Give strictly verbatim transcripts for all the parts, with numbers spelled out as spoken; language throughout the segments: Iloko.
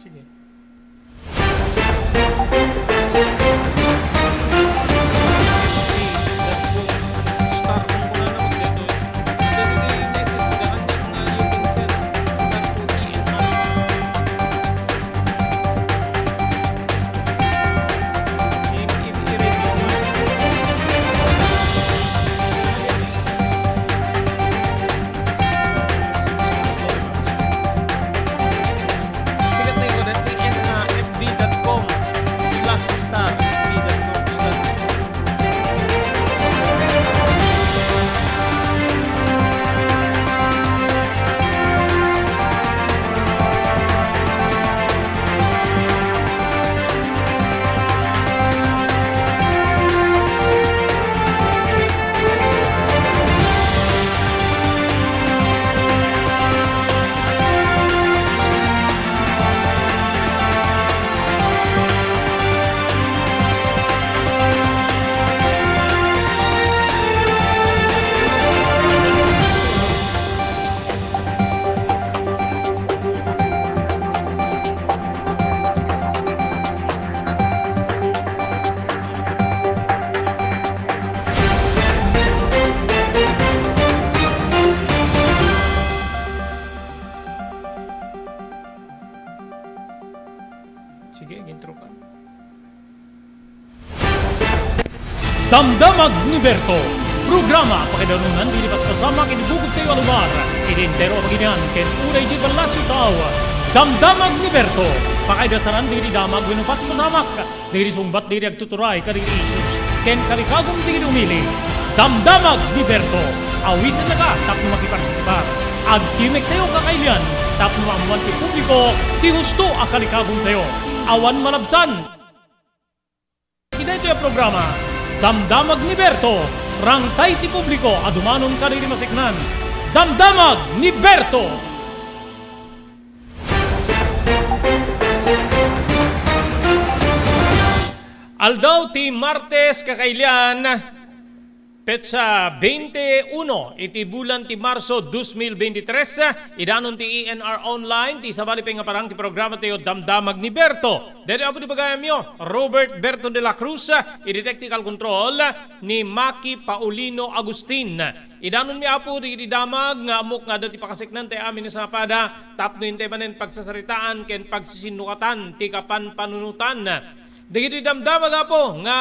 Sige. Sikat na ito, F B dot com slash star, F B dot com slash Sige, agintro ka. Damdamag ni Berto, programa pakaidanunan ti idi paspasamak iti bukogtayo a lugar, iti entero a bagilian, ken unay idiay ballasiw tao. Damdamag ni Berto, pakaidasaran ti idi damag wenno paspasamak, dagiti sungbat dagiti agtuturay kadagiti issues ken kalikagum dagiti umili. Damdamag ni Berto, awisennaka tapno makipartisipar. Agtimek tayo kakailian tapno maammoan ti publiko ti husto a kalikagumtayo. Awan malabsan. Iti daytoy a programa, Damdamag ni Berto, rangtay ti publiko a dumanon kadagiti maseknan. Damdamag ni Berto! Aldaw ti Martes, kakailian, petsa twenty-one iti bulan ti Marso dos mil veintitrés, idanon ti E N R Online, ti sabali pay nga parang ti programa tayo, Damdamag ni Berto. Daytoy, Apo, ti bagayamyo, Robert Berto de la Cruz, iti technical control ni Maki Paulino Agustin. Idanonmi, Apo, dagiti damag nga ammok nga adda ti pakaseknan tayo amin a sapada tapno intay manen pagsasaritaan ken pagsisinnukatan ti kapanpanunotan. Dagitoy damdamag, Apo, nga,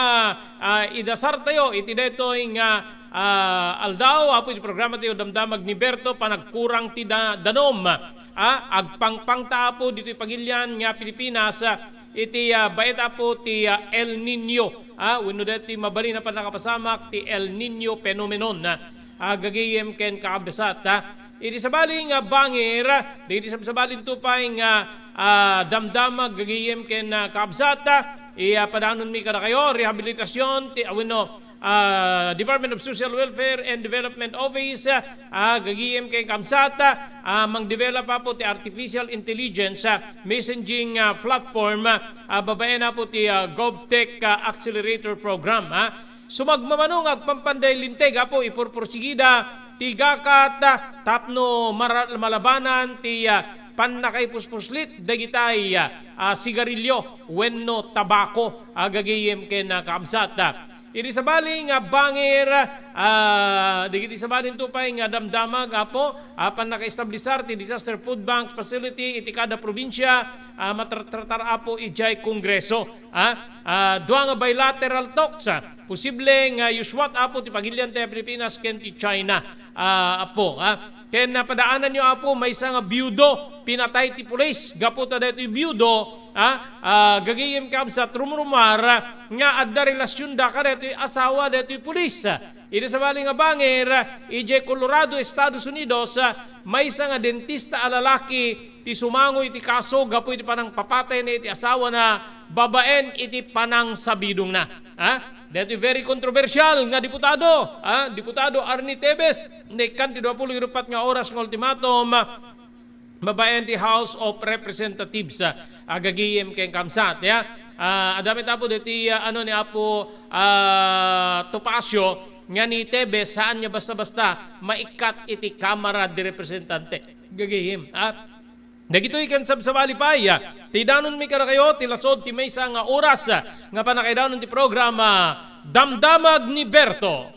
ah, idasartayo iti daytoy nga, ah, aldaw, Apo, iti programa tayo, Damdamag ni Berto, panagkurang ti da-, danom. Ah, agpangpangta, Apo, ditoy pagilian nga Pilipinas, ah, iti, ah, baet, Apo, ti, ah, El Niño, ah, wenno daytoy mabalin a pannakapasamak ti El Niño phenomenon, ah, ah, gagayem ken kakabsat, ah. Iti sabali nga bangir, dagiti sabsabalinto pay nga, ah, damdamag gagayem ken, ah, kabsat, ah, iya padanonmi kadakayo, rehabilitasyon ti, ah, wenno, ah, Department of Social Welfare and Development Office, ah, gagayem ken kabsat, ah, mangdevelop, Apo, ti artificial intelligence, ah, messaging, ah, platform, ah, babaen, Apo, ti, ah, GovTech, ah, Accelerator Program, ah. Sumagmamano nga agpampanday linteg, Apo, ipurpursigida ti gakat, ah, tapno mara-, malabanan ti, ah, pannakaipuspuslit dagitay, ah, ah, sigarilyo wenno tabako, ah, gagayem ken, ah, kaabsat. Ah, idi sabali nga bangir, ah, dagiti sabalinto pay nga damdamag, Apo, ah, pannakaestablisar ti Disaster Food Banks Facility iti kada probinsia, ah, matratratar, Apo, idiay Kongreso. Ah, ah, dua nga bilateral talks, ah, posible nga yusuat, Apo, ti pagilian ti Pilipinas ken ti China, ah, Apo, ah. Ken napadaananyo, Apo, maysa nga biyudo, pinatay ti pulis. Gapu ta daytoy biyudo, ah, ah, gagayem kabsat, rumrumar, ah, nga adda relasionda kadaytoy asawa daytoy pulis. Idi sabali nga bangir, ah, idiay Colorado, Estados Unidos, ah, maysa nga dentista a lalaki ti sumango iti kaso gapu iti panangpapatayna iti asawana babaen iti panangsabidongna. Ha? Daytoy very controversial nga diputado, ha? Diputado Arnie Tevez, naikkan ti dua puluh ket uppat nga oras nga ultimatum, babaen ti House of Representatives, ah, gagayem ken kabsat, ya. Ah, adda met, Apo, daytoy, ah, ano ni Apo, ah, Topacio, nga ni Tevez, saan nga basta-basta maikkat iti Kamara de Representante. Gagayem, ha? Dagitoy ken sabsabali pay ti idanonmi kadakayo ti lasud ti maysa nga oras nga pannakaidanon ti programa, Damdamag ni Berto.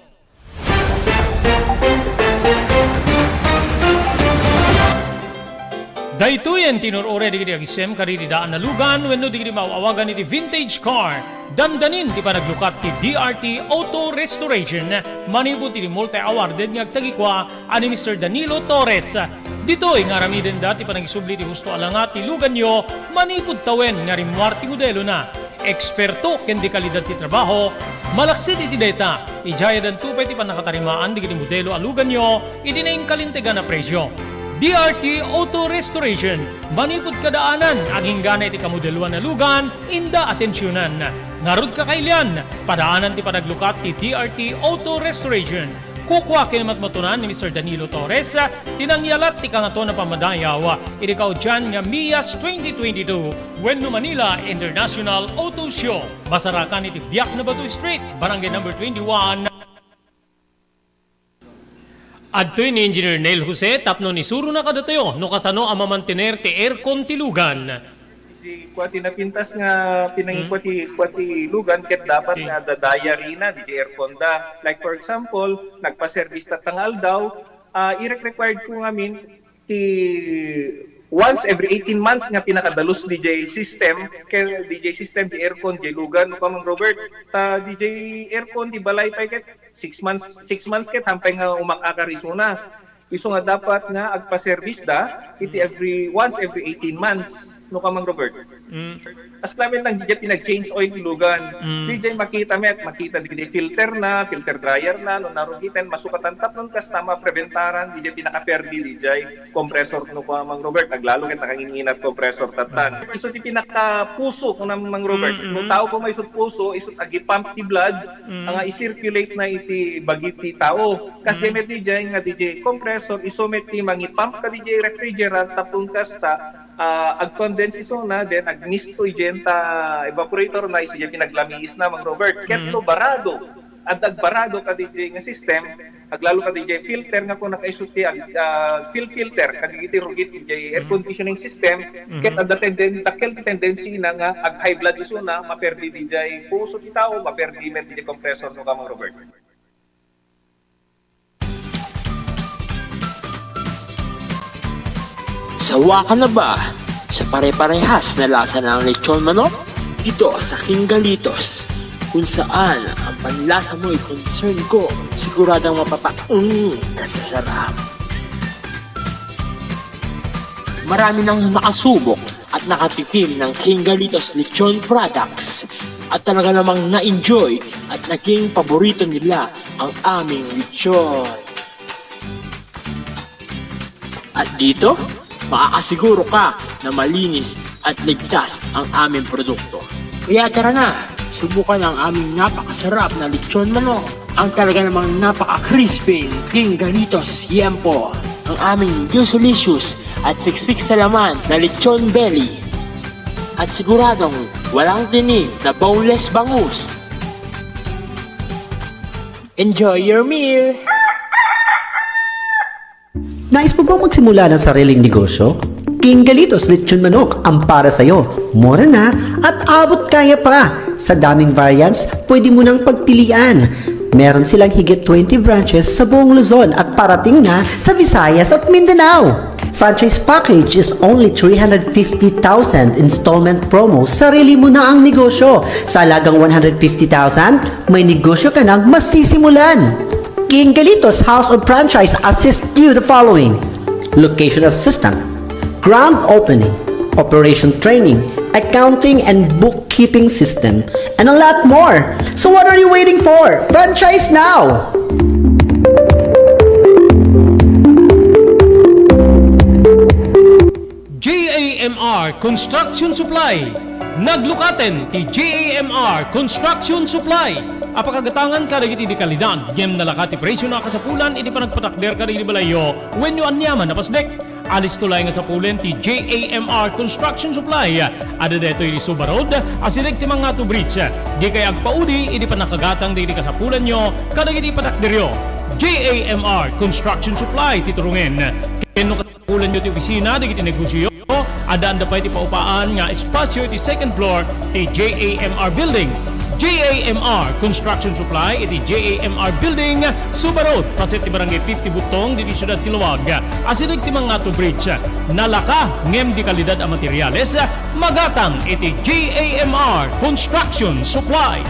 Daytoyen ti inur-uray dagiti agisem kadagiti daan a lugan wenno dagiti maaw-awagan iti vintage car. Dandanin ti panaglukat ti D R T Auto Restoration manipud iti multi-awarded nga agtagikua a ni Mister Danilo Torres. Ditoy nga aramidenda ti panagisubli ti husto a langa ti luganyo manipud tawen nga rimmuar ti modelona. Eksperto ken dekalidad ti trabaho, malaksid iti dayta, idiay addanto pay ti pannakatarimaan dagiti modelo a luganyo iti nainkalintegan a presio. D R T Auto Restoration, manipud kadaanan, agingganay ti kamodeloan a lugan, inda atensionan. Ngarud, kakailian, padaanan ti panaglukat ti D R T Auto Restoration. Kukua ken matmatunan ni Mister Danilo Torres ti nangyalat ti Kangatoan a Pammadayaw iti kaudian nga MIAS twenty twenty-two wenno Manila International Auto Show. Masarakan iti Biak na Bato Street, Barangay Number twenty-one. Adtoy ni Engineer Neil Jose tapno isurona kadatayo no kasano a mamantener ti aircon ti lugan. Di kua ti napintas nga pinangikua ti, kua ti lugan ket dapat nga adda diary na, di aircon da. Like, for example, nagpa-service tatta nga aldaw, ah, irek-required ko ngamin ti once every eighteen months nga pinakadalus D J system, kay D J system, di aircon, di lugan, no, Kamang Robert, ta D J aircon, di balay pay ket six months, six months ket hampay nga umak-akar isuna. Isu nga dapat nga agpa-service da iti every, once every eighteen months, no, Kamang Robert? Mm. As lamin lang, di pinag-change oil ti lugan. Mm. Di makita met, makita di filter na, filter dryer na, no, narugiten, masukatan tapno kasta mapreventaran, di pinakaperdi, di compressor, no, Kamang Robert, aglalo ket nakanginginat compressor tattan. Isu ti pinakapuso, kun Mang Robert. Mm, mm. No tao ko may isut puso, isut agipump ti blood, Mm. nga i-circulate na iti bagi ti tao. Kasi Mm. met di nga di compressor, isu met ti mangipump ka di refrigerant, tapno kasta, ah, ag-condense isuna, then agmisto idiay ta evaporator na, isu diay pinaglamiis na, Mang Robert. Ket Mm. no barado, adda agbarado ka di nga system, aglalo ka di filter nga kung nakaiso ti ag-, ah, fuel filter, kadagiti rugit di air Mm. conditioning system, Mm-hmm. ket adda tenden-, dakkel ti tendency na nga ag-high blood isuna, maperdi di puso ti tao, maperdi met di compressor, no, Kamang Robert? Sawa ka na ba sa pare-parehas na lasa ng lechon manok? Dito sa King Galitos, kung saan ang panlasa mo'y concern ko, siguradong mapapa-, mm, ka sa sarap. Marami nang nakasubok at nakatikim ng King Galitos Lechon Products at talaga namang na-enjoy at naging paborito nila ang aming lechon. At dito, makakasiguro ka na malinis at ligtas ang aming produkto. Kaya tara na, subukan ang aming napakasarap na lechon manok. Ang talaga namang napaka-crispy King Galitos Yempo. Ang aming juicylicious at siksik sa laman na lechon belly. At siguradong walang tinik na boneless bangus. Enjoy your meal! Nais mo bang magsimula ng sariling negosyo? King Galitos Lechon Manok ang para sa'yo. Mura na at abot kaya pa. Sa daming variants, pwede mo nang pagpilian. Meron silang higit twenty branches sa buong Luzon at parating na sa Visayas at Mindanao. Franchise package is only three hundred fifty thousand, installment promo, sarili mo na ang negosyo. Sa halagang one hundred fifty thousand, may negosyo ka nang masisimulan. King Galitos House of Franchise assist you the following: location assistant, grand opening, operation training, accounting and bookkeeping system, and a lot more. So what are you waiting for? Franchise now! J A M R Construction Supply. Naglukaten ti J A M R Construction Supply a pakagatangan kadagiti dekalidad ngem nalaka ti presio na kasapulan iti panagpatakder kadagiti balayyo wenno aniaman a pasdek. Alisto laeng a sapulen ti J A M R Construction Supply. Adda daytoy iti Suba Road, asideg ti Mangato Bridge. Dikay agpaudi iti pannakagatang dagiti kasapulanyo kadagiti patakderyo. J A M R Construction Supply ti turongen. Ken no kasapulanyo ti opisina dagiti negosioyo, Addaanda pay ti paupaan nga espasyo iti second floor ti J A M R Building. J A M R Construction Supply iti J A M R Building, Suba Road, paset ti Barangay fifty Butong, ditoy siudad ti Laoag. Asideg ti Mangato Bridge. Nalaka ngem di kalidad a materiales, magatang iti J A M R Construction Supply.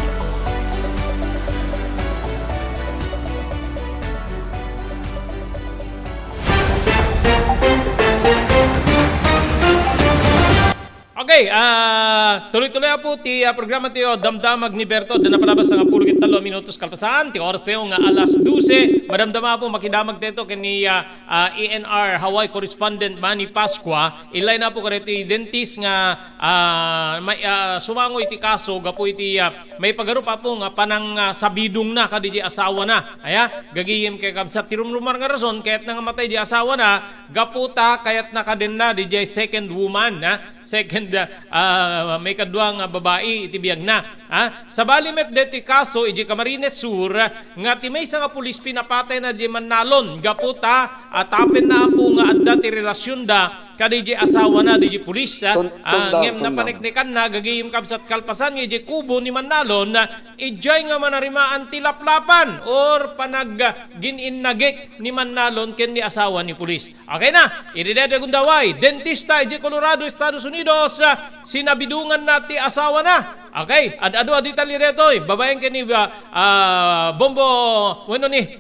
Okay, ah, tuloy-tuloy po ti, ah, programa ti, oh, Damdamag ni Berto. Adda napalabas nga pulo ket tallo a minutos kalpasan ti oras tayo nga alas dose. Madamdama po, makidamag tayo ken ni, ah, ah, E N R Hawaii correspondent Manny Pascua. Ilay na po kadaytoy dentist nga, ah, may, ah, sumango iti kaso gapu iti, ah, maipagarup po nga panang, ah, sabidongna kadi di asawana. Aya, gagayem ket kabsat ti rumrumar nga rason, kayatna nga matay di asawana, gapu ta kayatna kadenna di second woman, ha? Second, ah, ah, maikadua nga babai iti biagna, ha? Sabali met deti kaso iti Camarines Sur nga ti maysa nga pulis pinapatayna di Mannalon gapu ta, ah, tapenna po nga adda ti relasionda kadi di asawana di pulis, ha? Ton-, Ah, tondang, ngem tondang. Napaneknekanna gagayem kabsat kalpasan nga iti kubo ni Mannalon, ah, idiay nga manarimaan ti laplapan or panag-, ah, gin-innagik ni Mannalon ken ni asawa ni pulis. Okay na, iti daytoy gundaway, dentista iti Colorado, Estados Unidos, ah, sinabidonganna ti asawana. Okay, ad-adu a detalye daytoy, babaen ken ni, ah, ah, Bombo, wenno ni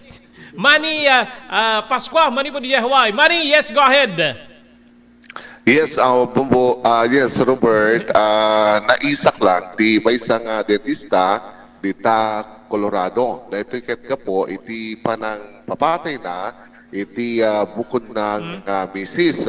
Manny, ah, ah, Pascua, manipud idiay Hawaii. Manny, yes, go ahead. Yes, ah, Bombo, ah, yes, Robert, ah, naisak lang ti maysa nga dentista dita Colorado. Daytoy ket gapu iti panangpapatayna iti, ah, bukod nang, Mm. ah, misis.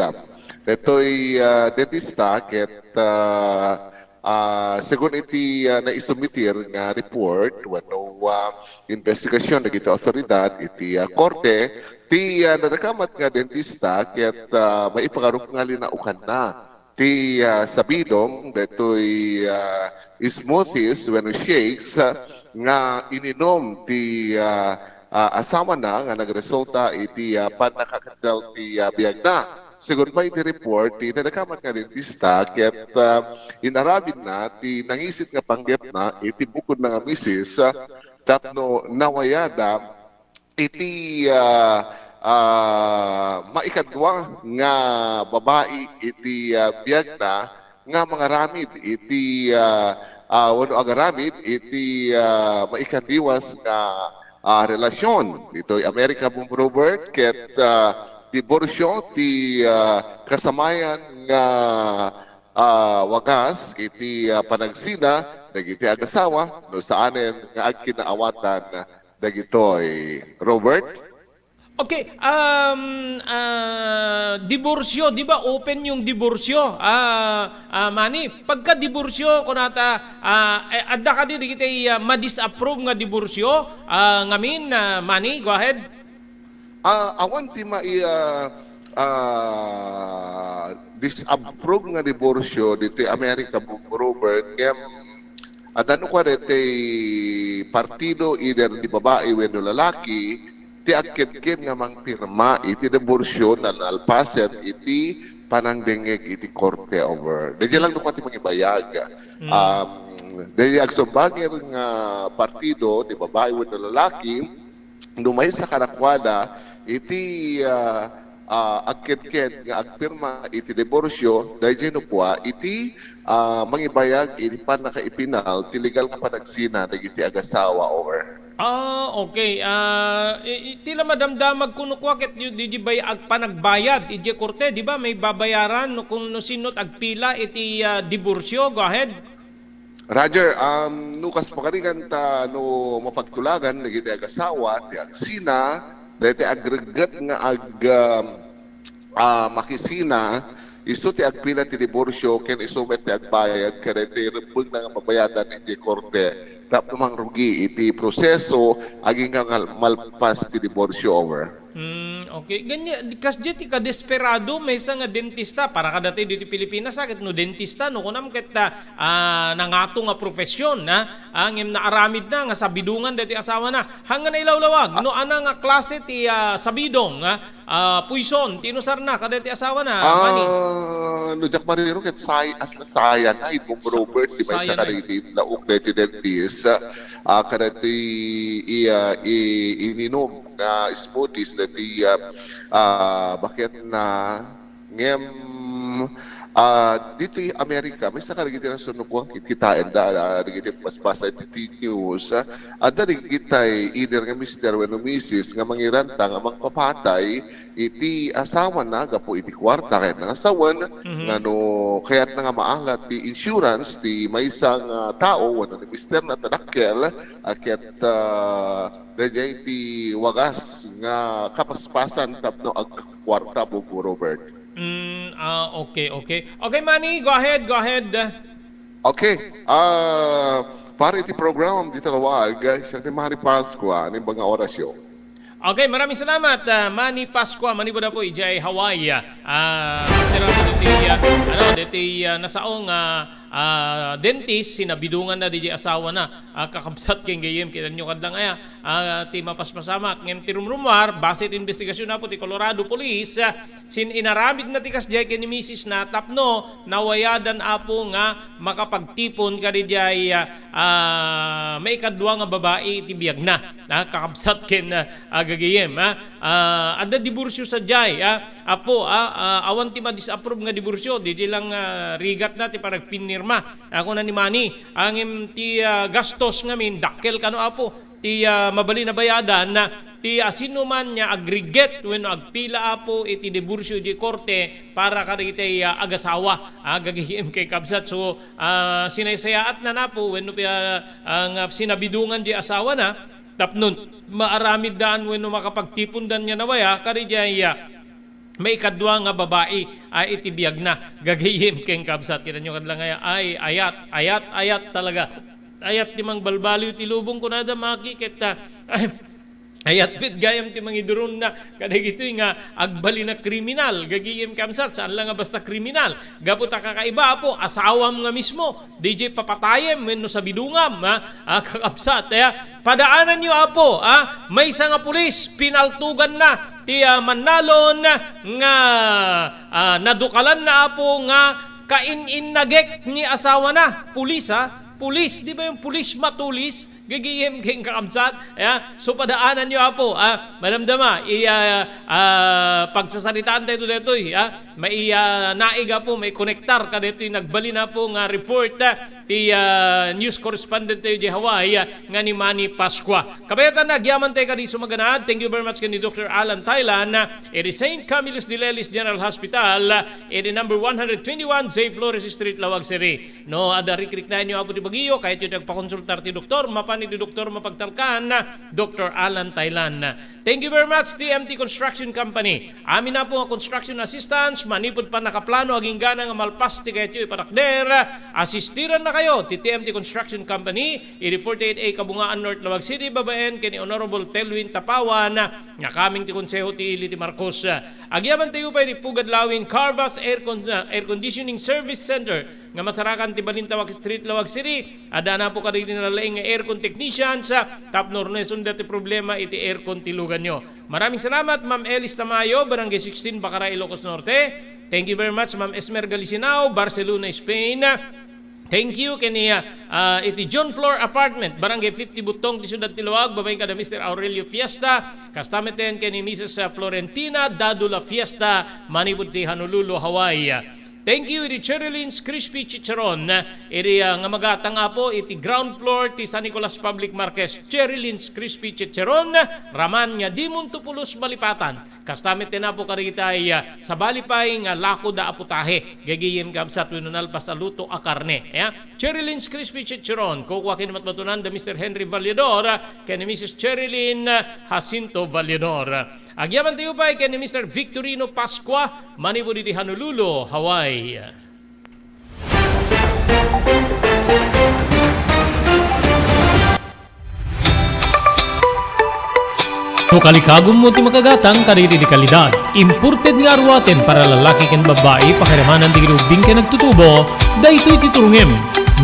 Daytoy, ah, dentista ket, ah, ah, segun iti, ah, naisumitir nga report wenno, ah, investigasyon dagiti awtoridad iti, ah, korte, ti, ah, nadakamat nga dentista ket, ah, maipagarup nga linaukanna ti, ah, sabidong daytoy, ah, smoothies wenno shakes, ah, nga ininom ti, ah, ah, asawana nga nagresulta iti, ah, pannakakattel ti, ah, biagna. Segun pay iti report, ti nadakamat nga dentista ket, ah, inaramidna ti nangisit nga panggepna iti bukod na nga misis, ah, tapno nawayada iti, ah, ah, maikadua nga babai iti, ah, biagna nga mangaramid iti, ah, ah, wenno agaramid iti, ah, maikadiwas nga, ah, relasion. Ditoy Amerika, Bombo Robert, ket, ah, diborsio ti, ah, kasamayan nga, ah, wagas iti, ah, panagsina dagiti agasawa no saanen nga agkinaawatan dagitoy, Robert? Okay, um, ah, diborsio, di ba open yung diborsio? Ah, ah, Manny, pagka diborsio, kunata, ah, eh, adda kadi dagiti, ah, ma-disapprove nga diborsio, ah, ngamin, ah, Manny, go ahead. Ah, awan ti mai-, ah, ah, disapprove nga diborsio ditoy Amerika, Bombo Robert, ngem adda no kua daytoy partido, either ni babai wenno lalaki, ti agkedked nga mangpirma iti diborsio nalpasen iti panangdengngeg iti korte over. Daydiay lang no kua ti mangibayag. Mm. Um, daydiay agsumbanger nga partido, ni babai wenno lalaki, no maysa kadakuada iti, ah, ah, agkedked nga agpirma iti diborsio, daydiay no kua iti, ah, mangibayag iti pannakaipinal ti legal nga panagsina dagiti agasawa, over. Ah, okay. Ah, i-, i-, ti la madamdamag kuno kua ket di, di, di bay-, ag-, panagbayad idiay korte, di ba? May babayaran no, kung no sino agpila iti, ah, diborsio. Go ahead. Roger, um, no kas pakarigan ta no mapagtulagan dagiti agasawa ti agsina, dagiti agregget nga ag-, um, ah, makisina, isu ti agpila ti diborsio ken isu met ti agbayad kadagiti rebbengna nga babayadan iti korte tapno mangrugi iti proseso agingga nga malpas ti diborsio, over. Hmm, okay. Ganyan, kasdiay ti kadesperado, maysa nga dentista, para kadatayo ditoy Pilipinas, a, ket no dentista, no kunam ket, ah, ah, nangato nga profesyon, ah, ah, ngem naaramidna nga sabidongan daytoy asawana. Haan nga nailawlawag, no ania nga klase ti, ah, sabidong, ah, ah, puison, ti inusarna kadaytoy asawana, Manny? Ah, no diak mariro ket say-, as-, sayan na, Idmong Robert, ti maysa kadagiti inlaok daytoy dentist, ah, kadaytoy i-, ah, i-, ininum nga smoothies daytoy, ah, ah, baketna. Ngem, ah, ditoy Amerika, maysa kadagiti rason no kua, kitkitaenda, ah, dagiti basbasa iti news, ah, adda dagitay either nga mister wenno misis nga mangiranta nga mangpapatay iti asawana gapu iti kuarta ket nangasawen, nga no kayatna nga maalat ti insurance ti maysa nga tao wenno ni misterna ta dakkel, ah, ket, ah, daydiay ti wagas nga kapaspasan tapno agkuarta, Bongbong Robert. Mm, ah, okay, okay. Okay, Manny, go ahead, go ahead. Okay. Ah, para iti program, dita lawag, siak ni Manny Pascua, ania nga orasyo? Okay, maraming salamat, ah, Manny Pascua, manipud apo idiay Hawaii. Ah, daytoy, ah, ano, daytoy, ah, nasao nga, ah, dentist, sinabidonganna diay asawana. Ah, kakabsat ken gayyem, kitaenyo kadlaw aya, ah, ti mapaspasamak. Ngem ti rumrumuar, base ti investigasyon, apo, ti Colorado Police, ah, sin-inaramidna ti kasdiay ken ni misisna tapno nawayadan, apo, nga makapagtipon kadiay, ah, ah, maikadua nga babai iti biagna. Ah, kakabsat ken, ah, gagayyem, ah. Ah, adda diborsio sadiay, ah. Apo, ah, ah, awan ti ma-disapprove nga diborsio, diay lang, ah, rigatna ti panagpinirma. Ah, kuna ni Manny, ngem ti, ah, gastos ngamin, dakkel kano, apo, ti, ah, mabalin a bayadan, ah, ti, ah, sinuman nga agrigat wenno agpila, apo, iti diborsio idiay korte para kadagiti, ah, agasawa, ah, gagayyem ken kabsat. So, ah, sinaysayaatna, apo, wenno, ah, ah, nga sinabidongan diay asawana, tapno maaramiddaan wenno makapagtipondan nga nawaya kadiay, ah, maikadua nga babai, ah, iti biagna. Gagayyem ken kabsat, kitaenyo kadlaw aya, ay, ayat, ayat, ayat talaga. Ayat ti mangbalbaliw ti lubong, kunada, Maki, ket, ah, ay, ayat met gayam ti mangiduronna kadagitoy nga agbalin a kriminal. Gagayyem, kabsat, saan la nga basta kriminal. Gapu ta kakaiba, apo, asawam nga mismo. Diay papatayem wenno sabidongam, ha? Ah, kakabsat, eh, padaananyo, apo, ah, maysa nga pulis, pinaltuganna ti, ah, mannalon nga, ah, nadukalanna, apo, nga kain-innagek ni asawana. Pulis, ha? Pulis, di ba yung pulis matulis? Gagayyem ken kakabsat, ya. So, padaananyo, apo, ah, madamdama, i-, ah, ah, pagsasaritaan tayo daytoy, ah. Mai-, ah, naig, apo, maikonektar kadaytoy nagbalin, apo, nga report, ah, ti, ah, news correspondent tayo di Hawaii, ah, nga ni Manny Pascua. Kabayatan, agyaman tayo kadi sumaganad. Thank you very much ken ni Doctor Alan Thailand, ah, iti Saint Camillus de Lelis General Hospital, ah, iti number one hundred twenty-one J Flores Street, Laoag City. No, adda rikriknaenyo, apo, ti bagyo, kayatyo ti agpakonsultar ti doktor, mapan iti doktor mapagtalkan, Doctor Alan Thailand. Thank you very much, T M T Construction Company. Amin, apo, nga construction assistance, manipud pannakaplano, aginggana nga malpas ti kayatyo ipatakder, asistirannakayo ti T M T Construction Company, iti forty-eight A Kabungaan North, Laoag City, babaen ken ni Honorable Telwin Tapawan, nga coming ti Konseho ti Ili ti Marcos. Agyaman tayo pay iti Pugad Lawin Carvas Air Con-, ah, Air Conditioning Service Center nga masarakan ti Balintawak Street, Laoag City. Adda na po kadagiti nalaing nga aircon technicians, ah, tapno urnesenda ti problema iti aircon ti luganyo. Maraming salamat, Ma'am Elis Tamayo, Barangay sixteen, Bacara, Ilocos Norte. Thank you very much, Ma'am Esmer Galisinao, Barcelona, Spain. Thank you ken ni, ah, ah, iti John Floor Apartment, Barangay fifty, Buttong, ti siudad ti Laoag, babaen kada Mister Aurelio Fiesta, kasta met ken ni Missus Florentina Dadula Fiesta, manipud ti Honolulu, Hawaii. Thank you iti Cherry Lynn's Crispy Chicharon, iti, ah, nga magatang, apo, iti ground floor ti San Nicolas Public Market. Cherry Lynn's Crispy Chicharon, raman nga dimon to pulos malipatan. Kasta met ti napo kadagitay, ah, sabali pay nga lakoda a putahe, gagayyem, kabsat, wenno nalpas a luto a karne. Ya? Cherry Lynn's Crispy Chicharon, kukua ken matmatunan da Mister Henry Valledor, ah, ken ni Missus Cherry Lynn, ah, Jacinto Valledor. Agyaman tayo pay ken ni Mister Victorino Pascua, manipud iti Honolulu, Hawaii. Kalikagummo ti makagatang kadagiti dekalidad. Imported nga aruaten para lalaki ken babbai, pakiramanan dagiti ubbing ken agtutubo, daytoy ti turongem.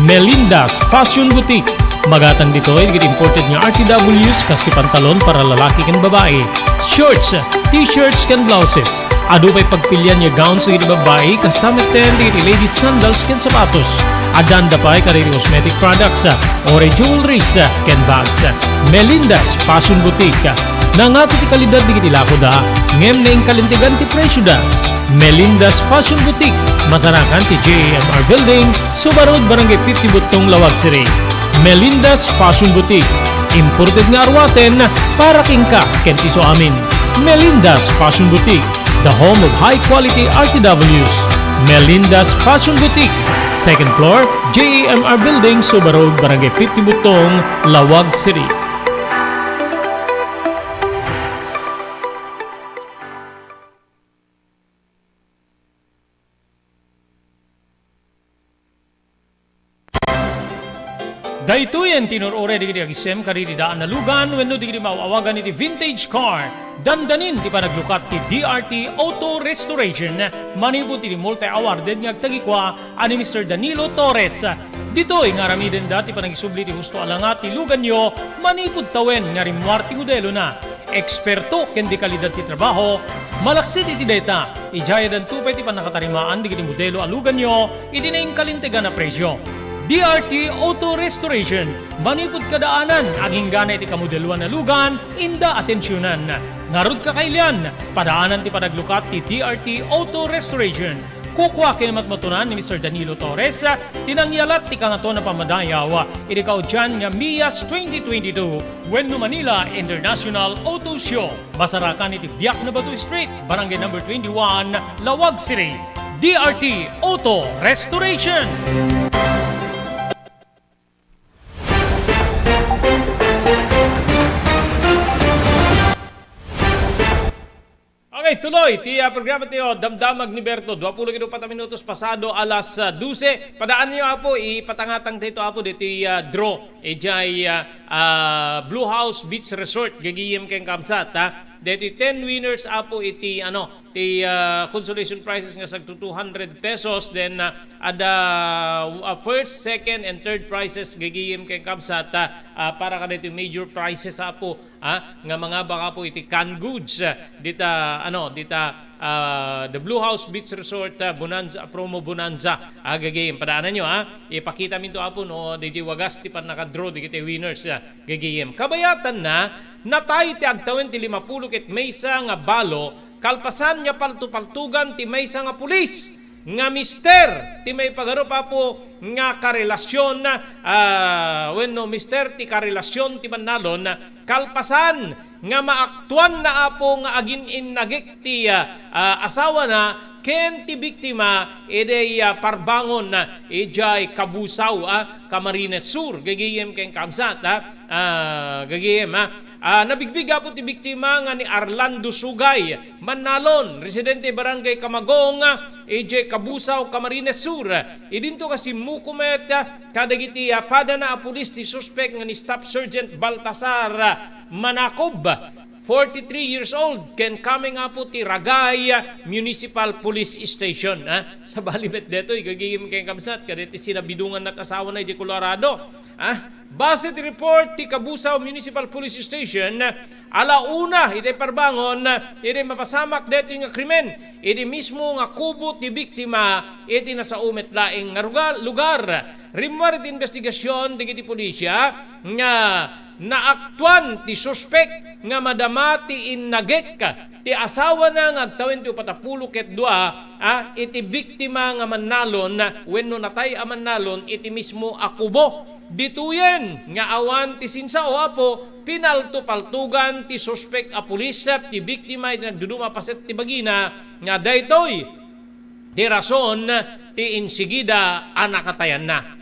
Melinda's Fashion Boutique. Magatang ditoy dagiti imported nga R T Ws kas ti pantalon para lalaki ken babbai, shorts, t-shirts ken blouses. Adu pay pagpilian nga gowns dagiti babbai, kasta metten dagiti ladies sandals ken sapatos. Addanda pay kadagiti cosmetic products, uray jewelries, ken bags. Melinda's Fashion Boutique. Nangato ti kalidad dagiti lakoda, ngem naingkalintegan ti presioda. Melinda's Fashion Boutique, masarakan ti J A M R Building, Suba Road, Barangay fifty Buttong, Laoag City. Melinda's Fashion Boutique. Imported nga aruaten para kenka ken ti isuamin. Melinda's Fashion Boutique, the home of high quality R T Ws. Melinda's Fashion Boutique, second floor, J A M R Building, Suba Road, Barangay fifty Buttong, Laoag City. Daytoyen ti inur-uray dagiti agisem kadagiti daan a lugan wenno dagiti maaw-awagan iti vintage car. Dandanin ti panaglukat ti D R T Auto Restoration manipud iti multi-awarded nga agtagikua a ni Mister Danilo Torres. Ditoy nga aramidenda ti panagisubli ti husto a langat ti luganyo manipud tawen nga rimmuar ti modelona. Eksperto ken dekalidad ti trabaho, malaksid iti dayta, idiay addanto pay ti pannakatarimaan dagiti modelo a luganyo iti naingkalintegan a presio. D R T Auto Restoration, manipud kadaanan, agingga iti kamodeloan a lugan, inda atensionan. Ngarud, kakailian, padaanan ti panaglukat ti D R T Auto Restoration. Kukua ken matmatunan ni Mister Danilo Torres ti nangyalat ti Kangatoan a Pammadayaw iti kaudian nga MIAS twenty twenty-two wenno Manila International Auto Show. Masarakan iti Biak na Bato Street, Barangay Number twenty-one, Laoag City. D R T Auto Restoration. Okay, tuloy ti, ah, programa ti, oh, Damdamag ni Berto. Dua pulo ket uppat a minutos pasado alas, ah, dose. Padaan niyo, Apo, ipatangatang dito, Apo, dito, ah, draw. Idiay, ah, ah, Blue House Beach Resort, gagayem ken kabsat, ha. Dito ten winners, Apo, iti, ano, ti, ah, consolation prizes nga sagto two hundred pesos. Then, ah, ada, ah, first, second, and third prizes, gagayem ken kabsat, ah, ah, para kadito major prizes, Apo. Ah, nga mangabak, Apo, iti canned goods, ah, dita, ano, dita, ah, the Blue House Beach Resort, ah, Bonanza, Promo Bonanza, ah, gagayem. Padaananyo, ah. Ipakitaminto, Apo, no, dagiti wagas ti pannakadraw dagiti winners, ah, gagayem. Kabayatanna, natay ti agtawen ti lima pulo ket maysa nga balo, kalpasan nga paltupaltugan ti maysa nga pulis nga mister ti maipagarup, Apo, nga karelasion, ah, wenno mister ti karelasion ti bannalon, kalpasan nga maaktuanna, Apo, nga agin-innagek ti, ah, ah, asawana ken ti biktima idi, ah, parbangon, ah, idiay Kabusaw, ah, Camarines Sur, gagayem ken kabsat, ah, ah, gagayem, ah. Ah, nabigbig, Apo, ti biktima nga ni Arlando Sugay Mannalon, residente Barangay Kamagong, ah, idiay Kabusaw, Camarines Sur. Idinto nga simmuko met, ah, kadagiti, ah, padana a pulis ti suspek nga ni Staff Sergeant Baltasar, ah, Manacob, forty-three years old, ken coming, Apo, ti Ragay, ah, Municipal Police Station, ah. Sabali met detoy, gagayem ken kabsat, kadagiti sinabidonganna ti asawana idiay Colorado. Ah, base ti report ti Kabusaw Municipal Police Station, ala una iti parbangon, iti mapasamak daytoy nga krimen, iti mismo nga kubo ti biktima, iti nasao met laeng nga rugal-, lugar. Rimmuar iti investigasyon dagiti pulisya nga naaktuan ti suspek nga madama ti innagek ti asawana nga agtawen ti upat a pulo ket dua, ah, iti biktima nga mannalon wenno natay a mannalon iti mismo a kubo. Ditoyen nga awan ti sinsao, Apo, pinaltupaltugan ti suspek a pulis ti biktima iti nagduduma a paset ti bagina nga daytoy ti rason ti insigida a nakatayanna.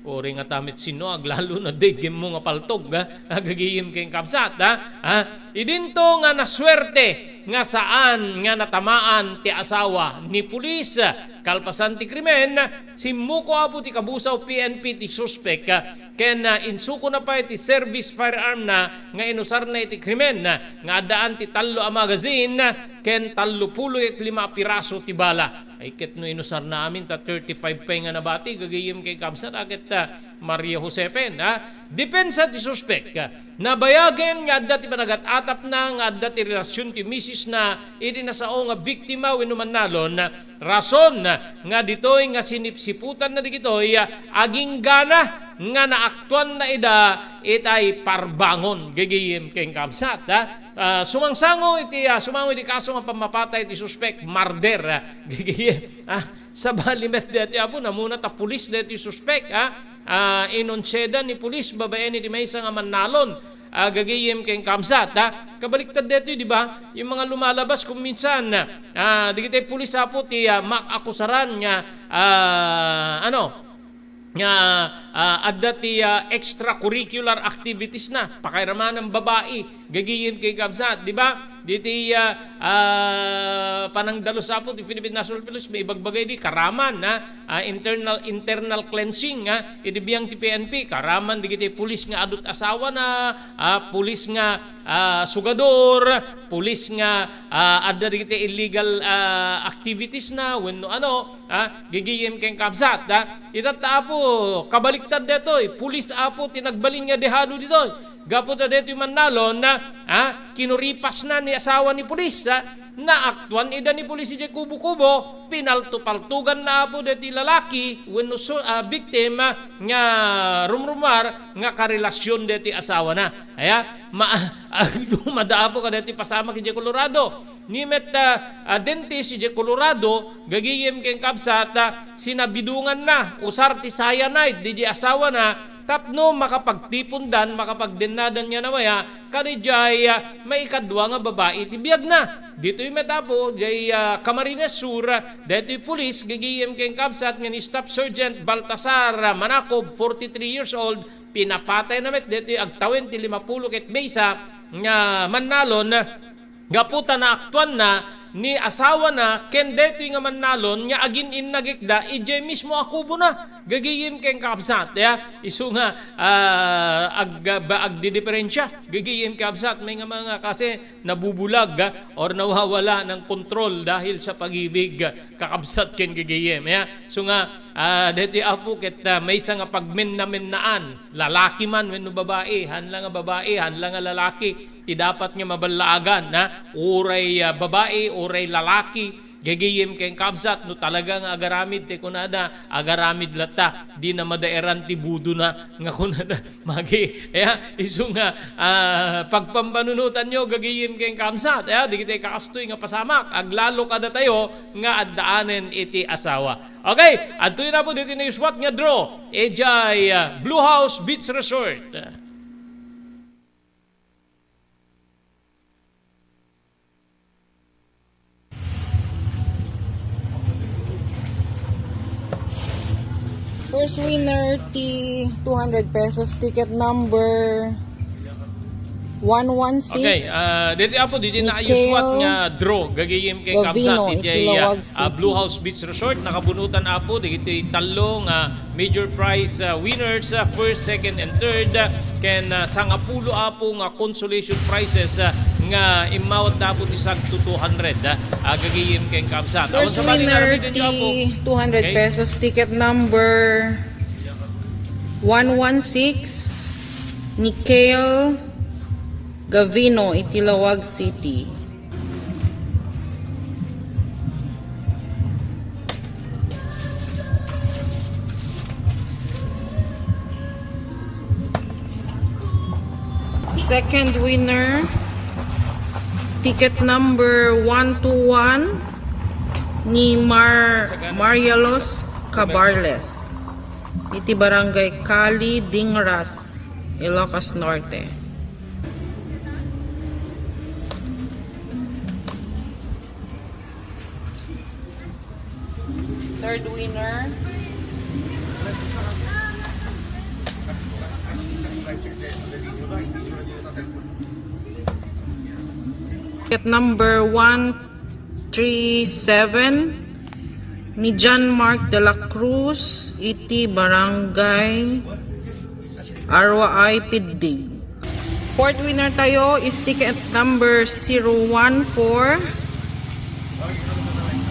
Uray nga ta met sinno, aglalo na daygemmo nga paltog, ha? Agagayem ken kabsat, ha? Ha? Idinto nga nasuerte nga saan nga natamaan ti asawa ni pulis Kalpasan ti krimen, simmuko apo ti kabusaw P N P ti suspek, ken, ah, insukona pay ti service firearm na nga inusarna iti krimen, nga addaan ti tallo a magazine ken tallo pulo ket lima a piraso ti bala. Ay, ket no inusarna amin ta thirty-five pay nga nabati, gagayem ken kabsat, a ket, ah, Maria Jose pen, ha? Depensa ti suspek, nabayagen nga adda ti panagat-atapna nga adda ti relasyon ti misisna idi nasao nga biktima wenno mannalon, rason nga ditoy nga sinipsiputanna dagitoy, agingga nga naaktuanna ida itay parbangon, gagayem ken kabsat, ha? Ah, sumangsango iti, ah, sumango iti kaso nga pammapatay ti suspek, murder, ah, gagayem, ah, sabali met daytoy, apo, namuna ta pulis daytoy suspek, ah, ah, inunsiada ni pulis babaen iti maysa nga mannalon, ah, gagayem ken kabsat, ah. Kabaliktad daytoy, di ba? Yung mga lumalabas kung minsan, ah, dagiti pulis, apo, ti, ah, maakusaran nga, ah, ano, nga, ah, adda ti, ah, extracurricular activities na, pakairamanan babai, gagayem ken kabsat, di ba? Diti, ah, ah, panangdalus, apo, ti Philippine National Police, maibagbagay di karaman, ha? Ah, internal, internal cleansing, ha? Idi biang ti P N P, karaman dagiti pulis nga adu ti asawana, ah, pulis nga, ah, sugador, pulis nga, ah, adda dagiti illegal, ah, activities na, wenno ano, ah, gagayem ken kabsat, ah. Itatta, apo, kabaliktad daytoy, pulis, apo, ti nagbalin nga dehado ditoy. Gapu ta daytoy mannalon, ah, kinuripasna ni asawa ni pulis, ah, naaktuan ida ni pulis idiay kubo-kubo, pinalto-paltoganna, apo, daytoy lalaki wenno su-, ah, victim, ah, nga rumrumar nga karelasyon daytoy asawana. Aya, ma-, agdumada, apo, kadaytoy pasamak idiay Colorado. Ni met, ah, ah, dentist idiay Colorado, gagayem ken kabsat, ah, sinabidonganna, usar ti cyanide, didiay asawana, tapno makapagtipondan, makapagdennadan nga nawaya, kadidiay, ah, maikadua nga babai ti biagna. Ditoy met, apo, diay, ah, Camarines Sur, ah, daytoy pulis, gagayem ken kabsat nga ni Staff Sergeant Baltasar, ah, Manacob, forty-three years old, pinapatayna met daytoy agtawen ti lima pulo ket maysa nga mannalon, gapu ta naaktuanna ni asawana ken daytoy nga mannalon nga agin-innagikda idiay mismo a kubona. Gagayem ken kabsat, ya, isu nga, ah, ag-, ba-, agdidiferensya. Gagayem kabsat, may nga mga kasi nabubulag, ah, or nawawala ng kontrol dahil sa pag-ibig, ah, kakabsat ken gagayem, ya. So nga, ah, daytoy, apo, ket, ah, maysa nga pagmennamennaan, lalaki man wenno babai, hanla nga babai, hanla nga lalaki, ti dapat nga maballaagan, ha? Uray, ah, babai, uray lalaki, gagayem ken kabsat, no talaga nga agaramid ti kunada, agaramid latta, dina madaeran ti budona, nga kunada, magi, ya, isu nga, ah, pagpampanunotanyo, gagayem ken kabsat, ya, dagiti kastoy nga pasamak, aglalo kadatayo nga addaanen iti asawa. Okay, adtoy na po diti na uswat nga draw. Ejay, ah, Blue House Beach Resort. First winner, ti two hundred pesos, ticket number one one six. Okay, ah, dito, apo, dito na Mikhail ayuswat nga draw. Gagayem kay Gavino, Kamsat, iti, ah, Itilawag ah, Blue City. House Beach Resort. Nakabunutan, apo, dito tallo nga major prize, ah, winners, ah, first, second, and third, ah, ken, ah, sangapulo, apo, nga consolation prizes, ah, nga immawat, apo, ti sagto two hundred, ah, ah, gagayem ken Kamsat. Awan First sa bali nga winner, aramiden ti niyo, apo. Two hundred Okay. pesos, ticket number one one six, Nikhil Gavino, Itilawag City. Second winner, ticket number one two one, ni Mar-, Marialos Cabarles. Iti Barangay Cali, Dingras, Ilocos Norte. Third winner. Ticket number one three seven, Ni John Mark de la Cruz iti Barangay Arwaay, Piddig. Fourth winner tayo is ticket number zero one four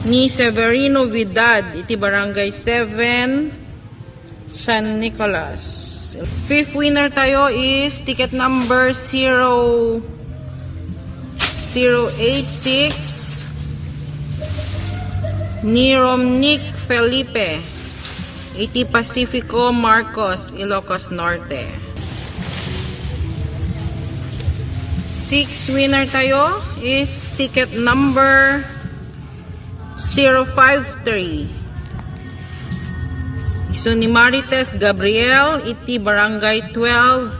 ni Severino Vidal iti Barangay seven, San Nicolas. Fifth winner tayo is ticket number zero zero eight six ni Romnick Felipe iti Pacifico Marcos, Ilocos Norte. Six winner tayo is ticket number zero five three. Isu ni Marites Gabriel iti Barangay twelve,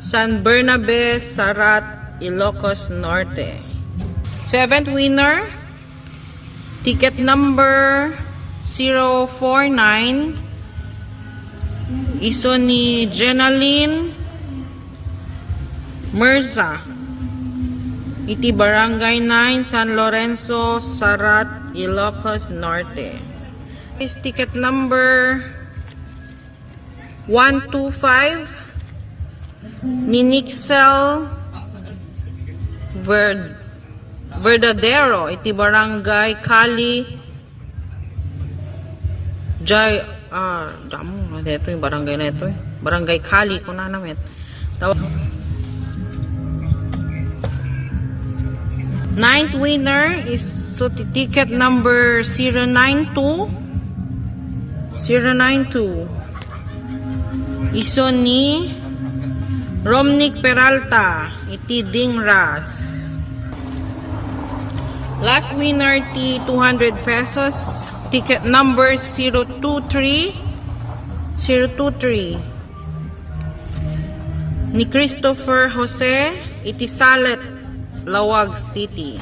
San Bernabe, Sarat, Ilocos Norte. Seventh winner, ticket number zero four nine, isu ni Jenaline Mirza iti Barangay nine, San Lorenzo, Sarat, Ilocos Norte. Is ticket number one two five ni Nixel Verd-, Verdadero iti Barangay Cali, Jai-, ah, damo, ano ito yung barangay na ito eh? Barangay Cali, kunana met. Tawa-, ninth winner is, so, ti-, ticket number zero nine two, zero nine two. Isu ni Romnick Peralta iti Dingras. Last winner ti two hundred pesos, ticket number zero two three, zero two three, ni Christopher Jose iti Salet, Laoag City.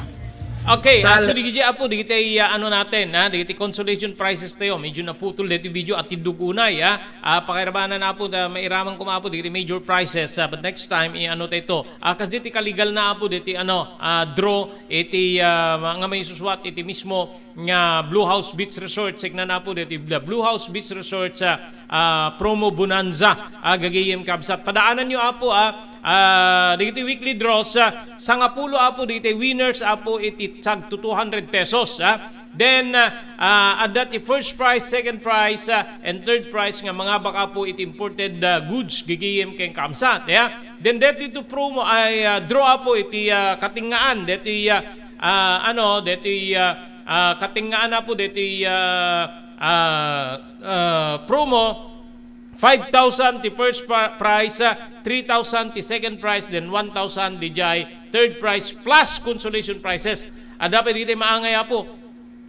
Okay, ah, Salet. So digiti, Apo, digiti, ah, ano natin, ah, digiti consolation prizes tayo. Medyo naputol dito video at tindog unay, ah. Ah, pakirabanan, Apo, da, mairaman ko, Apo, digiti major prizes, ah, but next time, i-ano tayo ito. Ah, kas diti kaligal na, Apo, diti, ano, ah, draw, iti, ah, ma-, nga maisusuat iti mismo nga Blue House Beach Resort, signa na, Apo, diti Bla-, Blue House Beach Resort, ah, ah, promo bonanza, ah, gagayem kabsat. Padaanan nyo, Apo, ah, ah, dagiti weekly draws, ah, sangapulo, Apo, dagiti winners, Apo, iti tagto two hundred pesos, ah. Then, ah, ah, adda ti first prize, second prize, ah, and third prize nga mangabak, Apo, iti imported, ah, goods, gagayem ken kabsat, ya. Then, deti to promo ay, ah, draw, Apo, iti, ah, katingngaan, deti, ah, ah, ano, deti, ah, ah, katingngaan, Apo, deti, ah, ah, ah, promo, five thousand ti first pa-, prize, ah, three thousand ti second prize, then one thousand diay third prize plus consolation prizes. Adda pay dagiti maangay, Apo,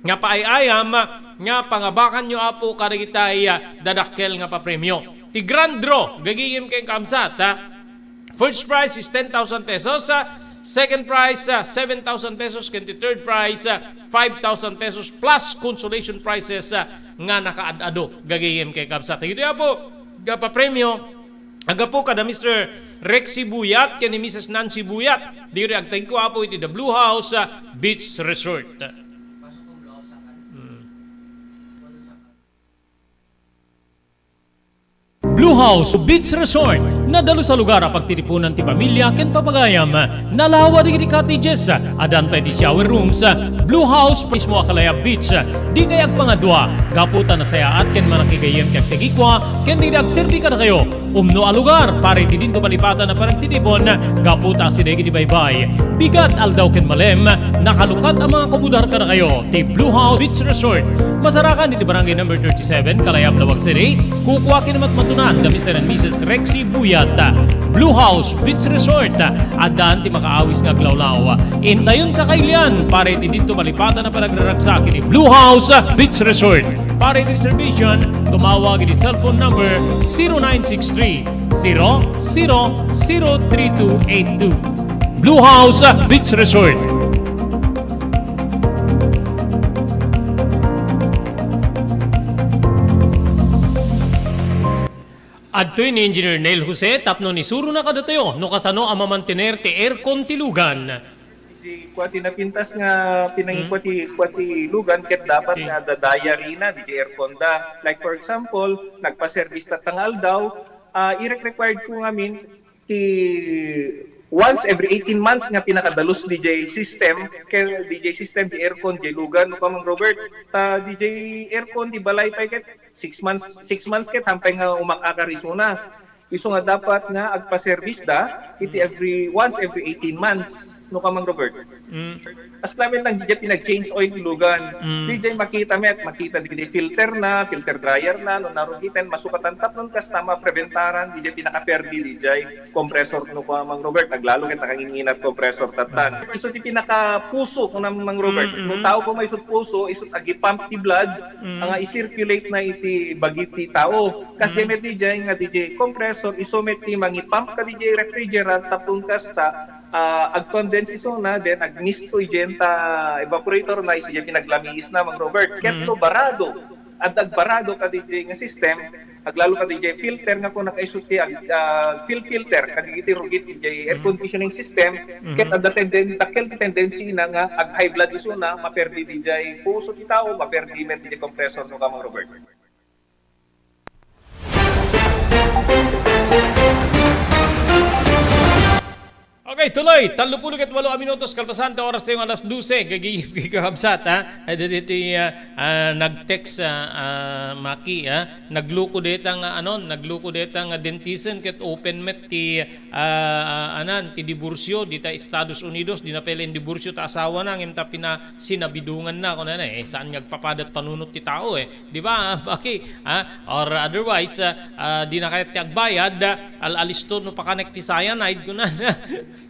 nga paay-ayam nga pangabakanyo, Apo, kadagitay, ah, dadakkel nga papremio. Ti grand draw, gagayem ken kabsat, ah, first prize is ten thousand pesos, ah, second prize, ah, seven thousand pesos, ken ti third prize, ah, five thousand pesos plus consolation prizes, ah, nga nakaad-ado, gagayem ken kabsat. Dagitoy, Apo, nga papremio, aggapu kada Mister Rexy Buyat ken ni Missus Nancy Buyat. Diri agtagko, Apo, iti The Blue House, ah, Beach Resort. Hmm. Blue House Beach Resort, nadalus a lugar a pagtitipunan ti pamilia ken papagayam. Nalawa dagiti cottages, addan pay ti shower rooms. Blue House mismo a Calaya Beach. Dikay agpangadua, gapu ta nasayaat ken mannakigayem ti agtagikua ken dagiti agserbi kadakayo. Umno a lugar para iti dinto malipatan a panagtitipon, gapu ta asideg iti baybay, bigat, aldaw ken malem, nakalukat a mangakubudar kadakayo ti Blue House Beach Resort. Masarakan iti Barangay Number thirty-seven, Kalayab, Laoag City. Kukua ken matmatunan da Mister and Missus Rexy Buyat. Blue House Beach Resort, addan ti makaawis nga aglawlaw. Intayon kakailian para iti dinto malipatan a panagraragsak iti Blue House Beach Resort. Para iti reservation, tumawag iti cellphone number zero nine six three, zero zero zero three two eight two. Blue House Beach Resort. Adtoy ni Engineer Neil Jose tapno isurona kadatayo no kasano a mamantener ti aircon ti lugan. Kua ti napintas nga pinangikua ti, kua ti lugan ket dapat nga adda diary na, D J aircon da. Like for example, nagpa-service tatta nga aldaw, ah, irek-required ko ngamin ti once every eighteen months nga pinakadalus D J system, kay D J system, D J aircon, D J lugan, no, Kamang Robert, ta D J aircon, di balay pay ket six months, six months ket hampay nga umak-akar isuna. Isu nga dapat nga agpa-service da iti every, once every eighteen months, no, Kamang Robert? Mm. As lamin lang, di pinag-change oil ti lugan. Mm. Di makita met, makita di filter na, filter dryer na, no, narugiten, masukatan tapnon kasta mapreventaran, di pinakaperdi, di compressor, no, Kamang Robert, aglalo ket nakanginginat compressor tattan. Isu ti pinakapuso, no, Mang Robert. Mm, mm. No tao ko may isut puso, isut agi-pump ti blood, mm, nga i-circulate na iti bagi ti tao. Kas mm, met di nga di compressor, isu met ti mangi-pump ka di refrigerant, tapno kasta, ah, ag-condense isuna, then agmisto idiay ta evaporator na, isu diay pinaglamiis na, Mang Robert. Ket mm, no barado, adda agbarado ka di nga system, aglalo ka di filter nga kung nakaiso ti ag-, ah, fuel filter, kadagiti rugit idiay air mm, conditioning system, mm, ket adda tenden-, dakkel ti tendency na nga ag-high blood isuna, maperdi di puso ti tao, maperdi met di compressor, no, Kamang Robert. Okay, tuloy. Tallo pulo ket walo a minutos kalpasan ta oras tayo nga alas dose. Gagi-, gagabsat, ha? Ay, dito, ah, ah, nag-text, ah, ah, Maki, ha? Nagluko deta nga, ano, nagluko deta nga dentisen ket open met ti, ah, ah, anan, ti diborsio dita Estados Unidos, di na pay la indiborsio ta asawa na, ngem ta pina-, sinabidungan na, kunana, eh, saan nga agpapadat panunot ti tao, eh. Di ba, Maki? Ha? Or otherwise, ah, ah, di na kayat ti agbayad, ah, al-, alisto no pakanek ti cyanide, kunana.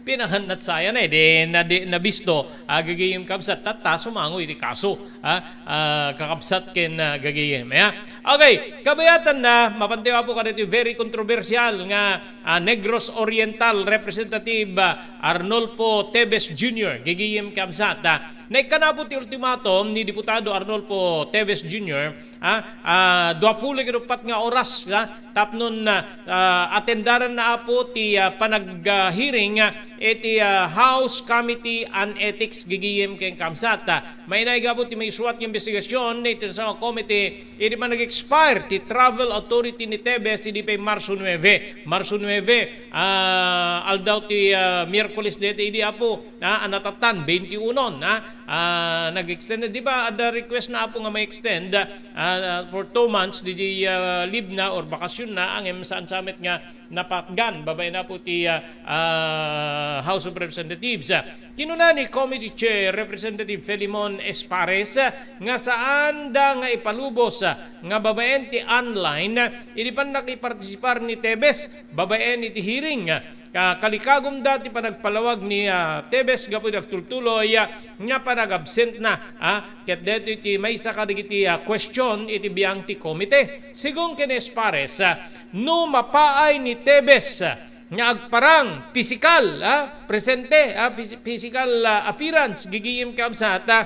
Pinakannat cyanide, eh, na, di, nabisto, ah, gagayem kabsat, tatta, sumango iti kaso, ah, ah, kakabsat ken, ah, gagayem, ya. Okay, kabayatan na, mapantayo, Apo, kadagiti very controversial nga, ah, Negros Oriental Representative, ah, Arnolfo Teves Junior, gagayem kabsat, ah, Naikkan, Apo, ti ultimatum ni Diputado Arnolfo Teves Junior, ah, ah, dua pulo ket uppat nga oras, ah, tapnon, ah, ah, atendaran na, Apo, ti, ah, panag-, ah, hearing, ah, iti, ah, House Committee on Ethics, gagayem ken kabsat. Ah, mainaig, Apo, ti maisuat nga investigasyon iti sa committee idi panag-expire ti travel authority ni Teves idi pay Marso nuebe. Marso nuebe, ah, aldaw ti, ah, Miyerkules dayta idi, Apo. Ah, a natattan, twenty-one, ah, ah, nag-extend. Di ba, adda request na, Apo, nga ma-extend, ah, for two months, di, di, ah, leave na or bakasyon na, ngem saan sa met nga napatgan, babaen, Apo, ti, ah, ah, House of Representatives. Ah, kinuna ni Committee Chair Representative Filemon Espares, ah, nga saan da nga ipalubos, ah, nga babaen ti online, ah, idi pannakipartisipar ni Teves, babaen iti hearing, ah, Ka-, kalikagumda ti panagpalawag ni, ah, Teves gapu iti agtultuloy, ah, nga panag-absent na, ah, ket daytoy ti maysa kadagiti, ah, question iti biang ti komite. Sigun ken Espares, ah, no mapaay ni Teves, ah, nga agparang pisikal, ah, presente, ah, phys-, physical, ah, appearance, gigiyem kabsat, ah,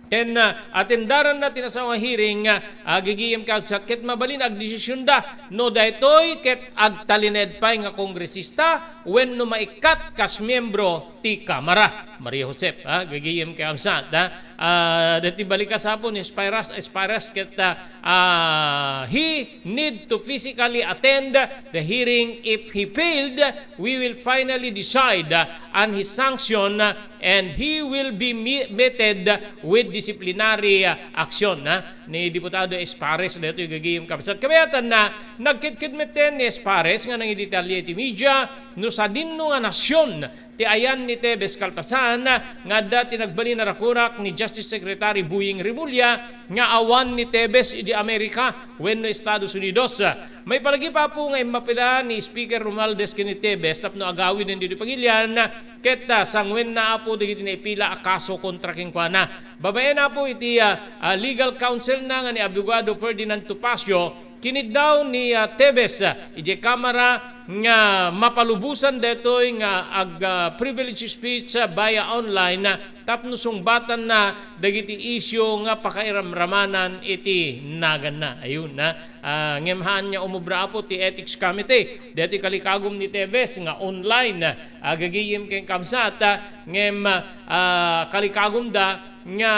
Ken, ah, atendaranna ti nasayaat nga hearing, ah, gigiyem kabsat, ket mabalin agdesisyonda no daytoy ket agtalinaed pay nga kongresista wenno maikkat kas miembro ti Kamara. Maria Josep, ah, gigiyem kabsat, ah, ah, daytoy balikas, Apo, ni Espares, Espares ket, ah, ah, he need to physically attend the hearing. If he failed, we will finally decide, ah, on his sanction, ah, and he will be mi-, meted with disciplinary, ah, action, ah, ni Diputado Espares. Daytoy gigiyem kabsat. Kabayatanna, nagkidkid metten ni Espares nga nangidetalye iti media no sadino nga nasion ti ayan ni Teves kalpasan nga adda ti nagbalin a rakurak ni Justice Secretary Boying Remulla nga awan ni Teves idi Amerika wenno Estados Unidos. Maipalagip, Apo, nga immapila ni Speaker Romualdez ken ni Teves tapno agawiden ditoy pagilian, ket, ah, sanguenna, Apo, dagiti naipila a kaso kontra kenkuana. Babaen, Apo, iti, ah, ah, legal counsel na nga ni Abogado Ferdinand Topacio, kiniddaw ni, ah, Tevez, ah, idiay Kamara nga mapalubosan daytoy nga ag-, ah, privilege speech, ah, via online, ah, tapno sungbatanna dagiti isyu nga pakairamramanan iti naganna. Ayun, ah. Ah, ngem haan nga umubra apo ti Ethics Committee. Daytoy kalikagum ni Tevez nga online, ah, gagayem ken kabsat, ah, ngem, ah, kalikagumda nga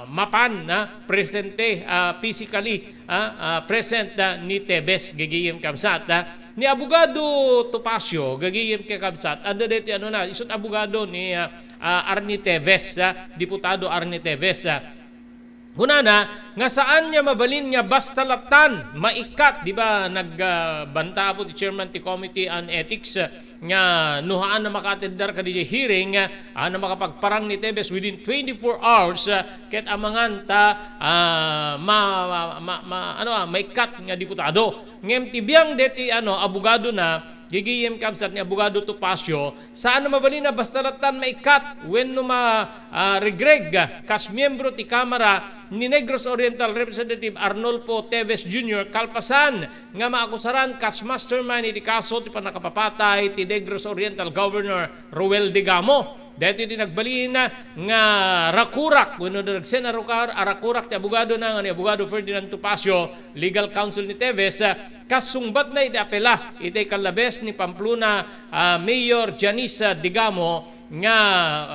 mapan, ah, presente, ah, physically, ah, ah, present, ah, ni Tevez, gagayem kabsat, ah. Ni Abogado Topacio, gagayem ken kabsat, adda daytoy ano na, isut abogado ni, ah, ah, Arnie Tevez, ah, Diputado Arnie Tevez, ah. Kunana nga saan nga mabalin nga basta lattan maikkat, di ba, nag, ah, banta apo ti chairman ti Committee on Ethics, ah, nga no haan a makaatendar kadi hearing, ah, haan a makapagparang ni Tevez within twenty-four hours, ah, ket amangan ta, ah, ma, ma, ma, ma, ano, ah, maikkat nga diputado. Ngem ti biang deti, ano, abogado na, gigiyem kabsat ni Abogado Topacio, saan a mabalin a basta lattan maikkat wenno ma, ah, regreg kas miyembro ti Kamara ni Negros Oriental Representative Arnolfo Teves Junior kalpasan nga maakusaran kas mastermind iti kaso ti pannakapapatay ti Negros Oriental Governor Roel Degamo. Daytoy ti nagbalin nga rakurak wenno nagsen a rukar-, a rakurak ti abogado na nga ni Abogado Ferdinand Topacio, legal counsel ni Teves, kas sungbatna iti apela iti kallabes ni Pamplona, ah, Mayor Janice Degamo nga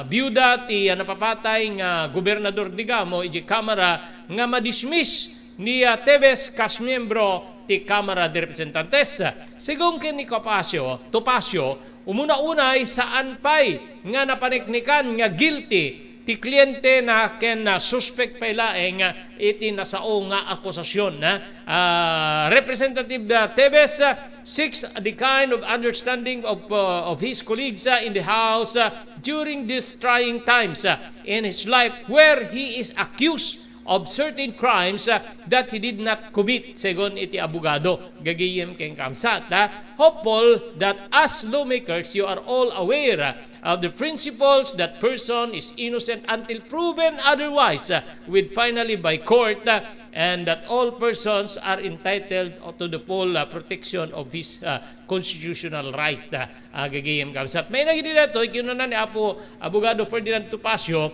biuda ti, ah, napapatay nga Gobernador Degamo iti Kamara nga madismiss ni, ah, Teves kas miyembro ti Kamara de Representantes. Segun ken ni Topacio, Topacio, umuna unay saan pay nga napaneknekan nga guilty ti kliente na ken, ah, suspek pay laeng, ah, iti nasao nga akusasyon, ah. Ah, Representative, ah, Teves, ah, seeks the kind of understanding of, ah, of his colleagues, ah, in the House, ah, during these trying times, ah, in his life where he is accused of certain crimes, ah, that he did not commit, segun iti abogado, gagayem ken kabsat, ah. Hopeful that as lawmakers, you are all aware, ah, of the principles that person is innocent until proven otherwise, uh, with finally by court, uh, and that all persons are entitled to the full, uh, protection of his, uh, constitutional right, uh, uh, gagayem kabsat. May nagidi daytoy, kinuna ni Apo Abogado Ferdinand Topacio,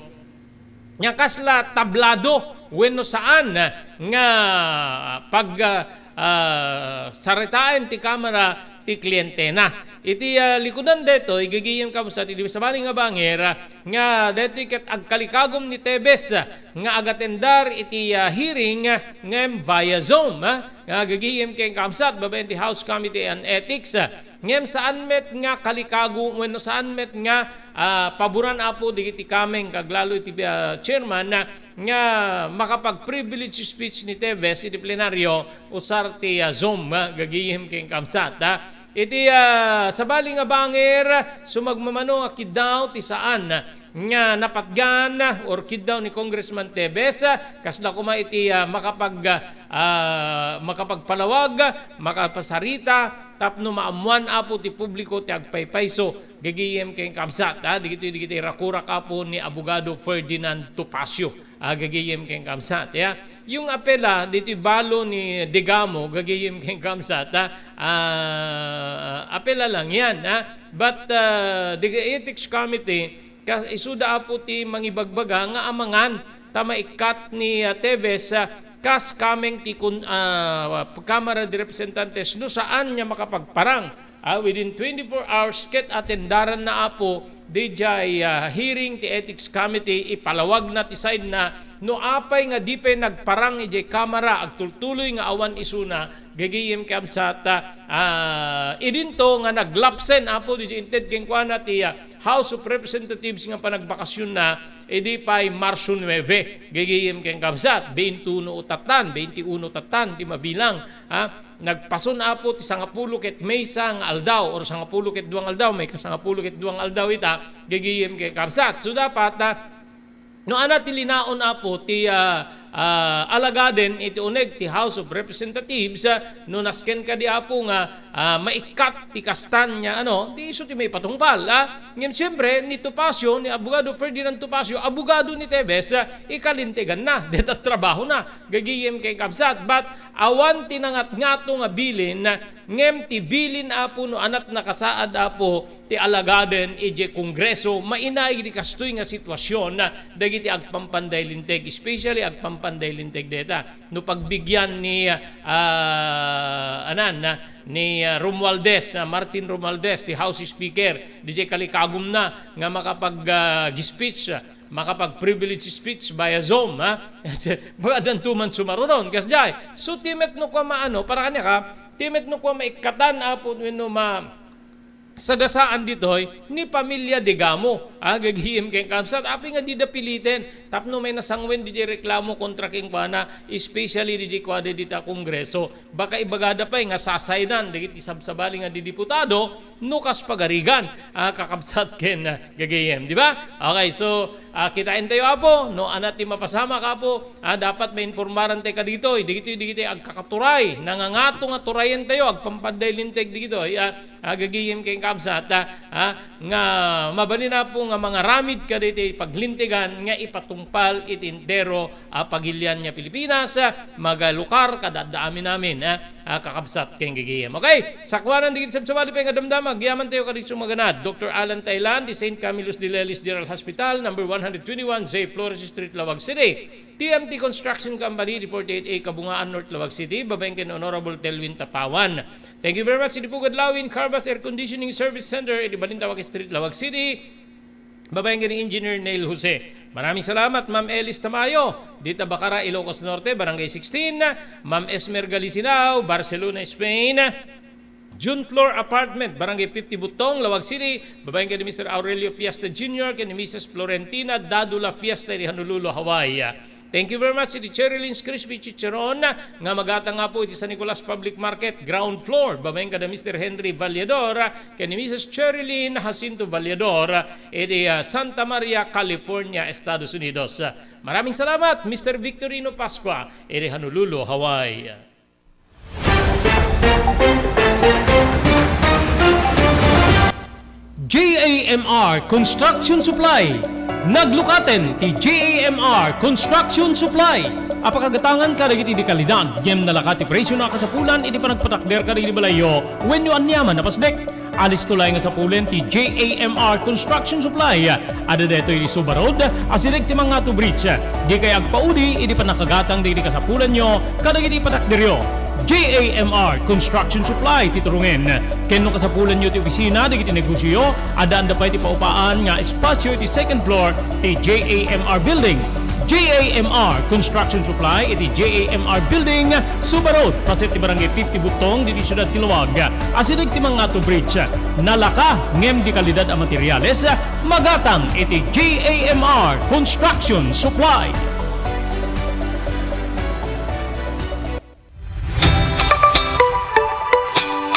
nga kasla tablado wenno saan, uh, nga pag, uh, ah, saritaen ti Kamara ti klientena. Iti, ah, likudan daytoy, gagayem kabsat iti sabali nga bangir, ah, nga daytoy ket agkalikagum ni Teves, ah, nga agatendar iti, ah, hearing, ah, ngem via Zoom, ah, nga gagayem ken kabsat babaen ti House Committee on Ethics, ah, ngem saan met nga kalikago wenno saan met nga, ah, paboran apo dagiti kameng kaglalo iti, ah, chairman, ah, nga makapag-privilege speech ni Teves iti plenaryo usar ti, ah, Zoom, ah, gagayem ken kabsat, ah. Iti, ah, sabali nga bangir, sumagmamano nga kiddaw ti saan nga napatgan or kiddaw ni Congressman Teves, ah, kasla koma iti, ah, makapag-, ah, makapagpalawag, makapasarita, tapno maammuan apo ti publiko ti agpaypayso gagayem ken kabsat, ah, dagitoy, dagitoy rakurak apo ni Abogado Ferdinand Topacio, ah, gagayem ken kabsat, ya. Yung apela ditoy balo ni Degamo, gagayem ken kabsat, ah, ah, apela lang yan, ah. But, ah, the Ethics Committee, kas-, isuda apo ti mangibagbaga nga amangan ta maikkat ni, ah, Teves, ah, kas kameng ti kun-, ah, Kamara de Representantes no saan nga makapagparang, ah, within twenty-four hours ket atendaran na apo dijay, ah, hearing ti Ethics Committee, ipalawag na ti side na no apay nga di pay nagparang ijay Kamara, agtultuloy nga awan isuna, gagayem kabsat, ah, idinto nga naglapsen apo dijay inted kenkuana ti, ah, House of Representatives nga panagbakasyon na, idi pay Marso nuebe, gagayem ken kabsat, beintiuno tattan, beintiuno tattan ti mabilang, ha? Nagpason apo ti sangapulo ket maysa nga aldaw, or sangapulo ket dua nga aldaw, may kasangapulo ket dua nga aldaw ita, gagayem ken kabsat. So, dapat, ha, no ana ti linaon apo ti, ah, ah, alagaden iti uneg ti House of Representatives, ah, no nasken kadi, Apo, nga, ah, maikkat ti kastan nga, ano, ti isu ti maipatungpal, ah. Ngem siempre, ni Topacio, ni Abogado Ferdinand Topacio, abogado ni Tebes, ah, ikalinteganna, deta trabahona, gagayem ken kabsat. But awan ti nangatngato nga bilin, ah, ngem ti bilin, Apo, no anat nakasaad, Apo, ti alagaden idiay Kongreso, mainaig iti kastoy nga sitwasion, ah, dagiti agpampanday linteg, especially agpampanday linteg deta. No pagbigian ni, ah, anan, ah, ni, ah, Romualdez, ah, Martin Romualdez, ti House Speaker, didiay kalikagumna nga makapag, ah, gi-speech, ah, makapag-privilege speech via Zoom, ha? Baga danto man sumaruron, kasdiay. So, ti met no kua maano, para kaniak, ha? Ti met no kua maikkatan, Apo, wenno ma-, sagasaan ditoy ni pamilya Degamo, ah, gagayem ken kabsat, apay nga dida piliten tapno may nasangwen didiay reklamo kontra kenkuana, especially didiay kuada dita Kongreso. Baka ibagada pay nga sasaydan dagiti sabsabali nga didiputado no kas pagarigan, ah, kakabsat ken, ah, gagayem, di ba? Okay, so, ah, kitaentayo, Apo, no anat ti mapasamak, Apo, ah, dapat mainformaran tayo kaditoy, dagitoy, dagitoy agkakaturay, nangangato nga turayentayo, agpampanday linteg dagitoy, ah, ah, gagayem ken kabsat, ah, ah, nga mabalin, Apo, nga mangaramid kadagiti paglintegan nga ipatungpal iti entero a pagilian nga Pilipinas, ah, magalukar kada adda amin-amin, ah, ah, kakabsat ken gagayem. Okay, sakuanan dagiti sabsabali pay nga damdama, agyamantayo kadagiti sumaganad. Doktor Alan Thailand, di Saint Camillus de Lelis General Hospital, number one hundred twenty-one, J Flores Street, Laoag City. T M T Construction Company, di forty-eight A Kabungaan, North Laoag City, babaen ken Honorable Telwin Tapawan. Thank you very much, idi Pugad Lawin, Carvas Air Conditioning Service Center, idi Balintawak Street, Laoag City. Babaen ken ni Engineer Neil Jose. Maraming salamat, Ma'am Elis Tamayo, dita Bacara, Ilocos Norte, Barangay sixteen, Ma'am Esmer Galisinao, Barcelona, Spain, June Floor Apartment, Barangay fifty, Butong, Laoag City, babaen ken ni Mister Aurelio Fiesta Junior ken ni Missus Florentina Dadula Fiesta, iti Honolulu, Hawaii. Thank you very much iti Cherry Lynn's Crispy Chicharon nga magatang, Apo, iti San Nicolas Public Market, ground floor. Babaen kada Mister Henry Vallador ken ni Missus Cherry Lynn Jacinto Vallador iti, ah, Santa Maria, California, Estados Unidos. Maraming salamat, Mister Victorino Pascua, iti Honolulu, Hawaii. J A M R Construction Supply. Naglukaten ti J A M R Construction Supply a pakagatangan kadagiti di kalidad, ngem nalaka ti presiona a kasapulan iti panagpatakder kadagiti balayyo wenno aniaman a pasdek. Alisto laeng a sapulen ti J A M R Construction Supply. Adda daytoy iti Suba Road, asideg ti Mangato Bridge. Dikay agpaudi iti pannakagatang dagiti kasapulanyo kadagiti panagderyo. J A M R Construction Supply ti turongen. Ken no kasapulanyo ti opisina dagiti negosioyo, addaan da pay ti paupaan nga espasio iti second floor ti J A M R Building. J A M R Construction Supply iti J A M R Building, Suba Road, paset ti Barangay fifty Butong, ditoy siudad ti Laoag. Asideg ti Mangato Bridge. Nalaka ngem di kalidad a materiales, magatang iti J A M R Construction Supply.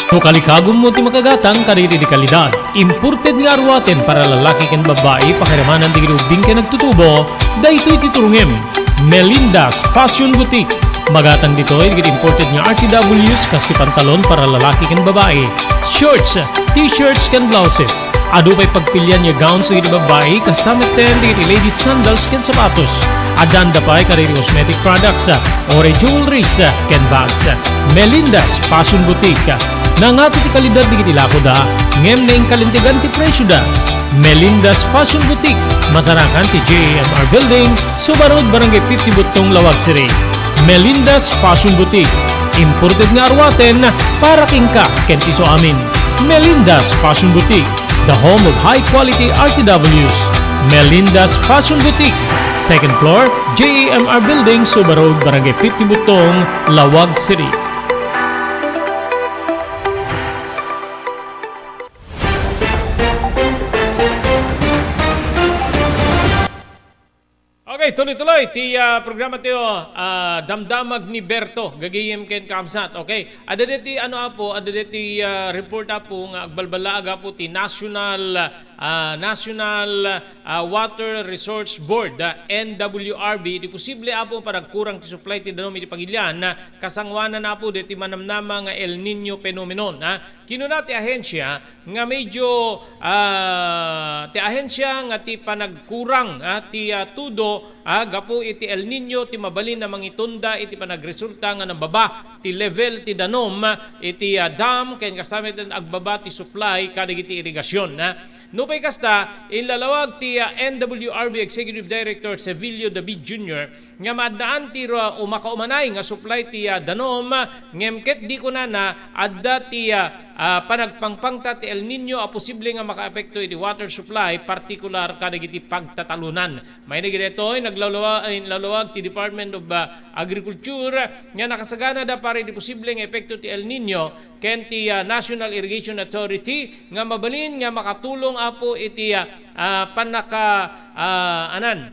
No kalikagummo ti makagatang kadagiti di kalidad, imported nga aruaten para lalaki ken babbai, pakiramanan dagiti ubbing ken agtutubo, daytoy ti turongem. Melinda's Fashion Boutique. Magatang ditoy dagiti imported nga R T Ws kas ti pantalon para lalaki ken babbai, shorts, t-shirts ken blouses. Adu pay pagpilian nga gowns dagiti babbai, kasta metten dagiti ladies sandals ken sapatos. Addaan da pay kadagiti cosmetic products, uray jewelries, ken bags. Melinda's Fashion Boutique. Nangato ti kalidad dagiti lakoda, ngem naingkalintegan ti presioda. Melinda's Fashion Boutique, masarakan ti J A M R Building, Suba Road, Barangay fifty Butong, Laoag City. Melinda's Fashion Boutique, imported nga aruaten para kenka ken ti isuamin. Melinda's Fashion Boutique, the home of high quality R T Ws. Melinda's Fashion Boutique, second floor, J A M R Building, Suba Road, Barangay fifty Butong, Laoag City. Okay, tuloy-tuloy ti, ah, programa tayo, ah, Damdamag ni Berto, gagayem ken kabsat. Okay, adda deti, ano, Apo, adda deti, ah, report, Apo, nga agbalbalaag, Apo, ti national, ah, ah, National, ah, Water Resource Board, ah, N W R B, iti posible, Apo, panagkurang ti supply ti danum iti pagilian, ah, kasangoanan, Apo, deti manamnama nga El Niño phenomenon, ah. Kinuna ti ahensya nga medyo, ah, ti ahensya nga ti panagkurang, ah, ti, ah, tudo, ah, gapu iti El Niño ti mabalin a mangitunda iti panagresulta nga nababa ti level ti danum, ah, iti, ah, dam, ken kasta met agbaba ti supply kadagiti irigasyon, ah. Nupay kasta, inlalawag ti, ah, N W R B Executive Director Sevilio David Junior nga maaddaan ti ru-, umakaumanay nga supply ti, ah, danum, ngem ket di kunana, adda ti, ah, ah, panagpangpangta ti El Niño a posible nga makaapekto iti water supply, partikular kadagiti pagtatalonan. Maineg daytoy, naglawlawa-, inlalawag ti Department of, ah, Agriculture nga nakasaganada para iti posible nga epekto ti El Niño ken ti, ah, National Irrigation Authority nga mabalin nga makatulong, Apo, iti, ah, ah, pannaka-, ah, anan,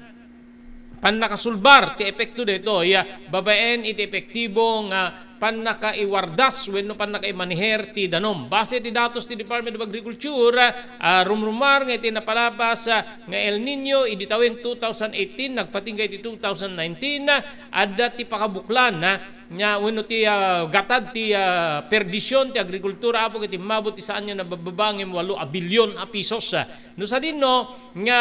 pannakasulbar ti epekto daytoy, ah, babaen iti epektibo nga pannakaiwardas wenno pannakaimaneher ti danum. Base ti datos ti Department of Agriculture, ah, rumrumar nga iti napalabas, ah, nga El Niño idi tawen two thousand eighteen nagpatingga iti two thousand nineteen, ah, adda ti pakabuklan, ah, nga wenno ti, ah, gatad ti, ah, perdisyon ti agrikultura, Apo, ket immabot ti saan nga nabababa ngem walo a bilyon a pesos, ah. No sadino nga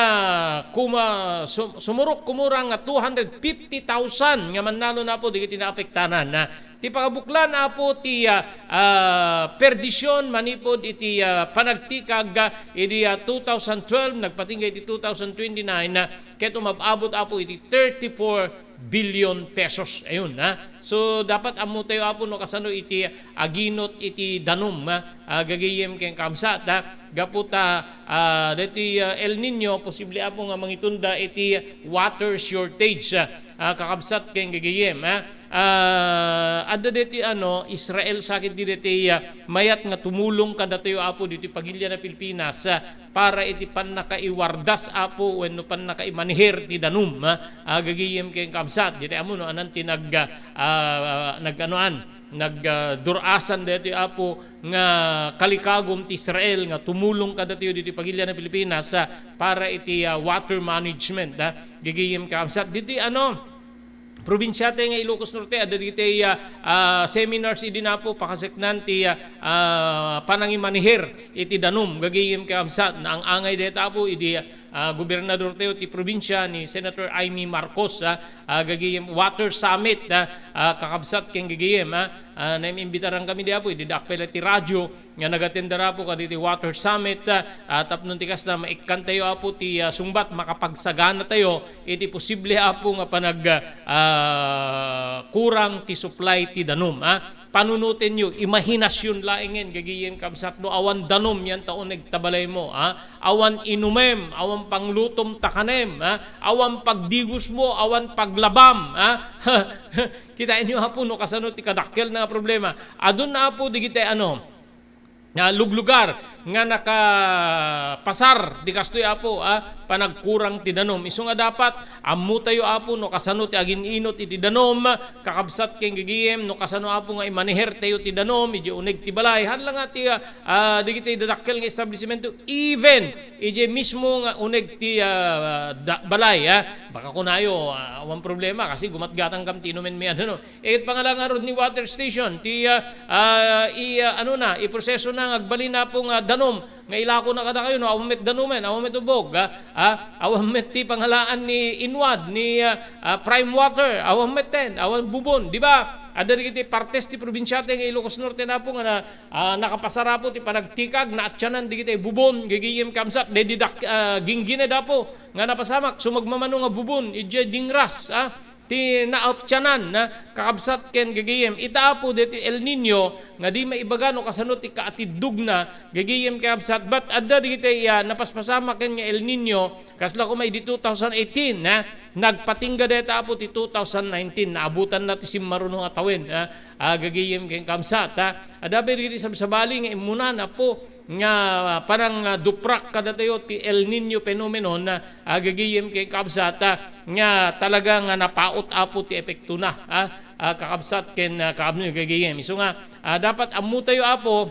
kuma-, sum-, sumurok kumurang nga two hundred fifty thousand nga mannalon, Apo, dagiti naapektanan, ah. Ti pakabuklan, Apo, ti, ah, ah, perdisyon manipud iti, ah, panagtikag, ah, idi, ah, two thousand twelve nagpatingga iti two thousand twenty-nine, ah, ket umab-abot, Apo, iti thirty-four billion pesos. Ayun, ha? So, dapat ammo tayo, Apo, no kasano iti aginot iti danum, ha? Ah, gagayem ken kabsat, ha? Gapu ta, ah, daytoy, ah, El Niño, posible, Apo, nga mangitunda iti water shortage, ah, kakabsat ken gagayem, ha? Ah, adda daytoy, ano, Israel sakit di daytoy, ah, mayat nga tumulong kadatayo, Apo, ditoy pagilian a Pilipinas, ah, para iti pannakaiwardas, Apo, wenno pannakaimaneher ti danum, ah, gagayem ken kabsat. Ditoy ammo no anan ti nag-, ah, nag-anoan, nag-, ah, dur-asan daytoy, Apo, nga kalikagum ti Israel nga tumulong kadatayo ditoy pagilian a Pilipinas, ah, para iti, ah, water management, ah, gagayem kabsat. Ditoy ano, probinsiatayo nga Ilocos Norte, adda dagiti, ah, ah, seminars idi napo pakaseknan ti, ah, ah, panangimaneher iti danum, gagayem kabsat, naang-angay dayta, Apo, idi, ah, gobernadortayo ti probinsia ni Senator Imee Marcos, ah, ah, gagayem water summit, ah, ah, kakabsat ken gagayem, ah, ah, naim-imbitaran kami di, Apo, idi dakpela ti radyo, nga nag-attend da rapo kaditi water summit, ah, ah, tapno ti kasta, maikkantayo, Apo, ti, ah, sungbat, makapagsaganatayo iti posible, Apo, nga panag-, ah, kurang ti supply ti danum, ah. Panunotenyo, imahinasyon laengen, gagayem kabsat, no awan danum yan ta uneg ta balaymo, ah. Awan inumem, awan panglutom ta kanem, ah. Awan pagdigosmo, awan paglabam, ah. Kitaenyo, Apo, no kasano ti kadakkelna nga problema. Adun, Apo, digitay ano, nga luglugar nga nakapasar di kastoy, Apo, ah, panagkurang ti danum. Isu nga dapat ammotayo, Apo, no kasano ti agin-inot iti danum, kakabsat ken gagayem, no kasano, Apo, nga imanehertayo ti danum idiay uneg ti balay. Haan la nga ti, ah, ah, digiti dadakkel nga establisemento, even idiay mismo nga uneg ti, ah, da-, balay, ah. Baka kunayo, ah, awan problema kasi gumatgatangkam ti inumenmi, ano, no? Ket pangala ngarud ni water station, ti, ah, ah, i-, ah, ano na, iproseso na nga agbalin, Apo, nga danum nga ilako na kadakayo, no, awan met danumen, awan met ubog, ah, ah, awan met ti pangalaan ni Inwad, ni, ah, ah, Prime Water, awan met ten, awan bubon, di ba? Adda dagiti partes ti probinsiatayo nga Ilocos Norte, Apo, nga na, ah, nakapasar, Apo, ti panagtikag, naatianan dagiti bubon, gagayem kabsat, daydi dak-, ah, ginggined, Apo, nga napasamak, sumagmamano nga bubon, idiay dingras, ah, ti naatianan, ah, kakabsat ken gagayem. Ita, Apo, daytoy El Niño nga di maibaga no kasano ti kaatiddogna, gagayem, kakabsat. But adda dagiti, ah, napaspasamak ken nga El Niño, kasla koma idi two thousand eighteen, ah, nagpatingga dayta, Apo, ti two thousand nineteen, naabutanna ti simmaruno a tawen, ah, ah, gagayem ken kabsat, ah. Adda pay dagiti sabsabali nga immunan, Apo, nga panang, ah, duprak kadatayo ti El Niño phenomenon, ah, gagayem ken kabsat, ah, nga talaga nga napaut, Apo, ti epektona, ah, ah, kakabsat ken, ah, kaammo gagayem. Isu nga, ah, dapat ammotayo, Apo,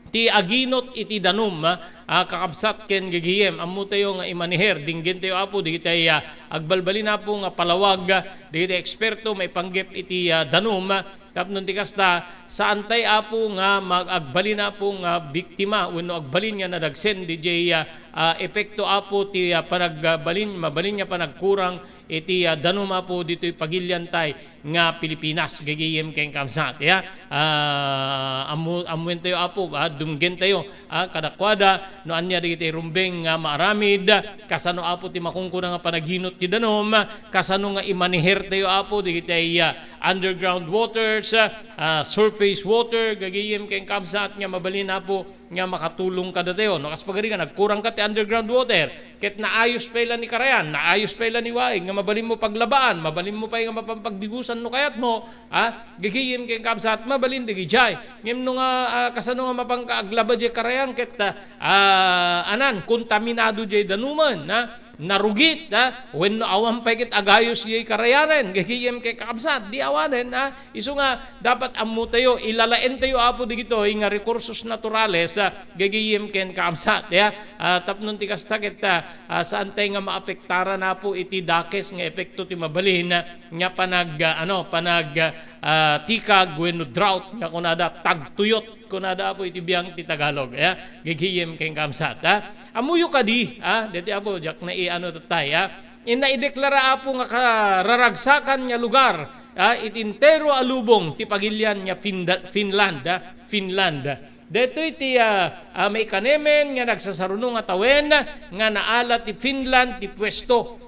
ti aginot iti danum, ah, ah, kakabsat ken gagayem, ammotayo nga imaniher, dinggentayo, Apo, dagiti, ah, agbalbalin, Apo, nga palawag, ah, dagiti eksperto maipanggep iti, ah, danum, ah, tapno ti kasta, saantay, Apo, nga mag-, agbalin, Apo, nga biktima wenno agbalin nga nadagsen didiay, ah, ah, epekto, Apo, ti, ah, panagbalin, mabalin nga panagkurang iti, ah, danum, Apo, ditoy pagiliantay nga Pilipinas, gagayem ken kabsat, ya. Ah, ammo-, ammoentayo, Apo, ah, dumgentayo, ah, kadakuada, no ania dagiti rumbeng nga maaramid, kasano, Apo, ti makunkuna nga panaginot ti danum, kasano nga imanihertayo, Apo, dagiti, ah, underground waters, ah, surface water, gagayem ken kabsat, nga mabalin, Apo, nga makatulong kadatayo. No, kas pagarigan, nagkurang ka ti underground water, ket naayos pay la ni karayan, naayos pay la ni waig, nga mabalin mo paglabaan, mabalin mo pay nga mapampagdigusan no kayat mo, ah, gagayem ken kabsat, mabalin dagidiay. Ngem no nga, ah, kasano nga mapanka aglaba diay karayan, ket, ah, ah, anan, kontaminado diay danumen, ah, narugit, ah, wenno awan pay ket agayos diay karayanen, gagayem ken kakabsat, di awanen, ah, Isu nga, dapat ammotayo, ilalaentayo, Apo, digitoy nga rekursos naturales, ah, gagayem ken kaabsat, ya. Ah, tapno ti kasta ket, ah, ah, saantay nga maapektaran, Apo, iti dakes nga epekto ti mabalin, ah, nga panag-, ah, ano, panag-, ah, tikag wenno drought nga kunada, tagtuyot kunada, Apo, iti biang ti Tagalog, ya. Gagayem ken kaabsat, ah. Ammoyo kadi, ah, deti, Apo, diak na i-, ano, tatay, ah. Inna ideklara, Apo, nga kararagsakan nga lugar, ah, iti entero a lubong ti pagilian nga Finda-, Finland, ah, Finland. Daytoy ti, ah, ah, maikanemen nga nagsasaruno nga tawen nga naala ti Finland ti puesto.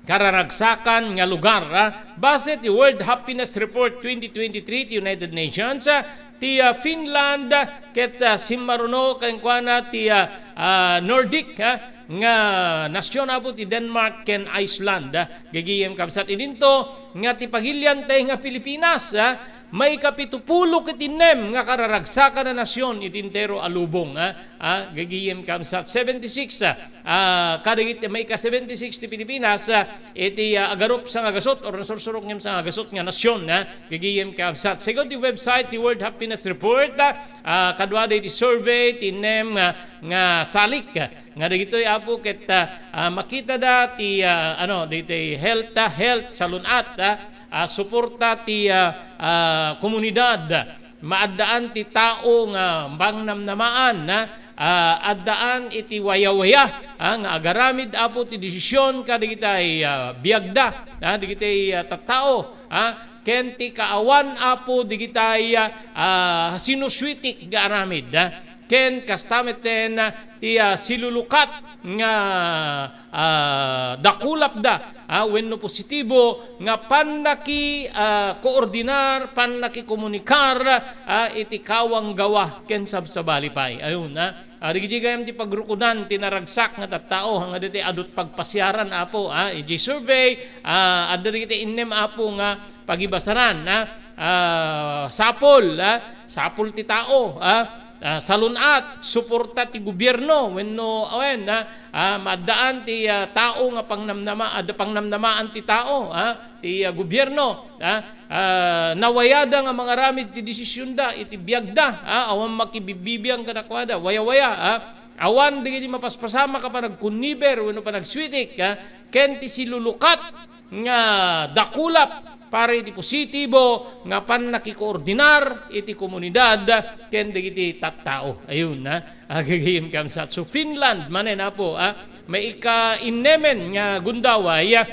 Kararagsakan nga lugar, ah. Base ti World Happiness Report twenty twenty-three ti United Nations, ah, ti, ah, Finland, ah, ket, ah, simmaruno kenkuana ti, ah, ah, Nordic, ah, nga nasion, Apo, ti Denmark ken Iceland, ah, gagayem kabsat. Idinto nga ti pagiliantay nga Pilipinas, ah, maikapitupulo ket innem nga kararagsakan a nasion iti entero a lubong, ah, ah, gagayem kabsat. Seventy-six, ah, ah, kadagiti maika seventy-six ti Pilipinas, ah, iti, ah, agarup sangagasut or nasursurok ngem sangagasut nga nasion, ah, gagayem kabsat. Segun ti website ti World Happiness Report, ah, ah, kaduada iti survey ti innem nga, nga salik, ah, nga dagitoy, Apo, ket, ah, ah, makitada ti, ah, ano, dagiti health, ah, health, salun-at, ah, ah, suporta ti, ah, ah, komunidad, maaddaan ti tao nga pangnamnamaan, ah, ah, addaan iti wayawaya, ah, nga agaramid, Apo, ti desisyon kadagiti, ah, biagda, ah, dagiti, ah, tattao, ah, ken ti kaawan, Apo, dagiti, ah, ah, sinusuitik nga aramid, ah. Ken kasta metten, ah, ti, ah, silulukat nga, ah, dakulapda, ah, wenno positibo nga pannaki, ah, koordinar, pannakikomunikar, ah, iti kawanggawa ken sabsabali pay. Ayun, ah. Ah, dagiti gayam ti pagrukodan ti naragsak nga tattao, nga diti adut pagpasiaran, Apo, ah, iti survey, ah, adda dagiti innem, Apo, nga pagibasaran, ah, ah, sapol, ah, sapol ti tao, ah, ah, salun-at, suporta ti gobierno, wenno awen, ah, ah, maaddaan ti, ah, tao nga pangnamnama-, adda pangnamnamaan ti tao, ah, ti, ah, gobierno, ah, ah, nawayada nga mangaramid ti desisionda iti biagda, ah, awan makibibibiang kadakuada, wayawaya, ah, awan dagiti mapaspasamak a panagkunniber wenno panagsuitik, ah, ken ti silulukat nga dakulap para iti positibo nga pannakikoordinar iti komunidad ken dagiti tattao. Ayun, ha? Agagayem kabsat. So, Finland manen, Apo, ah, maika-innemen nga gundaway, ah,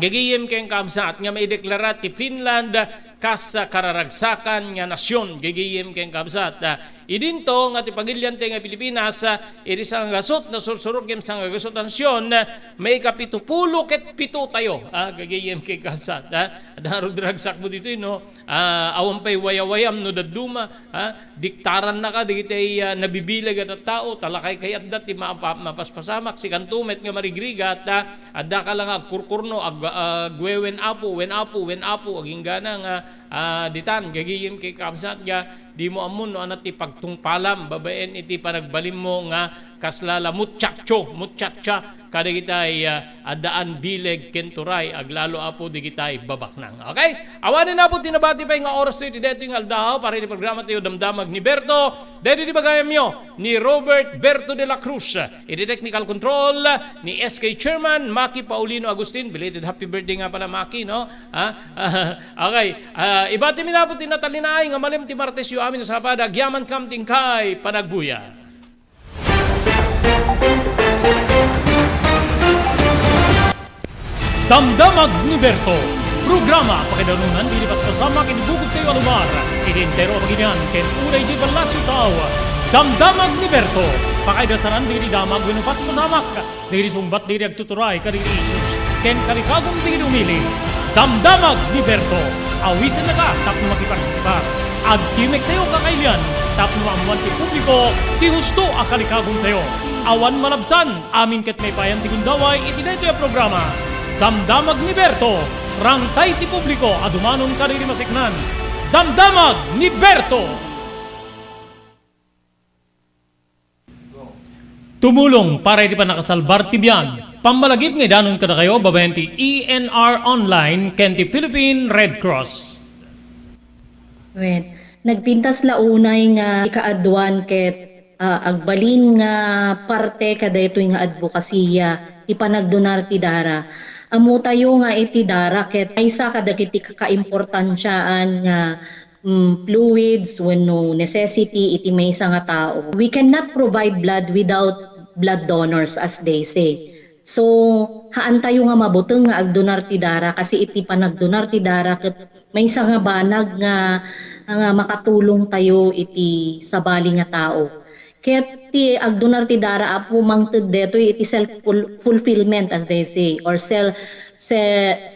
gagayem ken kabsat nga maideklara ti Finland kas kararagsakan nga nasion, gagayem ken kabsat. Ah, Idinto nga ti pagiliante nga Pilipinas, ah, idi sangagasut nasursurok ken sangagasut a nasion, ah, maikapitupulo ket pito tayo. Ah, gagayem ken kabsat, ah. Adda ngarud ragsakmo ditoy, no? Ah, awan pay wayawayam no dadduma, ah, diktarannaka dagiti, ah, nabibileg a tattao, talakay kayatda ti mapa-, mapaspasamak, sikanto met nga marigrigat, ah, addaka la nga agkurkurno, ag-, agwewen apo, wen apo, wen apo, aginggana nga, ah, ditan, gagayem ken kabsat nga, Dimo ammo no ania ti pagtungpalam babaen iti panagbalinmo nga kasla la muchacho, muchacha, kadagitay, ah, addaan bileg ken turay, aglalo, Apo, digitay babaknang. Okay? Awanen, Apo, ti nabati pay nga oras tayo iti daytoy nga aldaw para iti programa tayo, Damdamag ni Berto. Daytoy ti bagayamyo ni Robert Berto de la Cruz. Iti technical control ni S K Chairman Maki Paulino Agustin. Belated happy birthday nga pala, Maki, no? Ha? Okay. Ah, ibati mi, Apo, ti natalinaay nga malem ti Martesyo amin a sabado. Agyamankam ti inkay panagbuya. Damdamag ni Berto. Programa pakaidanunan iti paspasamak iti bukod tayo a lugar, iti entero a pagilian, ken unay iti ballasiw tao. Damdamag ni Berto. Pakaidasaran dagiti damag wenno paspasamak, dagiti sungbat dagiti agtuturay kadagiti issues, ken kalikagum dagiti umili. Damdamag ni Berto. Awisennaka tapno makipartisipar. Agtimek tayo kakailian tapno maammoan ti publiko ti husto a kalikagum tayo. Awan malabsan. Amin ket maipayan ti gundaway iti daytoy a programa. Damdamag ni Berto, rangtay ti publiko a dumanon kadagiti maseknan. Damdamag ni Berto! Tumulong para iti pannakasalbar ti biag. Pammalagip nga idanon kadakayo babaen ti E N R Online ken ti Philippine Red Cross. Wen, nagpintas la unay nga ikaaduan ket, ah, agbalin nga parte kadaytoy nga adbokasiya ti panagdonar ti dara. Ammotayo nga iti dara ket maysa kadagiti kakaimportansiaan nga, mm, fluids wenno necessity iti maysa nga tao. We cannot provide blood without blood donors, as they say. So, haantayo nga mabuteng nga agdonar ti dara, kasi iti panagdonar ti dara ket maysa nga banag nga, nga makatulong tayo iti sabali nga tao. Ket ti agdonar ti dara, Apo, mangted detoy iti self ful-, fulfillment, as they say, or sel-, se-,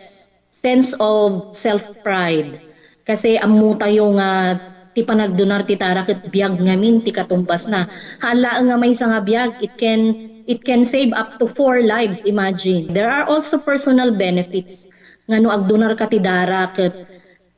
sense of self-pride. Kasi ammotayo nga ti panagdonar ti dara ket biag ngamin ti katumbasna. Haan laeng nga maysa nga biag, it can, it can save up to four lives, imagine. There are also personal benefits nga no agdonarka ti dara ket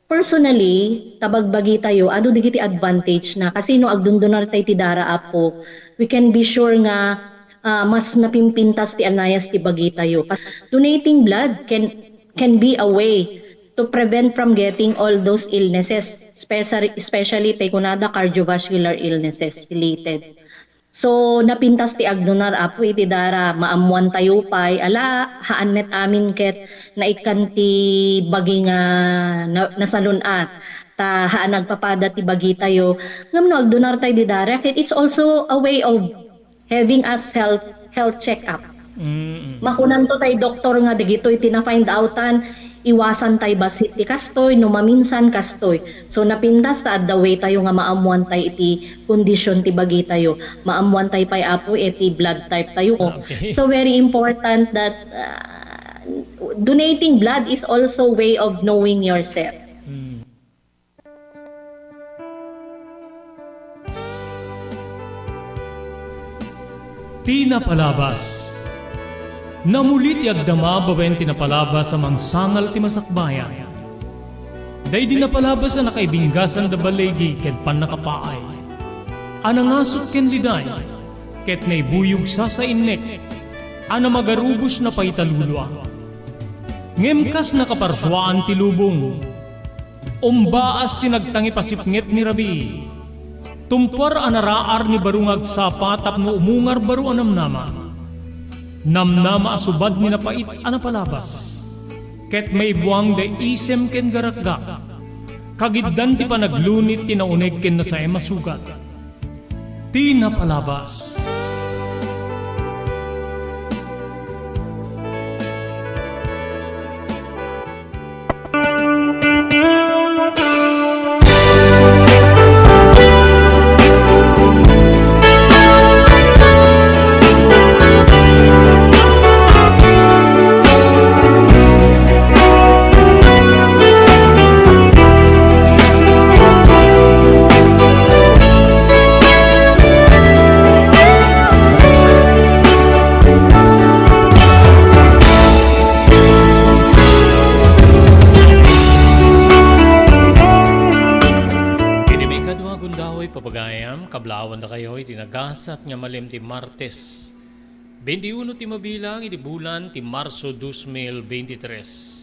personally, ta bagbagitayo, adu dagiti advantage na. Kasi no agdondonartay ti dara, Apo, we can be sure nga, ah, mas napimpintas ti anayas ti bagitayo. Donating blood can can be a way to prevent from getting all those illnesses, especially, especially tay kunada cardiovascular illnesses related. So, napintas ti agdonar, Apo, iti dara, maammoantayo pay, ala, haan met amin ket naikkan ti bagi nga na-, nasalun-at, ta haan agpapada ti bagitayo. Ngem no agdonartay di dara, ket it's also a way of having us health, health check-up. Mm, mm. Makunanto tay doktor nga dagitoy ti na-find outan, iwasan tay bassit ti kastoy, no maminsan kastoy. So, napintas ta adda way tayo nga maammoan tay iti kondisyon ti bagitayo. Maammoan tay pay, Apo, iti blood type tayo. Ah, okay. So, very important that, uh, donating blood is also way of knowing yourself. Mm. Ti napalabas. Namuli ti agdama babaen ti napalabas a mangsangal ti masakbayan. Daydi napalabas a nakaibinggasan da baligi ken pannakapaay. A nangasut ken liday, ket naibuyog sasainnek, a namagarubos na pay talulua. Ngem kas nakaparsuaan ti lubong, Umbaas ti nagtangipasipnget ni rabii. Tumpuar a naraar ni baro nga agsapa tapno umungar baro a namnama. Namnama a subad ni napait a napalabas. Ket maibuang da isem ken garakgak. Kagiddan ti panaglunit ti nauneg ken nasaem a sugat. Ti napalabas. Iti maikadua gundaway, papagayam, kablaawan dakayo iti nagasat nga malem ti Martes. Bentiuno ti mabilang iti bulan ti Marso dos mil bentitres.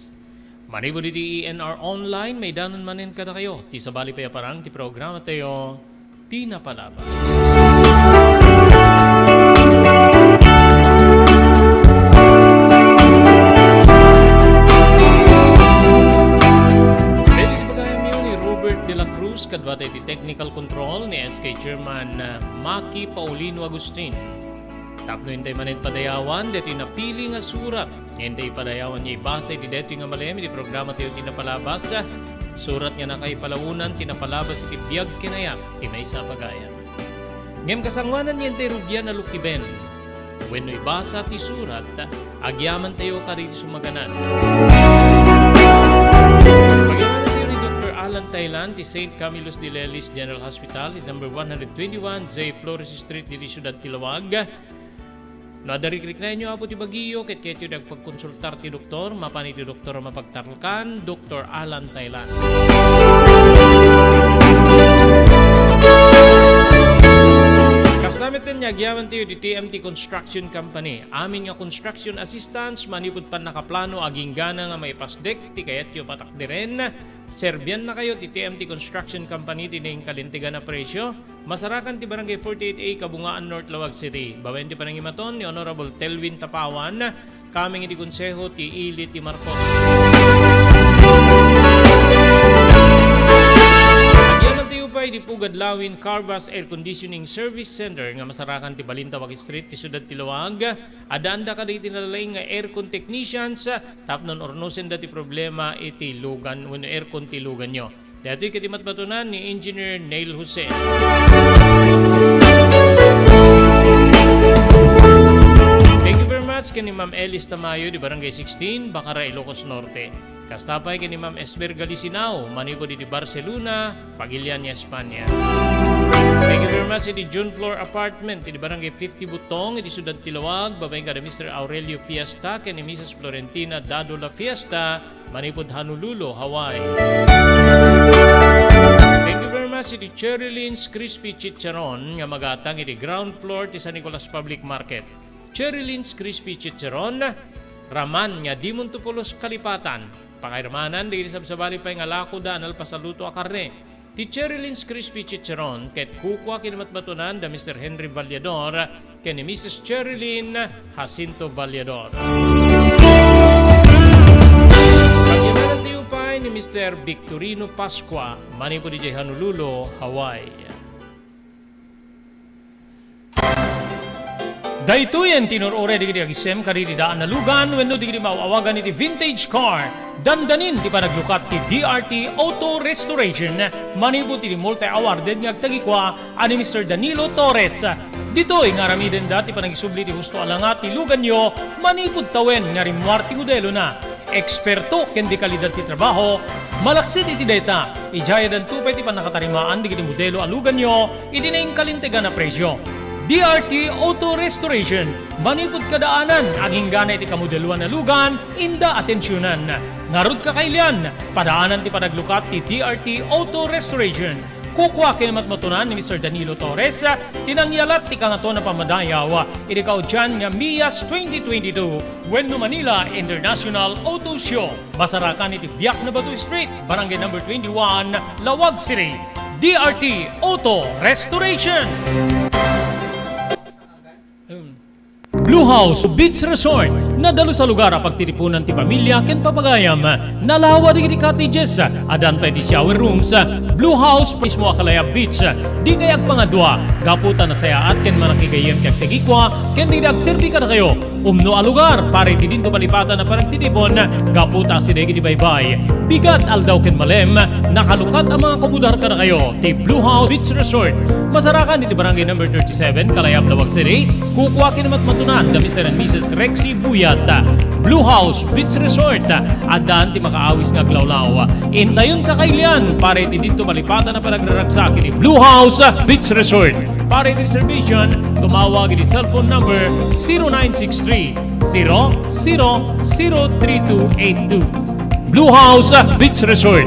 Manipud iti E N R Online, maidanon manen kadakayo ti sabali pay a parang ti programatayo, Ti Napalabas. Daytoy ti pagayamyo ni Robert de la Cruz, kadua tay ti technical control ni S K Chairman, uh, Maki Paulino Agustin. Tapno intay manen padayawan daytoy napili nga surat nga intay padayawan nga ibasa iti daytoy nga malem iti programatayo Ti Napalabas. Surat nga nakaipalaonan ti napalabas iti biag ken ayat ti maysa a pagayam. Ngem kasangoanan nga intay rugian a lukiben wenno ibasa ti surat, agyamantayo kadagiti sumaganan. Pagyamanantayo ni Doktor Alan Taylan ti Saint Camillus de Lelis General Hospital, iti number one hundred twenty-one J Flores Street, iti siudad ti Laoag. No adda rikriknaenyo, Apo, ti bagiyo, ket kayatyo ti agpagkonsultar ti doktor, mapan iti doktor a mapagtalkan, Doktor Alan Taylan. Kasta metten nga agyamantayo iti T M T Construction Company. Amin nga construction assistance, manipud pannakaplano, aginggana nga maipasdek ti kayatyo patakderen, serbiannakayo ti T M T Construction Company iti nainkalintegan a presio. Masarakan ti Barangay forty-eight A, Kabungaan, North Laoag City. Babaen ti panangimaton ni Honorable Telwin Tapawan, kameng iti Konseho ti Ili ti Marcos. Agyamanen tayo pay iti Pugad Lawin Carvas Air Conditioning Service Center nga masarakan ti Balintawak Street ti siudad ti Laoag. Addaanda kadagiti nalaing nga aircon technicians, tapno urnosenda ti problema iti lugan wenno aircon ti luganyo. Daytoy ket ti matmatonan ni Engineer Neil Jose. Thank you very much ken ni Ma'am Elis Tamayo, di Barangay sixteen, Bacara, Ilocos Norte. Kasta pay ken ni Ma'am Esmer Galisinao, manipud iti Barcelona, Pagilian, Espanya. Thank you very much iti June Floor Apartment, iti Barangay fifty Butong, iti Siudad ti Laoag, babaen kada Mister Aurelio Fiesta ken ni Missus Florentina Dado La Fiesta, manipud Honolulu, Hawaii. Thank you very much iti Cherry Lynn's Crispy Chicharon nga magatang iti ground floor ti San Nicolas Public Market. Cherry Lynn's Crispy Chicharon, raman nga dimonto pulos kalipatan. Pakairamanan dagiti sabsabali pay nga lakoda a nalpasaluto a karne. Ti Cherry Lynn's Crispy Chicharon ket kukua ken matmatonan da Mister Henry Vallador ken ni Missus Cherry Lynn Jacinto Vallador. Pagyamanantayo pay ni Mister Victorino Pascua manipud idiay Honolulu, Hawaii. Daytoyen ti inur-uray dagiti agisem kadagiti daan a lugan wenno dagiti maaw-awagan iti vintage car. Dandanin ti panaglukat ti D R T Auto Restoration manipud iti multi-awarded nga agtagikua a ni Mister Danilo Torres. Ditoy nga aramidenda ti panagisubli ti husto a langa ti luganyo manipud tawen nga rimmuar ti modelona. Eksperto ken di kalidad ti trabaho, malaksid iti dayta, idiay addanto pay ti pannakatarimaan dagiti modelo a luganyo iti nainkalintegan a presio. D R T Auto Restoration, manipud kadaanan, aginggana iti kamodeloan a lugan, inda atensionan. Ngarud, kakailian, padaanan ti panaglukat ti D R T Auto Restoration. Kukua ken matmatonan ni Mister Danilo Torres ti nangyalat ti Kangatoan a Pammadayaw iti kaudian nga MIAS twenty twenty-two wenno Manila International Auto Show. Masarakan iti Biak na Bato Street, Barangay Number twenty-one, Laoag City. D R T Auto Restoration. Hmm. Blue House Beach Resort, nadalus a lugar a pagtitipunan ti pamilia ken papagayam. Nalawa dagiti cottages, addan pay ti shower rooms. Blue House mismo a Kalayab Beach. Dikay agpangadua, gapu ta nasayaat ken manakigayyem ti agtagikua ken dagiti agserbi kadakayo. Umno a lugar para iti dinto malipatan a panagtitipon, gapu ta asideg iti baybay. Bigat, aldaw ken malem, nakalukat a mangakomodar kadakayo ti Blue House Beach Resort. Masarakan iti Barangay Number thirty-seven, Kalayab, Laoag City. Kukua ken matmatonan da Mister and Missus Rexy Buyat. Blue House Beach Resort, addan ti makaawis nga aglawlaw. Intayon, kakailian, para iti dinto malipatan a panagraragsak iti Blue House Beach Resort. Para iti reservation, tumawag iti cellphone number zero nine six three, zero zero zero three two eight two. Blue House Beach Resort.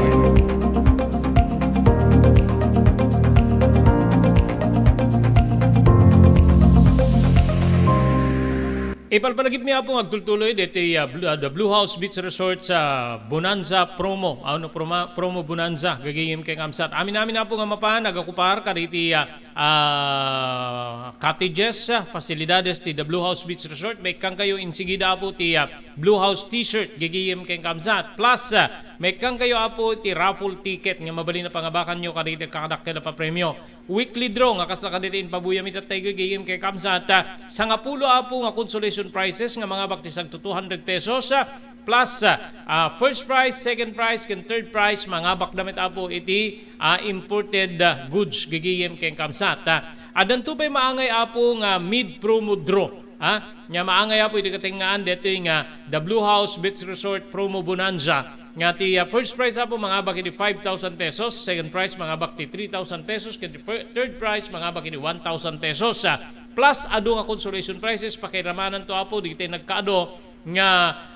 Ipalpalagipmi, Apo, nga agtultuloy ditoy, ah, Blue, ah, the Blue House Beach Resort sa Bonanza Promo. Ano, promo, promo Bonanza, gagayem ken kamsat. Amin-amin, Apo, nga mapan agakupar kaditi, ah, ah, cottages, ah, facilidades ti the Blue House Beach Resort. Maikkan kayo insigida, Apo, ti, ah, Blue House T-shirt, gagayem ken kamsat. Plus, ah, maikkan kayo, Apo, ti raffle ticket nga mabalin a pangabakanyo kaditi kakadakkel a papremio. Weekly draw nga kasla kaditi impabuyam itattay gagayem ken kamsat, ah, sangapulo, Apo, nga consolation prizes nga mangabak ti sagto two hundred pesos, ah, plus, ah, ah, first prize, second prize, ken third prize, mangabakda met, Apo, iti, ah, imported, ah, goods gagayem ken kamsat, ah. Addanto pay maangay, Apo, nga mid-promo draw, ah, nga maangay, Apo, iti katengngaan detoy nga The Blue House Beach Resort Promo Bonanza. Nga ti, ah, first prize, Apo, mangabak iti five thousand pesos, second prize mangabak ti three thousand pesos, ken ti fir-, third prize mangabak iti one thousand pesos. Ah, plus adu nga consolation prizes, pakiramananto, Apo, dagiti nagkaadu nga,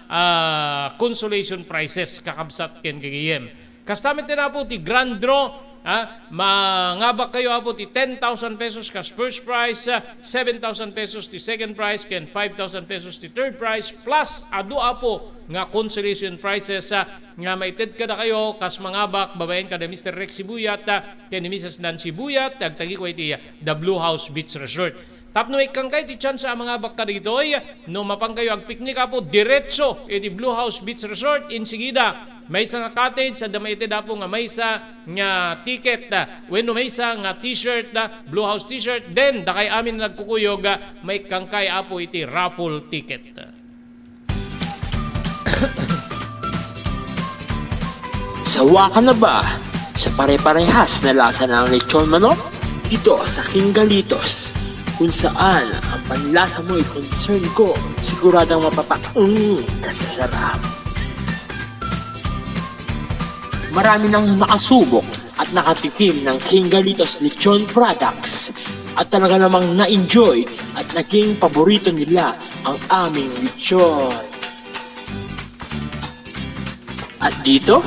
ah, consolation prizes, kakabsat ken gagayem. Kasta met, Apo, ti grand draw, ah, mangabak kayo, Apo, ti ten thousand pesos kas first prize, ah, seven thousand pesos ti second prize, ken five thousand pesos ti third prize, plus adu, Apo, nga consolation prizes, ah, nga maited kadakayo kas mangabak babaen kada Mister Rex Sibuyat, ah, ken ni Missus Nancy Buyat, agtagikuay ti, ah, The Blue House Beach Resort. Tapno ikkan kay ti tsansa a mangabak kaditoy, no mapan kayo agpiknik, Apo, diretso iti Blue House Beach Resort, insigida, maysa nga cottage, adda maited, Apo, nga maysa nga ticket, ah, wenno maysa nga t-shirt, ah, Blue House t-shirt, then, dakay amin nga nagkukuyog, ah, maikkan kay, Apo, iti raffle ticket. Sawa ka na ba sa pare-parehas na lasa ng lechon manok? Dito sa King Galitos, kung saan ang panlasa mo'y concern ko, siguradong mapapaung ka sa sarap. Marami nang nakasubok at nakatikim ng King Galitos Lechon Products at talaga namang na-enjoy at naging paborito nila ang aming lechon. At dito,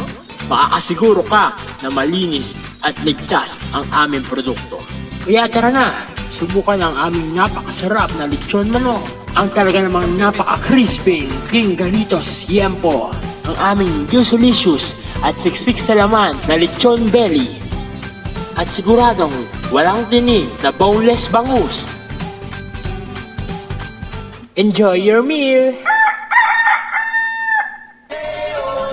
makakasiguro ka na malinis at ligtas ang aming produkto. Kaya tara na, subukan ang aming napakasarap na lechon manok. Ang talaga namang napaka-crispy King Galitos Yempo. Ang aming juicy-licious at siksik sa laman na lechon belly. At siguradong walang tinik na boneless bangus. Enjoy your meal!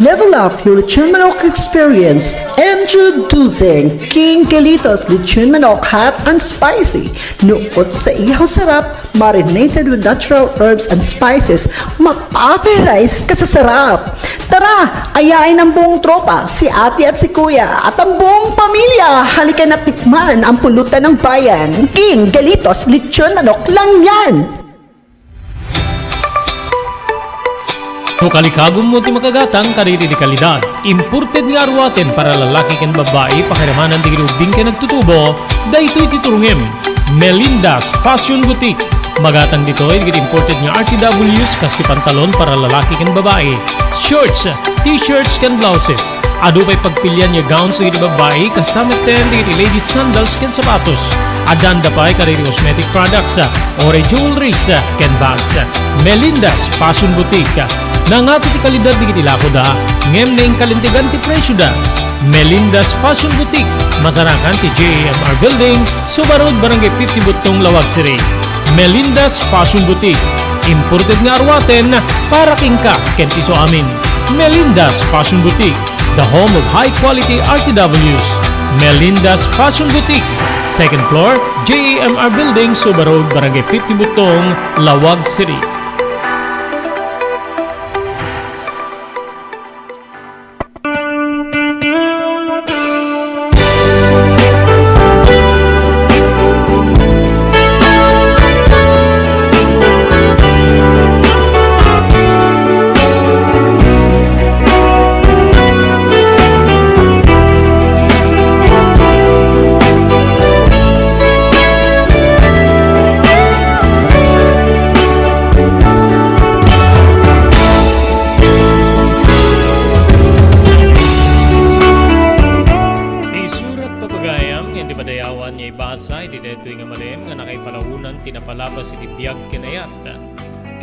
Level up your lechon manok experience. Introducing King Galitos Lechon Manok Hot and Spicy. Nukot sa ihaw sarap, marinated with natural herbs and spices, mapaparize ka sa sarap. Tara, ayain ang buong tropa, si ate at si kuya, at ang buong pamilya. Halika na tikman ang pulutan ng bayan. King Galitos Lechon Manok lang yan. No kalikagummo ti makagatang kadagiti kalidad, imported nga aruaten para lalaki ken babbai, pakiramanan dagiti ubbing ken agtutubo, daytoy ti turongem. Melinda's Fashion Boutique. Magatang ditoy dagiti imported nga R T Ws kas ti pantalon para lalaki ken babbai, shorts, t-shirts ken blouses. Adu pay pagpilian nga gowns dagiti babbai, kasta metten dagiti ladies sandals ken sapatos. Addanda pay kadagiti cosmetic products, ore jewelries, ken bags. Melinda's Fashion Boutique. Nangato ti kalidad dagiti lakoda, ngem naingkalintegan ti presioda. Melinda's Fashion Boutique, masarakan ti J A M R Building, Suba Road, Barangay fifty Butong, Laoag City. Melinda's Fashion Boutique, imported nga aruaten para kenka ken ti isuamin. Melinda's Fashion Boutique, the home of high quality R T Ws. Melinda's Fashion Boutique, second floor, J A M R Building, Suba Road, Barangay fifty Butong, Laoag City. Isurat pagayam nga iti padayawan nga ibasa iti daytoy nga malem nga nakaipalaonan ti napalabas iti biag ken ayat.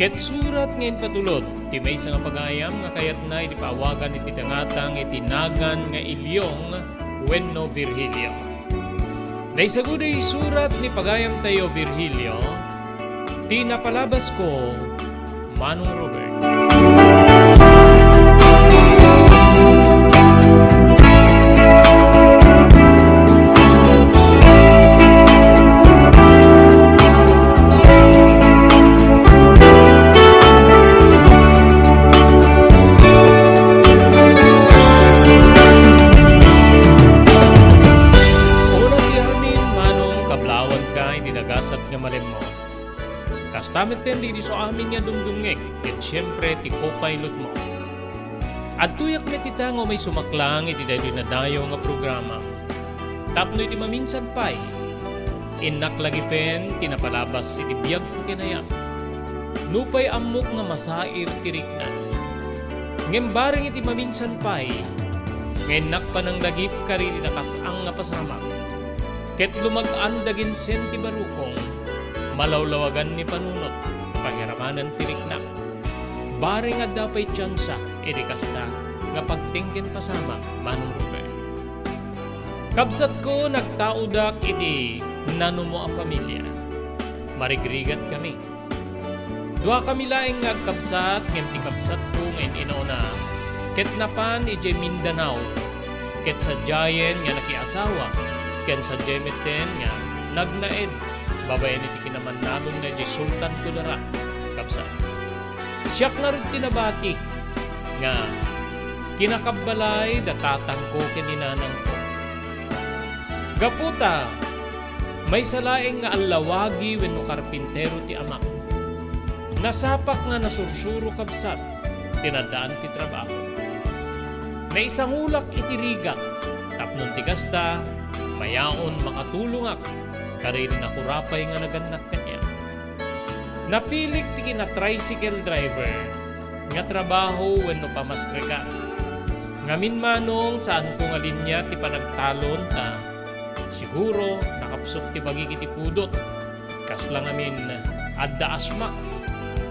Ket surat nga impatulod ti maysa nga pagayam nga kayatna idi paawagan iti dangatang iti nagan nga Ilyong wenno Virgilio. Naisagudi isurat ni pagayamtayo Virgilio, ti napalabasko, Manong Robert. Una ti amin, Manong, kablawanka iti nagasat nga malemmo. Kasta metten dagiti isu amin nga dumdumngeg, ken siempre ti co-pilotmo. Adtoyak met ita nga umay sumaklang iti daytoy nadayo nga programa. Tapno iti maminsan pay, innak lagipen ti napalabas iti biagko ken ayat. Nupay ammok nga masair ti rikna. Ngem bareng iti maminsan pay, nga innak pananglagip kadagiti nakas-ang nga pasamak. Ket lumag-an da ginsen ti barukong, malawlawagan ni panunot, pagiramanen ti riknak. Bareng adda pay tiansa idi kasta nga pagteng ken pasamak, Manong Robert. Kabsatko, nagtaodak iti nanumo a familia. Marigrigatkami. Duakami laeng nga agkabsat, ngem ti kabsatko nga in-inauna ket napan idiay Mindanao, ket sadiayen nga nakiasawa, ken sadiay metten nga nagnaed babaen iti kinamannabengna idiay Sultan Kudarat, kabsat. Siak ngarud ti nabati nga kinakabbalay da tatangko ken ni nanangko. Gapu ta maysa laeng nga allawagi wenno karpintero ti amak, nasapak nga nasursuro, kabsat, ti naddaan ti trabaho. Naisangolak iti rigak tapno ti kasta, mayaon makatulongak kadagiti nakurapay nga nagannak kaniak. Napilik ti kina-tricycle driver nga trabaho wenno pamastrekan. Ngamin, Manong, saanko nga linia ti panagtalon ta siguro nakapsut ti bagik iti pudot. Kasla ngamin, adda asmak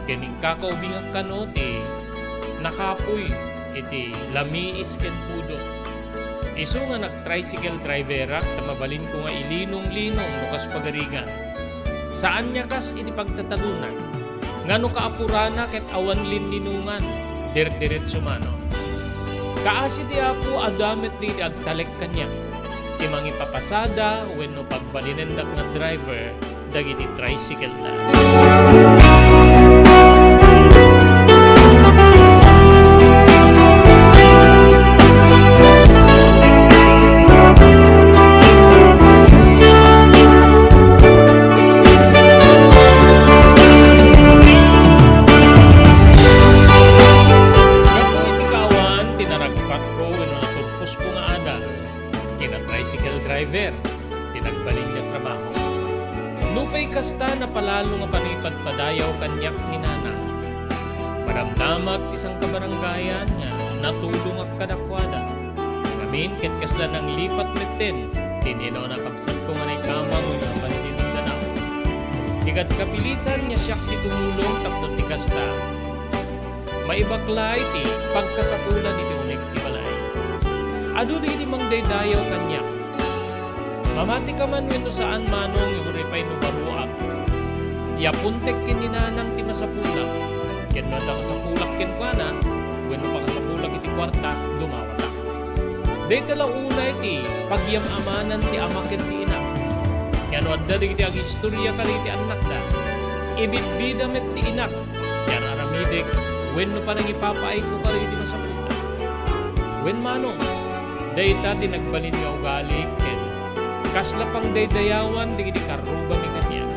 ken inkakaubingak kano ti nakapuy iti lamiis ken pudot. Isu nga nag-tricycle driverak ta mabalinko nga ilinong-linong no kas pagarigan. Saanna kas iti pagtataguna nga no kaapurana ket awan linlinongan, dirdiretso, Manong. Kaasi ti Apo, adda met dagiti agtalek kaniak ti mangipapasada wenno pagbalinennak nga driver dagiti tricycle-na. Gapu iti kaawan ti naragpatko wenno naturposko nga adal, kina-tricycle driver ti nagbalin nga trabaho. Nupay kasta, napalalo nga pangipadpadayaw kaniak ni Nanang. Madamdamak ti sangkabarangayan nga natulongak kadakuada. Ngamin ket kasla nanglipat metten ti in-inauna a kabsatko nga naikamang wenno napan iti Mindanao. Di ket kapilitan nga siak ti tumulong tapno ti kasta, maibaklay ti pagkasapulan iti uneg ti balay. Adu dagiti mangdaydayaw kaniak. Mamati ka man wenno saan, Manong, uray pay no baroak, iyapontek ken ni Nanang ti masapulak. Ken no adda kasapulak kenkuana wenno pakasapulak iti kuarta, dumawatak. Dayta la unay ti pagyam-amanan ti ama ken ti ina. Ken no adda dagiti agistoria kadagiti annakda, ibibbida met ti inak ti ar-aramidek wenno panangipapaayko kadagiti masapulak. Wen, Manong, dayta ti nagbalin nga ugali ken kasla pangdaydayawan dagiti karrubami kaniak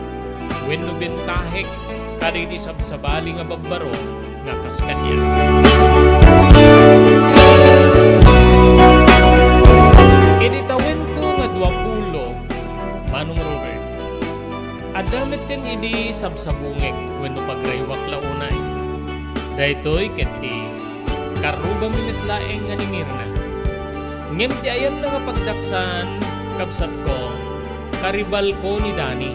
wenno bentahek kadagiti sabsabali nga babbaro nga kas kaniak. Idi tawenko nga duapulo, Manong Robert, adda metten idi sabsabungek wenno pagraywak la unay. Daytoy ket ti karrubami met laeng nga ningirna. Ngem ti ayanna nga pagdaksan, kabsatko, karibalko ni Dani.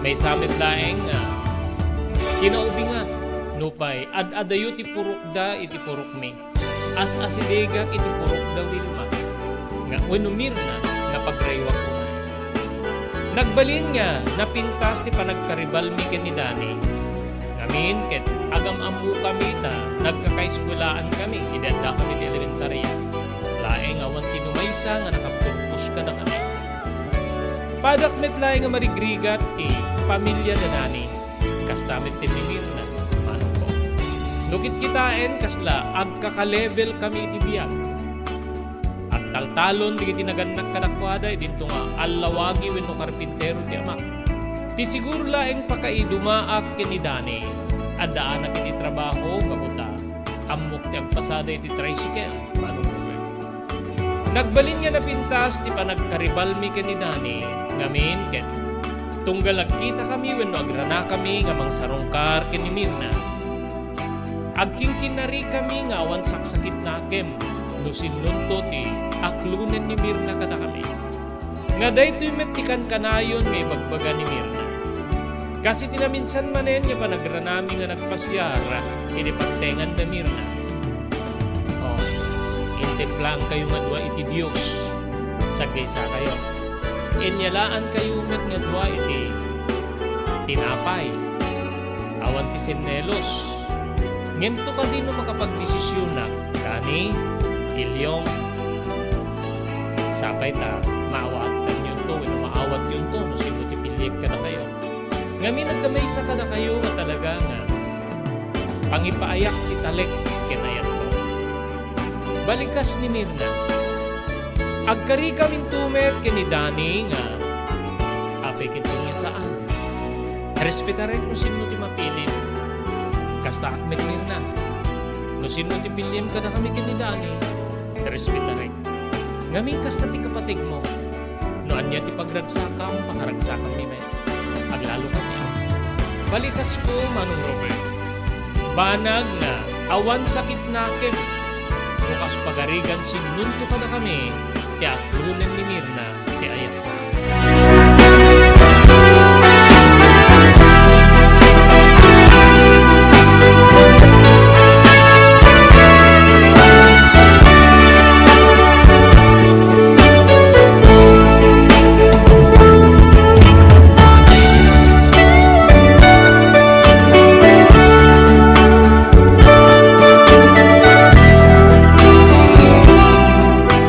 Maysa met laeng nga Kinaubingan, nupay ad-adayo ti purokda iti purokmi. As-asidegak iti purokda Wilma, nga wenno Mirna, nga pagrayuak unay. Nagbalin nga napintas ti panagkaribalmi ken ni Dani. Ngamin ket agam-ammokami ta nagkakaeskuelaan kami idi addakami iti elementaria. Laeng awan ti numaysa nga nakapurpos kadakami. Padak met laeng nga marigrigat ti pamiliada Dani. Kasta met ken ni Mirna, manongko. No kitkitaen, kasla agkakalevelkami iti biag. Agtaltalon dagiti nagannak kadakuada idinto nga allawagi wenno karpintero ti amak. Ti siguro laeng pakaidumaak ken ni Dani, addaanak iti trabaho gapu ta ammok ti agpasada iti tricycle, manong Robert. Nagbalin nga napintas ti panagkaribalmi ken ni Dani ngamin ket tunggal nagkitakami wenno agranakami nga mangsarungkar ken ni Mirna. Agkinkinarikami nga awan saksakitnakem no sinonto ti aklonen ni Mirna kadakami. Nga daytoy met ti kankanayon nga ibagbaga ni Mirna. Kas iti naminsan manen nga panagranami nga nagpasiar idi pagtenganda Mirna. O, intemplaankayo nga dua iti Dios, saggaysakayo. Inyalaankayo met nga dua iti tinapay. Awan ti sennelos. Ngem to kadi no makapagdesisionak, Dani, Iliong, sapay ta maawatanyo to wenno maawatyonto no sino ti pilliek kadakayo. Ngamin adda maysa kadakayo nga talaga nga pangipaayak ti talek ken ayatko. Balikas ni Mirna. Agkarikaminto met ken ni Dani nga apay ket ket saan. Respetarek no sinno ti mapilim. Kastaak met Mirna. No sinno ti pilim kadakami ken ni Dani, respetarek. Ngamin kasta ti kapategmo. No ania ti pagragsakam, pakaragsakammi met. Aglalo kaniak. Balikasko, Manong Robert. Banag nga awan sakitnakem no kas pagarigan sinnunto kadakami ti aklonen ni Mirna ti ayatna.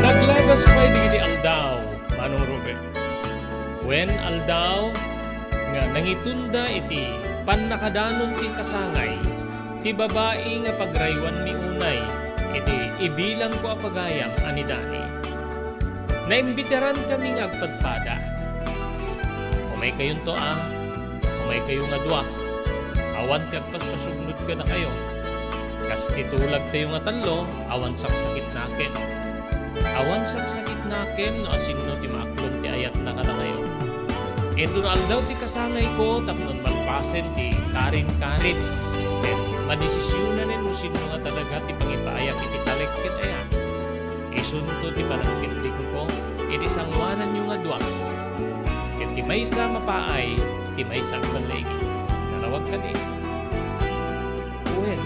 Naglabas pay dagiti aldaw, Manong Robert. Wen aldaw nga nangitunda iti pannakadanon ti kasangay ti babai nga pagrayuanmi unay iti ibilangko a pagayam a ni Dani. Naimbitirankami nga agpadpada. Umaykayonto a, umaykayo nga dua. Awan ti agpaspasugnod kadakayo. Kas ti tulagtayo nga tallo, awan saksakitnakem. Awan saksakitnakem no asinno ti maaklon ti ayatna kadakayo. Inton aldaw ti kasangayko tapno malpasen ti karin-karin, ket madesisionanen no sinno nga talaga ti pangipaayak iti talek ken ayat. Isunto ti panangkendingko iti sangoananyo nga dua. Ket ti maysa mapaay, ti maysa agballigi. Nalawag kadi? Wen,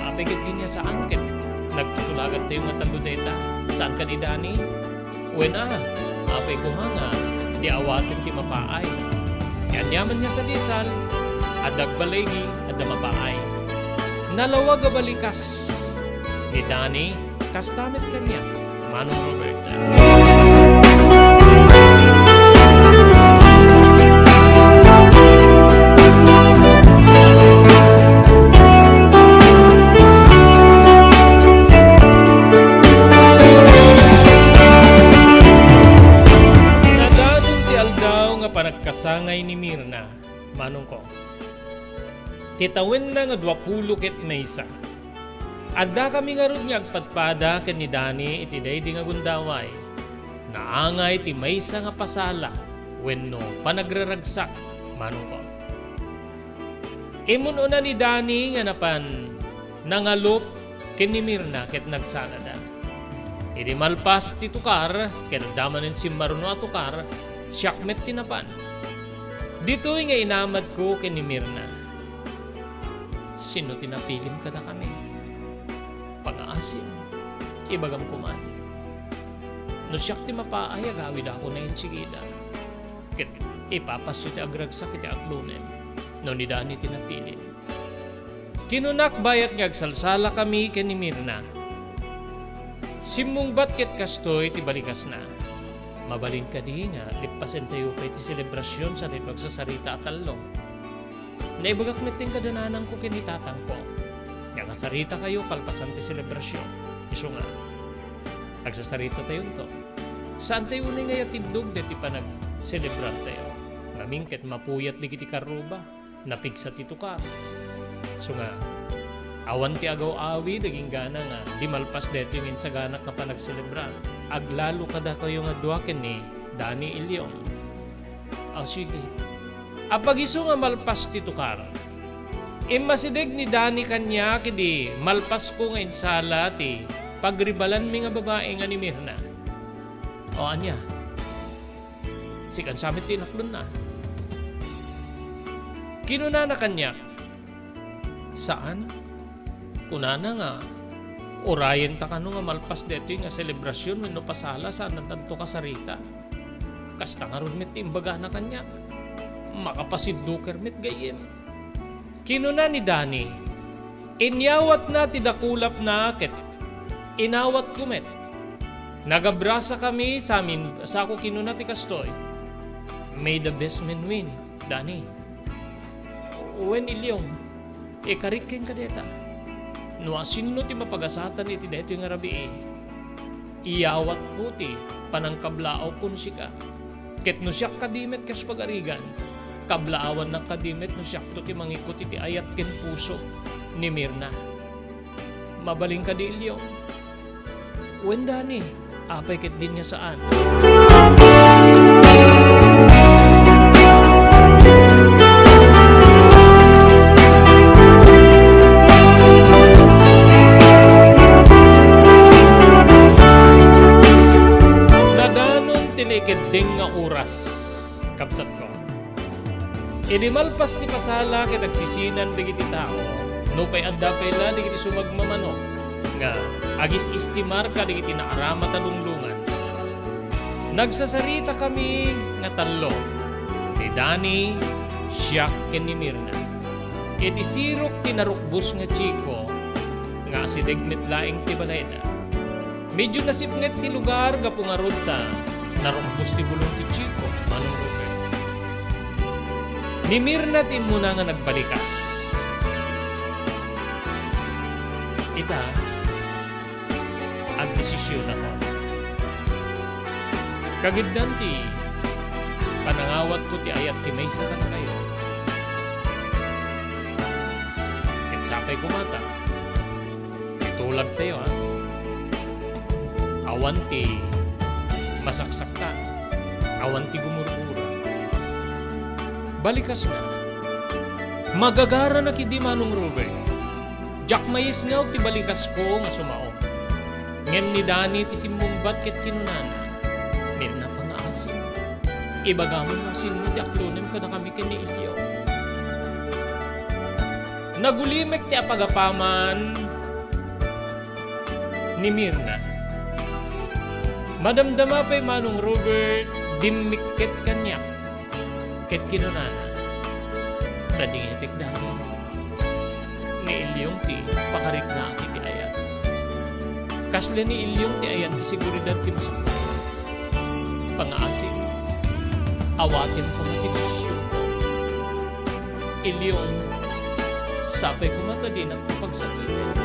apay ket ania saan ket nagtutulagantayo nga tallo dayta? Saan kadi, Dani? Wen a, apay koma nga di awaten ti mapaay. Ti aniaman nga sadisal, adda agbaligi, adda mapaay. Nalawag a balikas ni Dani, kasta met kaniak, Manong Robert. Nadadon ti aldaw nga panagkasangay ni Mirna, manongko. Ti tawenna nga duapulo ket maysa. Addakami ngarud nga agpadpada ken ni Dani iti daydi nga gundaway. Naangay ti maysa nga pasala wenno panagraragsak, manongko. Immun-una ni Dani nga napan nangalup ken ni Mirna ket nagsanada. Idi malpas ti tukar, ket adda manen simmaruno a tukar, siak met ti napan. Ditoy nga inamadko ken ni Mirna. Sinno ti napilim kadakami? Pangaasim, ibagam koma. No siak ti mapaay, agawidakon a insigida. Ket ipapasyo ti agragsak iti aklonem no ni Dani ti napilim. Kinunak bayat nga agsalsalakami ken ni Mirna. Simmungbat ket kastoy ti balikasna. Mabalin kadi nga leppasentayo pay ti selebrasion sa daytoy agsasarita a tallo? Naibagak met ti kadananangko ken ni tatangko nga agsasaritakayo kalpasan ti selebrasion. Isu nga, agsasaritatayo ngarud. Saantayo unay nga iyatiddog daytoy panagselebrartayo. Ngamin ket mapuyat dagiti karruba, napigsa ti tukar. Isu nga, awan ti agaw-awid agingga nga di malpas daytoy nga insaganak nga panagselebrar. Aglalo kadakayo nga dua ken ni Dani Ilyong. Aw, sige. Apag isu nga malpas ti tukar, immasideg ni Dani kaniak idi malpasko nga insala ti pagribalanmi nga babai nga ni Mirna. O, ania? Sika sa met ti inaklonna. Kinunana kaniak, "Saan?" Kunana nga, "Urayenta kano nga malpas daytoy nga selebrasion wenno pasala, saananto kasarita." Kasta ngarud met ti imbagana kaniak. Makapasidduker met gayyem. Kinuna ni Dani, inyawatna ti dakulapna ket inawatko met. Nagabrasakami samin, sako kinuna ti kastoy, "May the best man win, Dani." Wen, Ilyong, ikarik kenka dayta. No asinno ti mapagasatan iti daytoy nga rabii, iyawatko ti panangkablaawko no sika. Ket no siak kadi met kas pagarigan, kablaawannak kadi met no siakto ti mangikut iti ayat ken puso ni Mirna. Mabalin kadi, Ilyong? Wen, Dani, apay ket din nga saan? Nadanon ti naikeddeng nga oras, kabsatko. Idi malpas ti pasala ket agsisinan dagiti tao, nupay adda pay la dagiti sumagmamano nga agis-istimar kadagiti naaramat a lunglungan. Nagsasaritakami nga tallo, ni Dani, siak, ken ni Mirna. Iti sirok ti narukbos nga Chico nga asideg met laeng ti balayda. Medyo nasipnget ti lugar gapu ngarud ta narukbos ti bulong ti Chico, Manong Ruben. Ni Mirna ti immuna nga nagbalikas. Ita, agdesisionakon. Kagiddan ti panangawatko ti ayat ti maysa kadakayo. Ket sapay koma ta itulagtayo, a? Awan ti masaksaktan, awan ti gumurgura. Balikasna. Magagaranak idi, Manong Ruben. Diak maisngaw ti balikasko nga sumao. Ngem ni Dani ti simmungbat ket kinunana, "Mirna, pangaasim. Ibagam no asinno ti aklonem kadakami ken ni Ilyong." Nagulimek ti apagapaman ni Mirna. Madamdama pay, Manong Robert, dimmikket kaniak. Ket kinunana, "Nadingetek, Dani. Ni Ilyong ti pakariknaak iti ayat. Kasla ni Ilyong ti ayat ti seguridad ti masapul. Pangaasim, awatem koma ti desisionko. Ilyong, sapay koma ta dinakto pagsakiten.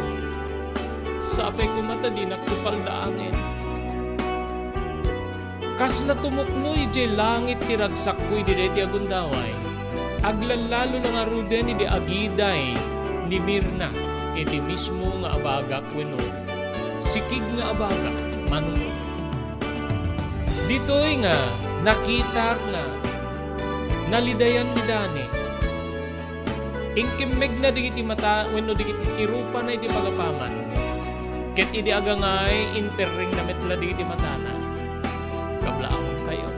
Sapay koma ta dinakto paldaangen. Kasla tumuknoy idiay langit ti ragsakko idi daytoy a gundaway. Aglallalo la ngaruden idi agiday ni Mirna iti mismo nga abagak wenno sikig nga abagak, Manong Robert." Ditoy nga nakitak nga nalidayan ni Dani. Inkimmegna dagiti mata wenno dagiti tirupana iti pagapaman. Ket idi agangay, imperrengna met la dagiti matana. "Kablaawankayo.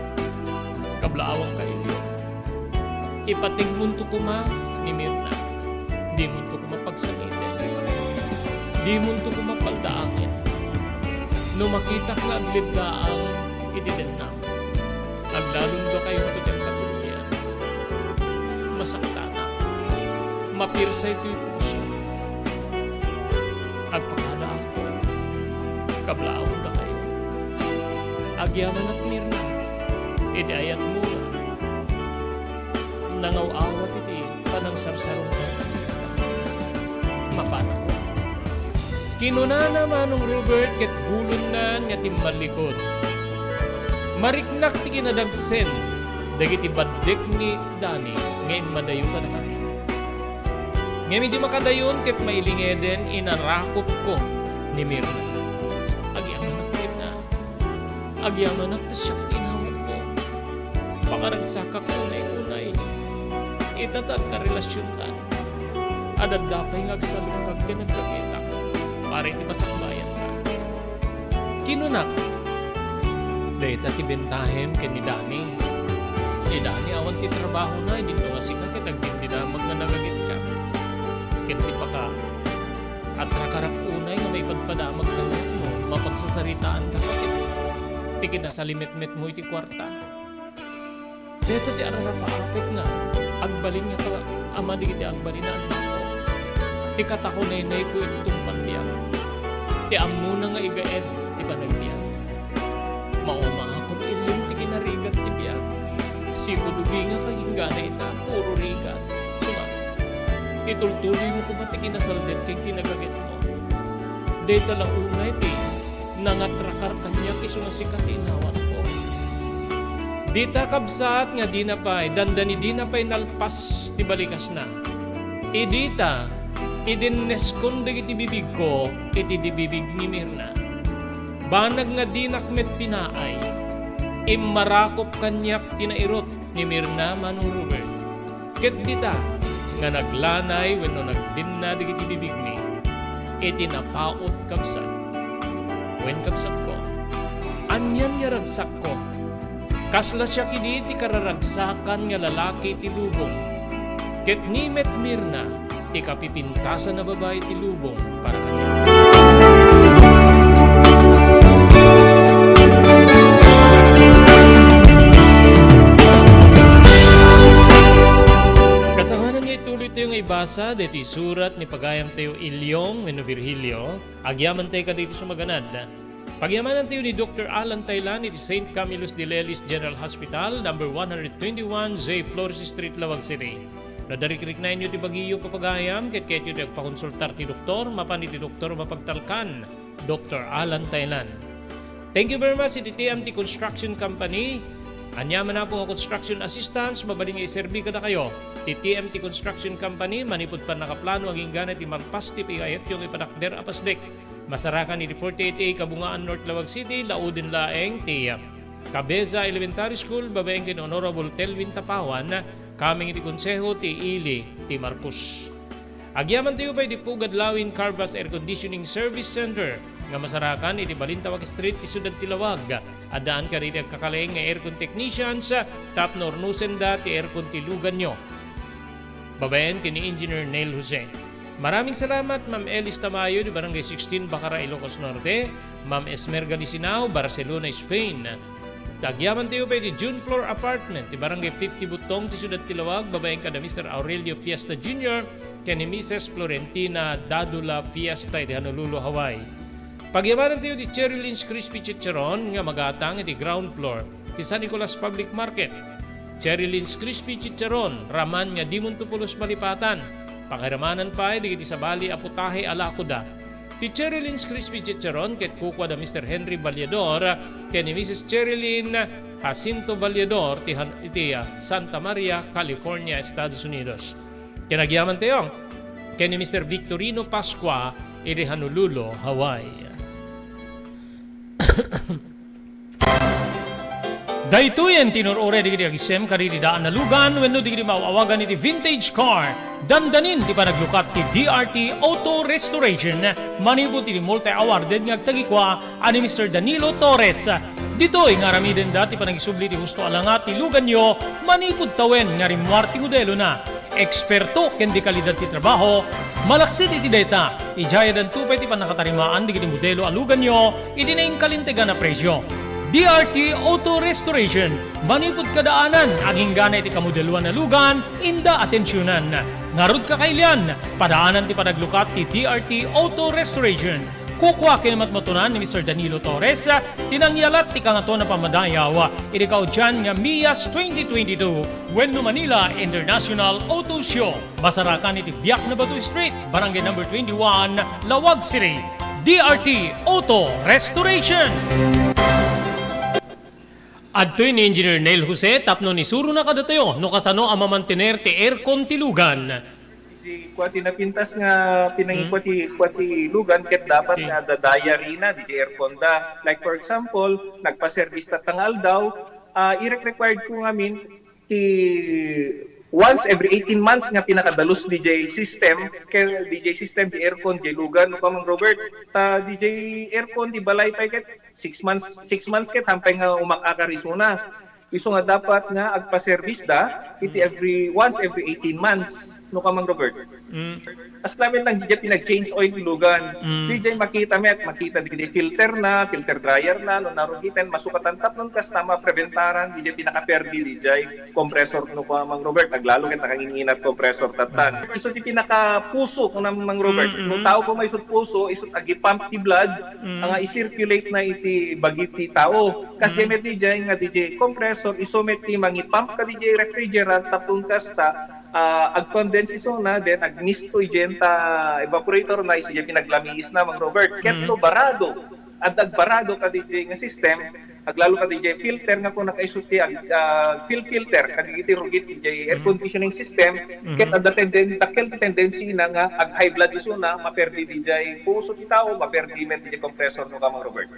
Kablaawankayo. Ipategmonto koma ni Mirna. Dimonto koma pagsangiten. Dimonto koma paldaangen. No makitak nga aglibdaang iti dennam, aglalom dakayo nga diak katuloyan. Masaktanak. Mapirsay toy puso. Agpakadaak. Kablaawon dakayo. Agyamanak, Mirna, idi ayatmo nga nangaw-awat iti panangsarsarungko. Mapanako. Kinunana Manong Robert ket bulonnan nga timmallikod. Mariknak ti kinadagsen dagiti baddek ni Dani nga immadayo kadakami. Ngem idi makadayon ket mailingeden, inarakopko ni Mirna. Agyamanak, Mirna. Agyamanak ta siak ti inawatmo. Pakaragsakak unay-unay. Ita ta agkarelasiontan. Adda pay nga agsalungkak ken agkaketak. Pare ti masakbayanka. Kinunak, "Dayta ti bentahem ken ni Dani. Ni Dani awan ti trabahona, idinto nga sika ket agdindinamag nga nagagetka. Ken ti paka, atrakarak unay nga maipadpadamag kaniak no mapagsasaritaanka ket ti kinasalimetmetmo iti kuarta." Dayta ti ararapaapek nga agbalin nga ka-, ama dagiti agbalin a annakko. Ti katakunaynayko iti tungpal biag. Ti ammona nga igaed ti panagbiag. Maumahakon ilim ti kinarigat ti biag. Sikudugi nga kaginggana ita, puro rigat. Suma, itultuloymo koma ti kinasaldet ken kinagagetmo. Dayta la unay ti nangatrakar kaniak isu nga sika ti inawatko. Dita, kabsat, nga dina pay, dandani dina pay nalpas ti balikasna. Idita, idinneskon dagiti bibigko iti di bibig ni Mirna. Banag nga dinak met pinaay, immarakop kaniak ti nairut ni Mirna Manong Robert. Ket dita nga naglanay wenno nagdinna dagiti bibigmi iti napaut, kabsat. Wen, kabsatko, anian nga ragsakko? Kasla siak idi ti kararagsakan nga lalaki ti lubong. Ket ni met Mirna ti kapipintasan a babai ti lubong para kaniak. Kasangana nga ituloytayo nga ibasa daytoy surat ni pagayamtayo Ilyong wenno Virgilio, agyamantayo kadagiti sumaganad. Pagyamanantayo ni Doktor Alan Taylan iti Saint Camillus de Lelis General Hospital, number one hundred twenty-one J Flores Street, Laoag City. No narikriknaenyo ti bagiyo, papagayam, ket kayatyo ti agpakonsultar ti doktor, mapan iti doktor mapagtalkan, Doktor Alan Taylan. Thank you very much iti T M T Construction Company. Ania man a pay nga construction assistance, mabalin nga iserbi kadakayo ti T M T Construction Company manipud pannakaplano agingga iti malpas ti pigayatyo nga ipadakder a pasdek. Masarakan iti forty-eight A Kabungaan, North Laoag City, lauden laeng ti Cabeza Elementary School, babaen ken Honorable Telvin Tapawan, kameng iti Konseho ti Ili ti Marcos. Agyamantayo pay iti Pugad Lawin Carvas Air Conditioning Service Center nga masarakan iti Balintawak Street, ti siudad ti Laoag. Addaan kadagiti agkakalaing nga aircon technicians tapno urnosenda ti aircon ti luganyo. Babaen ken ni Engineer Neil Jose. Maraming salamat, Ma'am Elis Tamayo, di Barangay sixteen, Bacara, Ilocos Norte, Ma'am Esmerga Lisinao, Barcelona, Spain. Agyamantayo pay iti June Floor Apartment, ti Barangay fifty Butong, ti siudad ti Laoag, babaen kada Mister Aurelio Fiesta Junior ken ni Missus Florentina Dadula Fiesta, iti Honolulu, Hawaii. Pagyamanantayo ti Cherry Lynch Crispy Chicharon nga magatang iti ground floor ti San Nicolas Public Market. Cherry Lynch Crispy Chicharon, raman nga dimonto pulos malipatan. Pakiramanan pay dagiti sabali a putahe a lakoda. Ti Cherry Lynch Crispy Chicharon ket kukuada Mister Henry Vallador ken ni Missus Cherilyn Jacinto Vallador ti han-, iti, ah, Santa Maria, California, Estados Unidos. Ken agyamantayo ken ni Mister Victorino Pascua iti Honolulu, Hawaii. Daytoyen ti inur-uray dagiti agsem kadagiti daan a lugan wenno dagiti maaw-awagan iti vintage car. Dandanin ti panaglukat ti D R T Auto Restoration manipud iti multi-awarded nga agtagikua a ni Mister Danilo Torres. Ditoy nga aramidenda ti panangisubli ti husto a langa ti luganyo manipud tawen nga rimmuar ti modelona. Eksperto ken di kalidad ti trabaho, malaksid iti dayta, idiay addanto pay ti pannakatarimaan dagiti modelo a luganyo iti nainkalintegan a presio. D R T Auto Restoration, manipud kadaanan, agingga iti kamodeloan a lugan, inda atensionan. Ngarud, kakailian, padaanan ti panaglukat ti D R T Auto Restoration. Kukua ken matmatunan ni Mister Danilo Torres ti nangyalat ti Kangatoan a Pammadayaw iti kaudian nga MIAS twenty twenty-two wenno Manila International Auto Show. Masarakan iti Biak na Batu Street, Barangay Number twenty-one, Laoag City. D R T Auto Restoration. Adtoy ni Engineer Neil Jose tapno isurona kadatayo no kasano a mamantener ti aircon ti lugan. Di kua ti napintas nga pinangikua ti, kua ti lugan ket dapat nga adda diary na diay aircon da. Like, for example, nagpa-service tatta nga aldaw, ah, irek-required ko ngamin ti once every eighteen months nga pinakadalus diay system, ken diay system ti aircon diay lugan, no, Kamang Robert. Ta diay aircon ti balay pay ket six months, six months ket hampay nga umak-akar isuna. Isu nga dapat nga agpa-service da iti every, once every eighteen months, no, Kamang Robert. Mm. As lamin lang diay pinag-change oil ti lugan. Mm. Diay makita met, makita diay filter na, filter dryer na, no, narugiten, masukatan tapno kasta mapreventaran diay pinakaperdi diay compressor, no, Kamang Robert, aglalo ket nakangingina ti compressor tattan. Isu ti pinakapuso, kunam, Mang Robert. Mm, mm. No tao ko maisut puso, isut agipump ti blood, Mm. nga i-circulate na iti bagi ti tao. Kasi Mm. met diay nga diay compressor, isu met ti mangipump kadiay refrigerant, tapno kasta, ah, agcondense isuna, then agmisto diay ta evaporator na, isu diay pinaglamiis na, Mang Robert. Ket Mm. no barado, adda agbarado kadiay nga system, aglalo kadiay filter nga kuna kaisu ti ag-, ah, fil-, filter, kadagiti rugit diay air Mm. conditioning system, Mm. ket adda tenden-, dakkel ti tendency na nga ag-high blood isuna, maperdi diay puso ti tao, maperdi met diay compressor, no, Kamang Robert.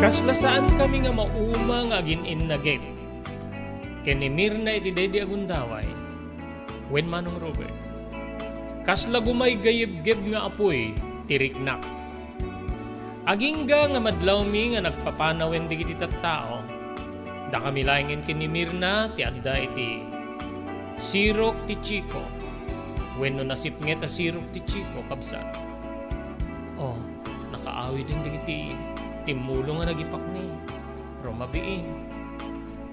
Kasla saankami nga mauma nga agin-innagek ken ni Mirna iti daydi a gundaway, wen Manong Robert. Kasla gumaygaybgayb nga apuy ti riknak. Agingga nga madlawmi nga nagpapanawen dagiti tattao, dakami laengen ken ni Mirna ti adda iti sirok ti Chico, wenno nasipnget a sirok ti Chico, kabsat. Oh, nakaawiden dagiti timmulong a nagipakni. Rumabiin.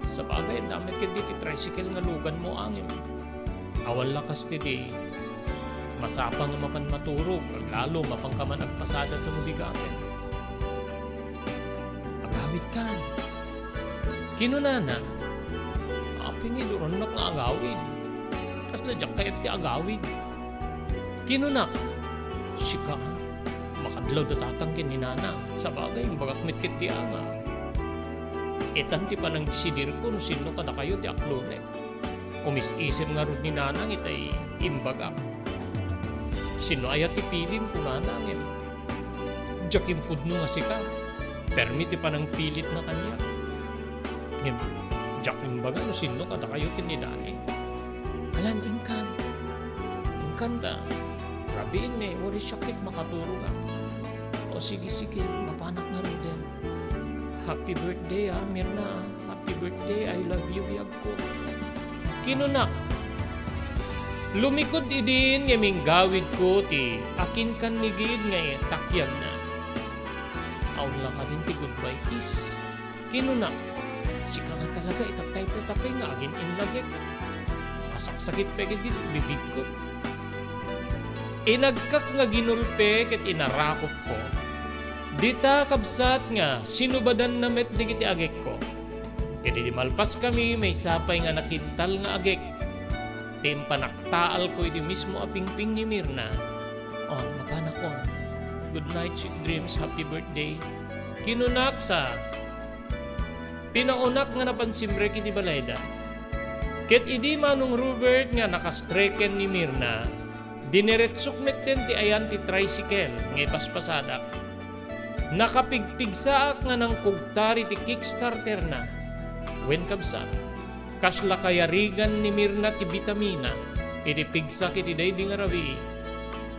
Sabagay, adda met ketdi ti tricycle nga luganmo, angem. Awan lakas ti di masapa nga mapan maturog, aglalo, mapanka man agpasada ta no bigaten. Agawidkan. Kinunana, apay nga iduronnak nga agawid? Kasla diak kayat ti agawid. Kinunak, sika, makadlaw da tatang ken ni nanang. Sabagay, imbagak met ketdi a nga itan ti panangdesidirko no sinno kadakayo ti aklonek. Umis-isip ngarud ni nanang itay imbagak. Sinno aya ti pilim, kunana, ngem diak impudno nga sika. Permi ti panangpilitna kaniak. Ngem diak imbaga no sinno kadakayo ken ni Dani. Alan, inkan. Inkan ta. Rabiin, ne, uray siak ket makaturog, a. O, sige, sige, mapanak ngaruden. Happy birthday, a, Mirna, a. Happy birthday, I love you, biagko. Kinunak. Lumikod idin nga minggawidko ti akinkan ni gid nga takiagna. Awan la kadin ti goodbye kiss. Kinunak, sika nga talaga itattay ti tapay nga agin-innagek. Nakasaksakit pay gid ti bibigko. Inagkak nga ginulpe ket inarakopko. Dita, kabsat, nga sinubadanna met dagiti agekko. Ket idi malpaskami, maysa pay nga nakintal nga agek ti impanaktaalko idi mismo a pingping ni Mirna. O, mapanakon. "Good night, sweet dreams, happy birthday." Kinunak sa, pinaonak nga napan simrek iti balayda. Ket idi Manong Robert nga nakastreken ni Mirna, dineretsok metten ti ayan ti tricycle nga ipaspasadak. Nakapigpigsaak nga nangkugtari ti Kickstarter-na. Wen, kabsat, kasla kayarigan ni Mirna ti bitamina iti pigsak iti daydi nga rabii.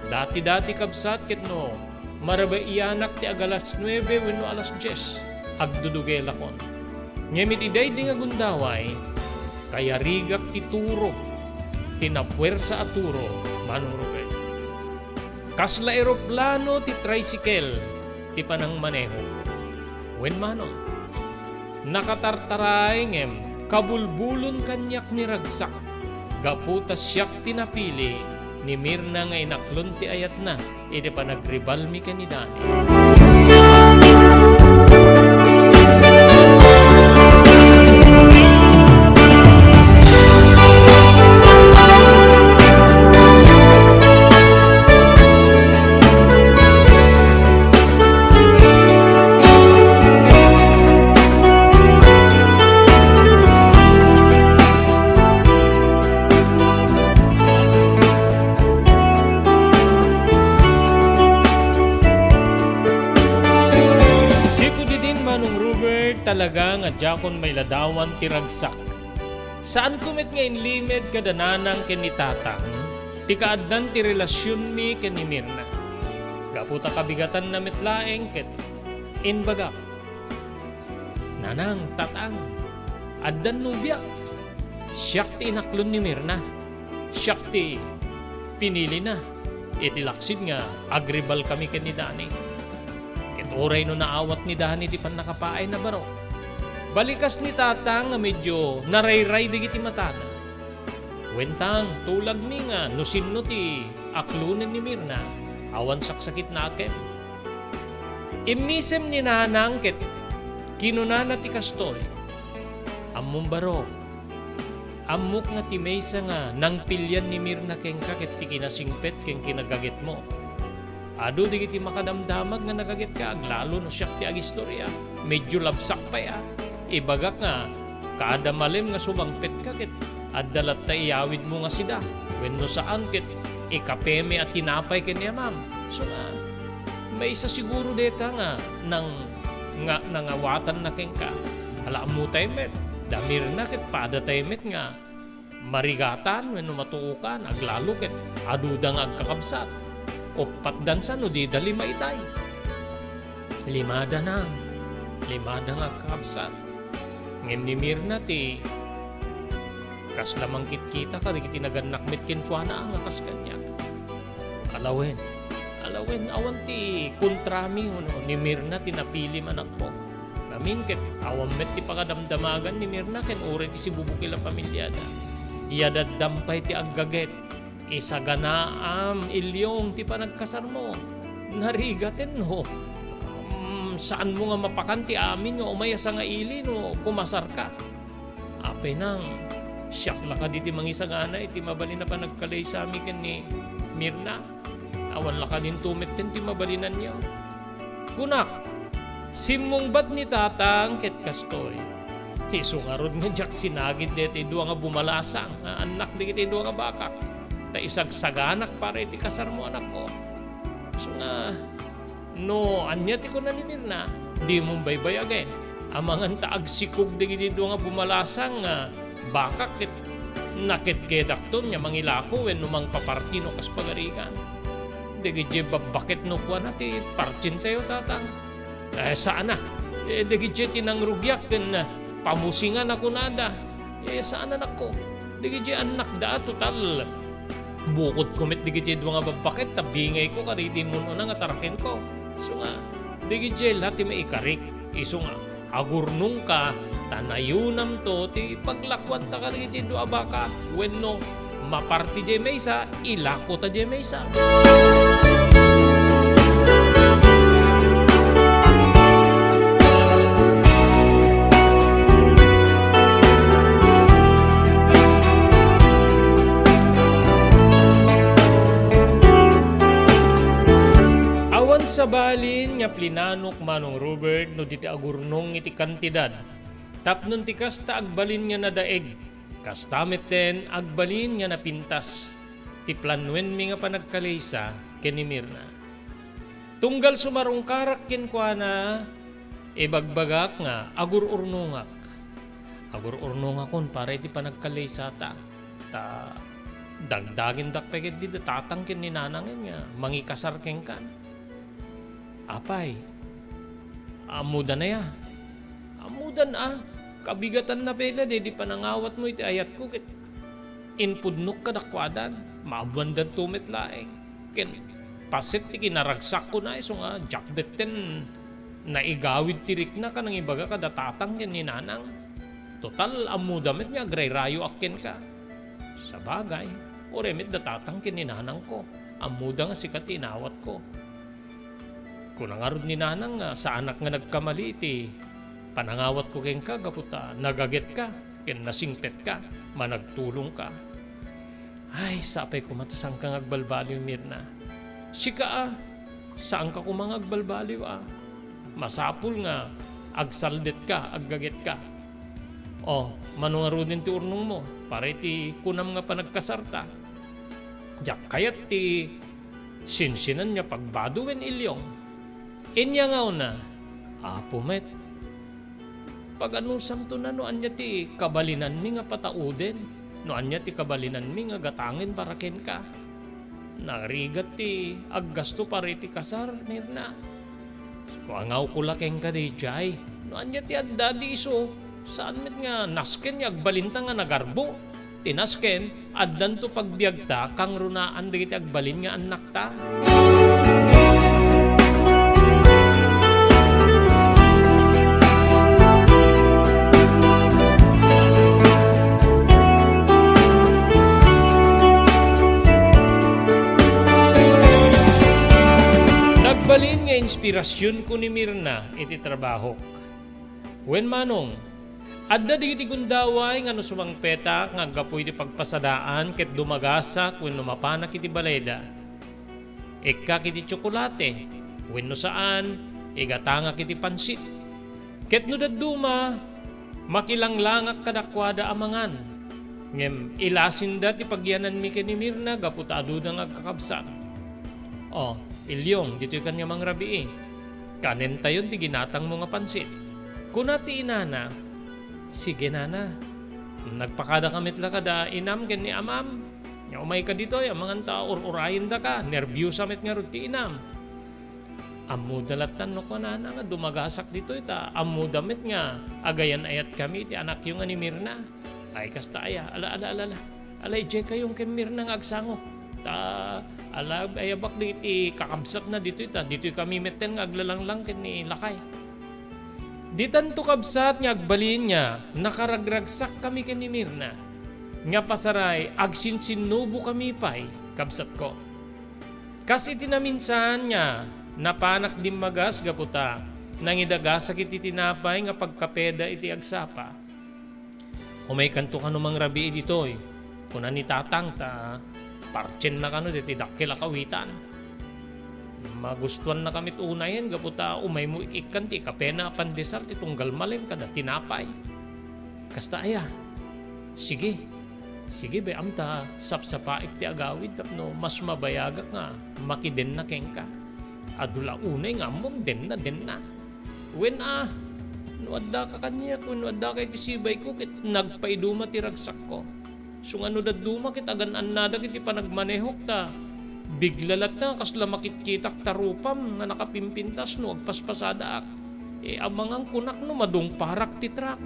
Dati-dati, kabsat, ket no marabaianak ti agalas nuebe wenno alas dies, agdudugelakon. Ngem iti daydi nga gundaway, kayarigak ti turo, ti napuersa a turo, Manong Robert. Kasla eroplano ti tricycle ti panangmaneho. Wen, Manong, nakatartaray ngem kabulbulon kaniak ni ragsak gapu ta siak ti napili ni Mirna nga inaklon ti ayatna iti panagribalmi ken ni Dani. Sipud idin, Manong Robert, talaga nga diakon mailadawan ti ragsak. Saanko met nga inlimed kada nanang ken ni tatang ti kaaddan ti relasionmi ken ni Mirna. Gapu ta kabigatanna met laeng ket imbagak, "Nanang, tatang, addan nobiak. Siak ti inaklon ni Mirna. Siak ti pinilina iti laksid nga agribalkami ken ni Dani." Ket uray no naawat ni Dani ti pannakapaayna, baro, balikas ni tatang nga medio narayray dagiti matana. Wen, tang, tulagmi nga no sinno ti aklonen ni Mirna, awan saksakitnaakem. Immisem ni nanang ket kinunana ti kastoy, "Ammom, baro, ammok nga ti maysa nga nangpilian ni Mirna kenka ket ti kinasingpet ken kinagagetmo. Adu dagiti makadamdamag nga nagagetka, aglalo no siak ti agistoria. Medio labsak pay a. Ibagak nga kada malem nga sumangpetka ket adda latta iyawidmo nga sida. Wenno saan ket ikapemi a tinapay ken ni amam. Isu nga, maysa siguro dayta nga nang-, nga nangawatanna kenka. Ala, ammotay met, da Mirna ket padatay met nga marigatan wenno matuokan, aglalo ket aduda nga agkakabsat. Uppat dansa no dida lima itay." Limada, nang, limada nga agkakabsat. Ngem ni Mirna ti kasla mangkitkita kadagiti nagannak met kenkuana nga kas kaniak. Ala wen, ala wen, awan ti kontrami wenno ni Mirna ti napilim, anakko. Ngamin ket awan met ti pakadamdamagan ni Mirna ken uray ti sibubukil a pamiliada. Iyadaddam pay ti aggaget. Isaganaam, Ilyong, ti panagkasarmo. Narigaten no, mm, saanmo nga mapakan ti amin nga umay a sangaili no kumasarka. Apay, nang, siak la kadi ti mangisagana iti mabalin a panagkalaysami ken ni Mirna? Awan la kadinto metten ti mabalinanyo. Kunak, simmungbat ni tatang ket kastoy, "Isu ngarud nga diak sinagid daytoy dua nga bumalasang nga annak dagiti dua nga bakak, ta isagsaganak para iti kasarmo, anakko. Isu nga, no ania ti kuna ni Mirna, dimon baybayagen. Amangan ta agsikog dagiti dua nga bumalasang nga bakak ket naketkedakton nga mangilako wenno mangpaparti no kas pagarigan. Dagiti babbaket no kuana ti partintayo, tatang." "Eh, saana. Eh, dagiti ti nangrugiak ken pamusingan a kunada. Eh, saana, anakko. Dagiti annakda a total bukodko met dagiti dua nga babbaket ta bingayko kadagiti immun-una nga tarakenko. Isu nga, dagiti la ti maikarik. Isu nga, agurnongka ta nayonamto ti paglakuanta kadagiti dua a baka wenno maparti diay maysa, ilako ta diay maysa." Awan sa Inanok Manong Robert no diti agurnong iti kantidad. Tapno ti kasta agbalin nga nadaeg, kasta metten agbalin nga napintas ti planoenmi nga panagkalisa ken ni Mirna. Tunggal sumarungkarak kenkuana, ibagbagak nga agur-urnongak. Agur-urnongakon para iti panagkalisata. Ta dagdagendak pay ketdi da tatang ken ni nanangen nga mangikasar kenkan. Apay, ammodan aya? Ammodan a, kabigatanna pay la daydi panangawatmo iti ayatko ket impudnok kadakuadan. Maabuandanto met laeng. Ken paset ti kinaragsakko na isu nga diak metten naigawid ti rikna ka nangibaga kada tatang ken ni nanang. Total, ammoda met nga agrayrayoak kenka. Sabagay, uray met da tatang ken ni nanangko, ammoda nga sika ti inawatko. Kuna ngarud ni nanang nga saanak nga nagkamali iti panangawatko kenka gapu ta nagagetka ken nasingpetka, managtulongka. Ay, sapay koma ta saanka nga agbalbaliw, Mirna. Sika a, saanka koma nga agbalbaliw a. Masapul nga agsaldetka, aggagetka. O, mano ngaruden ti urnongmo, para iti kunam nga panagkasarta? Diak kayat ti sinsinan nga pagbado wen ilyong. Inya nga una, Apo met. Paganusamto na no ania ti kabalinanmi nga patauden, no ania ti kabalinanmi nga gatangen para kenka. Narigat ti aggasto para iti kasar, Mirna. Kuangawko la kenka daydiay. No ania ti adda di isu, saan met nga nasken nga agbalinta nga nagarbo. Ti nasken, addanto pagbiagta kangrunaan dagiti agbalin nga annakta. Nagbalin nga inspirasionko ni Mirna iti trabahok. Wen manong, adda dagiti gundaway nga no sumangpetak nga aggapu iti pagpasadaan ket dumagasak wenno mapanak iti balayda. Ikkak iti tsokolate, wenno saan, igatangak iti pansit. Ket no dadduma, makilanglangak kadakuada a mangan. Ngem ilasinda ti pagyananmi ken ni Mirna gapu ta aduda nga agkakabsat. O, Ilyong, ditoy kan nga mangrabii. Kanentayon ti ginatangmo nga pansit. Kuna ti inana, "Sige, nana. Nagpakadaka met la kada inam ken ni amam. Nga umayka ditoy, amangan ta ur-urayendaka. Nerbiosa met ngarud ti inam." Ammoda lattan no kunana nga dumagasak ditoy ta ammoda met nga agayan-ayatkami iti anakyo nga ni Mirna. Ay, kasta aya. Ala, ala, ala, ala. Ala, idiay kayon ken Mirna nga agsango. Ta, ala, ayabak dagiti kakabsatna ditoy, ta ditoy kami metten nga aglalanglang ken ni lakay. Ditanto kabsat nga agbalin nga nakaragragsak kami ken ni Mirna. Nga pasaray, agsinsinnubo kami pay, kabsatko. Kas iti naminsan nga napanak dimmagas gapu ta nangidagasak iti tinapay nga pagkapeda iti agsapa. Umaykanto kano mangrabii ditoy, kuna ni Tatang, ta partienna kano ditoy dakkel a kawitan. Magustuannaka met unayen gapu ta umaymo ik-ikkan ti ikapena a pandesal ti tunggal malem kada tinapay. Kasta aya? Sige. Sige, bay-am ta sapsapaek ti agawid tapno mas mabayagak nga makidenna kenka. Adu la unay nga ammom, denna, denna. Wen a, no addaka kaniak, wenno addaka iti sibayko, ket nagpaiduma ti ragsakko. Isu nga no dadduma ket agan-annadak iti panagmanehok ta bigla latta nga kasla makitkitak ta rupam nga nakapimpintas no agpaspasadaak. E, amangan kunak no madungparak ti truck.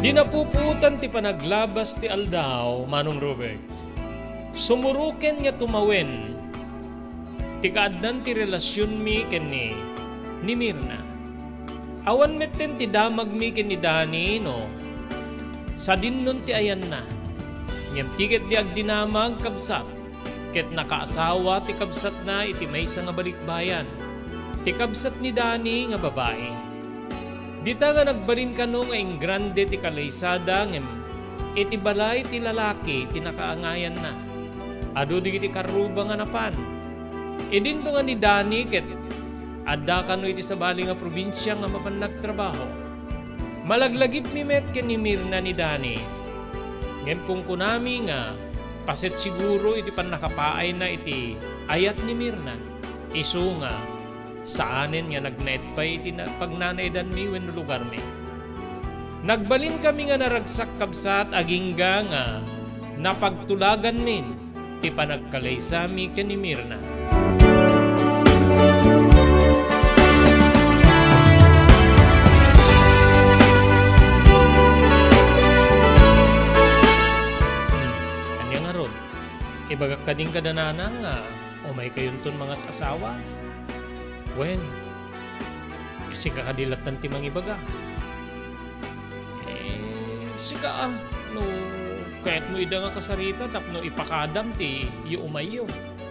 Di napupuotan ti panaglabas ti aldaw, Manong Robert. Sumuroken nga tumawen ti kaaddan ti relasionmi ken ni, ni Mirna. Awan metten ti damagmi ken ni Dani no sadinnon ti ayanna. Ngem ti ketdi agdinamag, kabsat, ket nakaasawa ti kabsatna iti maysa nga balikbayan, ti kabsat ni Dani nga babai. Dita nga nagbalin kano nga ingrande ti kalaysada, ngem iti balay ti lalaki ti nakaangayanna. Adu dagiti karruba nga napan. Idinto nga ni Dani ket adda kano iti sabali nga probinsia nga mapan nagtrabaho. Malaglagipmi met ken ni Mirna ni Dani. Ngem kunkunami nga paset siguro iti pannakapaayna iti ayat ni Mirna, isu nga saanen nga nagnaed pay iti na-, pagnanaedanmi wenno lugarmi. Nagbalinkami nga naragsak, kabsat, agingga nga napagtulaganmin ti panagkalaysami ken ni Mirna. Hmm, ania ngarud? Ibagak kadin kada nanang nga umaykayonton mangas-asawa? Wen, sika kadi lattan ti mangibaga. Eh, sika, ah, no kayatmo ida nga kasarita tapno ipakadam ti yuumayyo.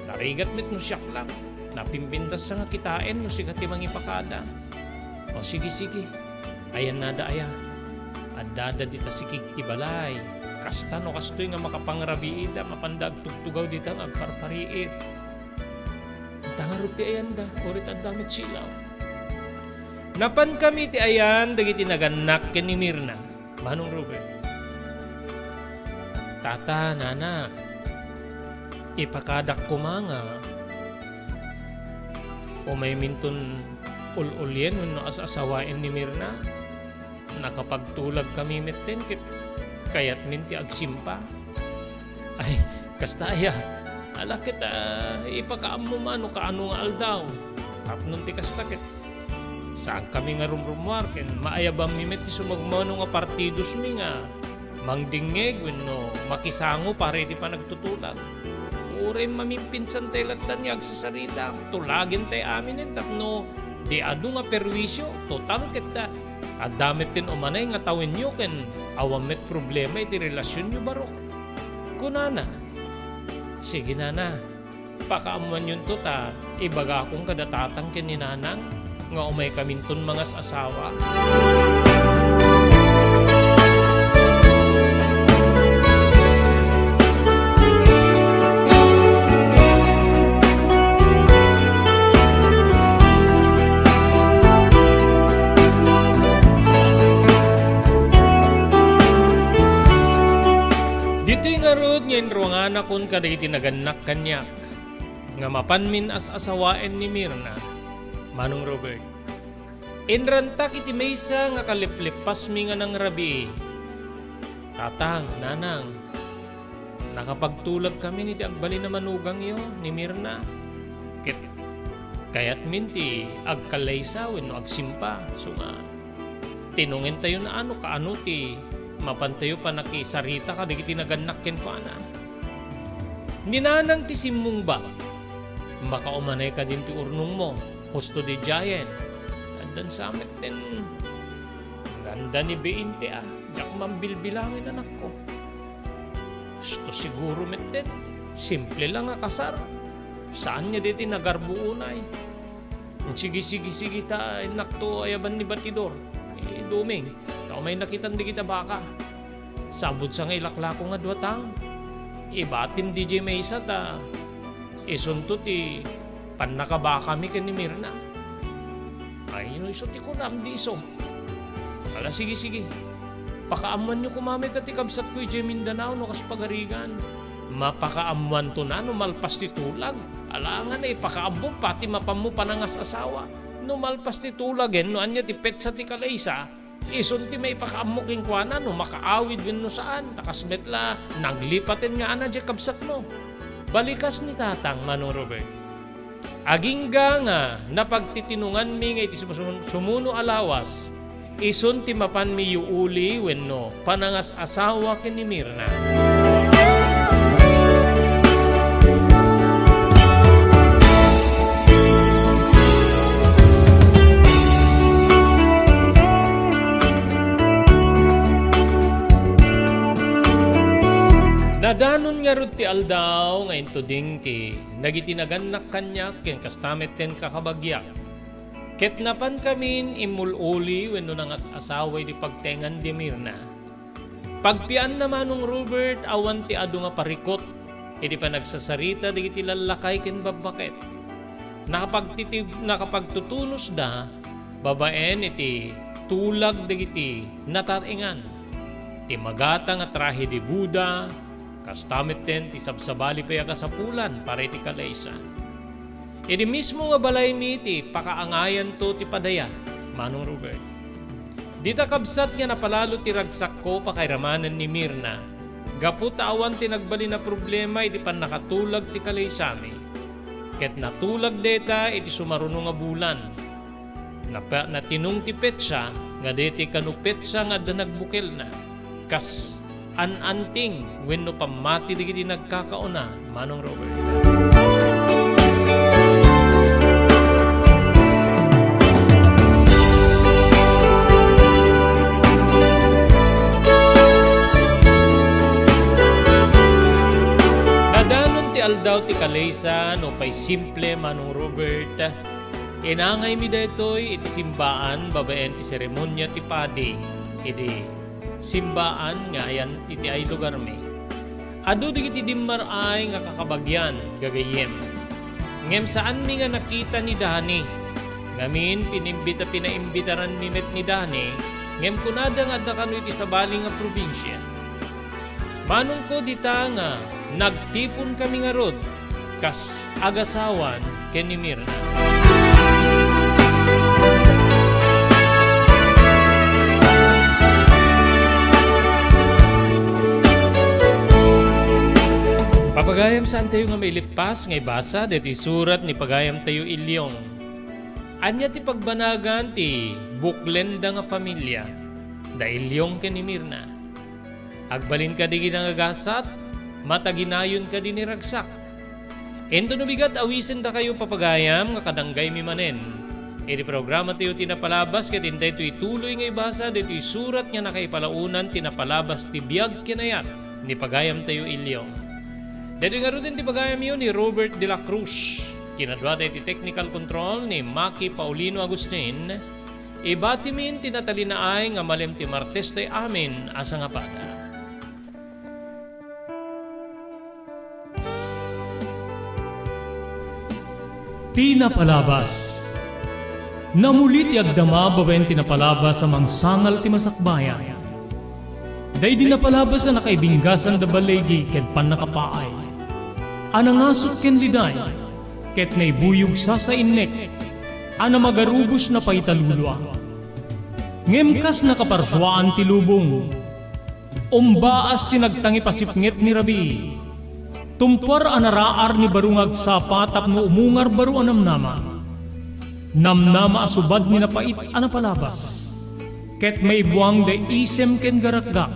Narigat met no siak lang. Napimpintas nga kitaen no sika ti mangipakada. O, sige, sige. Ayan nada aya. Addada dita sikig ti balay. Kasta no kastoy nga makapangrabiida, mapanda agtugtugaw dita nga agparpariit. Anta ngarud ti ayanda, uray adda met silaw. Napankami ti ayan dagiti nagannak ken ni Mirna. Manong Robert. Tata, nana, ipakadak koma nga umayminton ul-ulien wenno as-asawaen ni Mirna. Nakapagtulagkami metten ket kayatmin ti agsimpa. Ay, kasta aya. Ala ket, ah, ipakaammo man no kaano nga aldaw. Tapno ti kasta ket saankami nga rumrummuar ken maayabammi met ti sumagmamano nga partidosmi nga mangdingngeg wenno makisango para iti panagtutulag. Uray mamimpinsantay lattan nga agsasarita, tulagentay aminen tapno di adu nga perwisio, total ket, ah, adda metten umanay nga tawenyo ken awan met problema iti relasionyo, barok. Kunana, sige, nana, pakaammoanyonto ta ibagakon kada tatang ken ni nanang nga umaykaminton mangas-asawa. Ditoy ngarud nga inruanganakon kadagiti nagannak kaniak nga mapanmin as-asawaen ni Mirna, Manong Robert. Inrantak iti maysa nga kaliplipasmi nga nangrabii. Tatang, nanang, nakapagtulagkamin iti agbalin a manugangyo ni Mirna. Ket kayatmin ti agkalaysa wenno agsimpa, isu nga tinongentayo no kaano ti mapantayo pannakisarita kadagiti nagannak kenkuana. Ni nanang ti simmungbat, makaumanay kadin ti urnongmo, husto didiayen. Addan sa met ten ganda ni biinte a, diak mambilbilangen, anakko. Husto siguro met ten simple lang a kasar. Saan nga diti nagarbo unay. Sige, sige, sige, ta innakto ayaban ni Batidor. Eh, Doming, ta umay nakitan dagita baka. Sabut sa nga ilaklako nga dua taon. Ibatim didiay maysa ta isunto ti pannakabakami ken ni Mirna. Ay, no isu ti kunam, di isu. Ala, sige, sige. Pakaammoanyo koma met ti kabsatko idiay Mindanao no kas pagarigan. Mapakaammoanto na no malpas ti tulag. Ala nga naipakaammo pati mapanmo panangas-asawa. No malpas ti tulagen, no ania ti petsa ti kalaysa, isun ti maipakaammo kenkuana no makaawid wenno saan. Ta kas met la, naglipaten nga ana diay kabsatmo. Balikas ni Tatang, Manong Robert. Agingga nga napagtitinonganmi nga iti sum-, sum-, sumuno a lawas, isun ti mapanmi yuuli wenno panangas-asawa ken ni Mirna. Nadanon ngarud ti aldaw nga intuding ti dagiti nagannak kaniak ken kasta met ten kakabagiak. Ket napankamin immul-uli wenno nangas-asawa idi pagtengan ni Mirna. Pagpianna, Manong Robert, awan ti adu nga parikut idi panagsasarita dagiti lallakay ken babbaket. Nakapagtitib-, nakapagtutunusda babaen iti tulag dagiti natar-ingan. Ti magata nga trahe de boda, kasta metten ti sabsabali pay a kasapulan para iti kalesa. Idi mismo nga balaymi ti pakaangayanto ti padaya, Manong Robert. Dita kabsat nga napalalo ti ragsakko pakairamanen ni Mirna, gapu ta awan ti nagbalin a problema idi pannakatulag ti kalaisami. Ket natulag dayta iti sumaruno nga bulan. Napa-, natinong ti petsa nga daytoy kano petsa nga adda nagbukelna. Kas an-anting wenno pammati dagiti nagkakauna, Manong Robert. Nadanon ti aldaw ti kalesa, nupay simple, Manong Robert. Inangaymi daytoy iti simbaan babaen ti seremonia ti padi idi simbaan nga ayan iti ay lugarmi. Adu dagiti dimmar-ay nga kakabagian, gagayyem. Ngem saanmi nga nakita ni Dani. Ngamin, pinimbita-, pinaimbitaranmi met ni Dani, ngem kunada nga adda kano iti sabali nga probinsia. Manongko dita nga nagtiponkami ngarud kas agasawan ken ni Mirna. Papagayam, saantayo nga mailippas nga ibasa daytoy surat ni pagayamtayo Ilyong. Ania ti pagbanagan ti buklenda nga familia da Ilyong ken ni Mirna? Agbalin kadi iti nangagasat, mataginayon kadi ni ragsak. Inton no bigat, awisendakayo, papagayam, nga kadanggaymi manen iti programatayo ti napalabas, ket intay ituloy nga ibasa daytoy surat nga nakaipalaonan ti napalabas ti biag ken ayat ni pagayamtayo Ilyong. Daytoy ngaruden ti pagayamyo ni Robert de la Cruz. Kinaduada iti technical control ni Maki Paulino Agustin. Ibatimin ti natalinaay nga malem ti Martes tay amin a sangapada. Ti napalabas. Namuli ti agdama babaen ti napalabas a mangsangal ti masakbayan. Daydi napalabas a nakaibinggasan da baligi ken pannakapaay, a nangasut ken liday, ket naibuyog sasainnek, a namagarubos napaita lulua. Ngem kas nakaparsuaan ti lubong, umbaas ti nagtangipasipnget ni rabii. Tumpuar a naraar ni baro nga agsapa tapno umungar baro a namnama. Namnama a subad ni napait a napalabas. Ket maibuang da isem ken garakgak.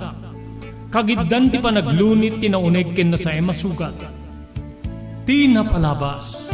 Kagiddan ti panaglunit ti nauneg ken nasaem a sugat. Ti napalabas.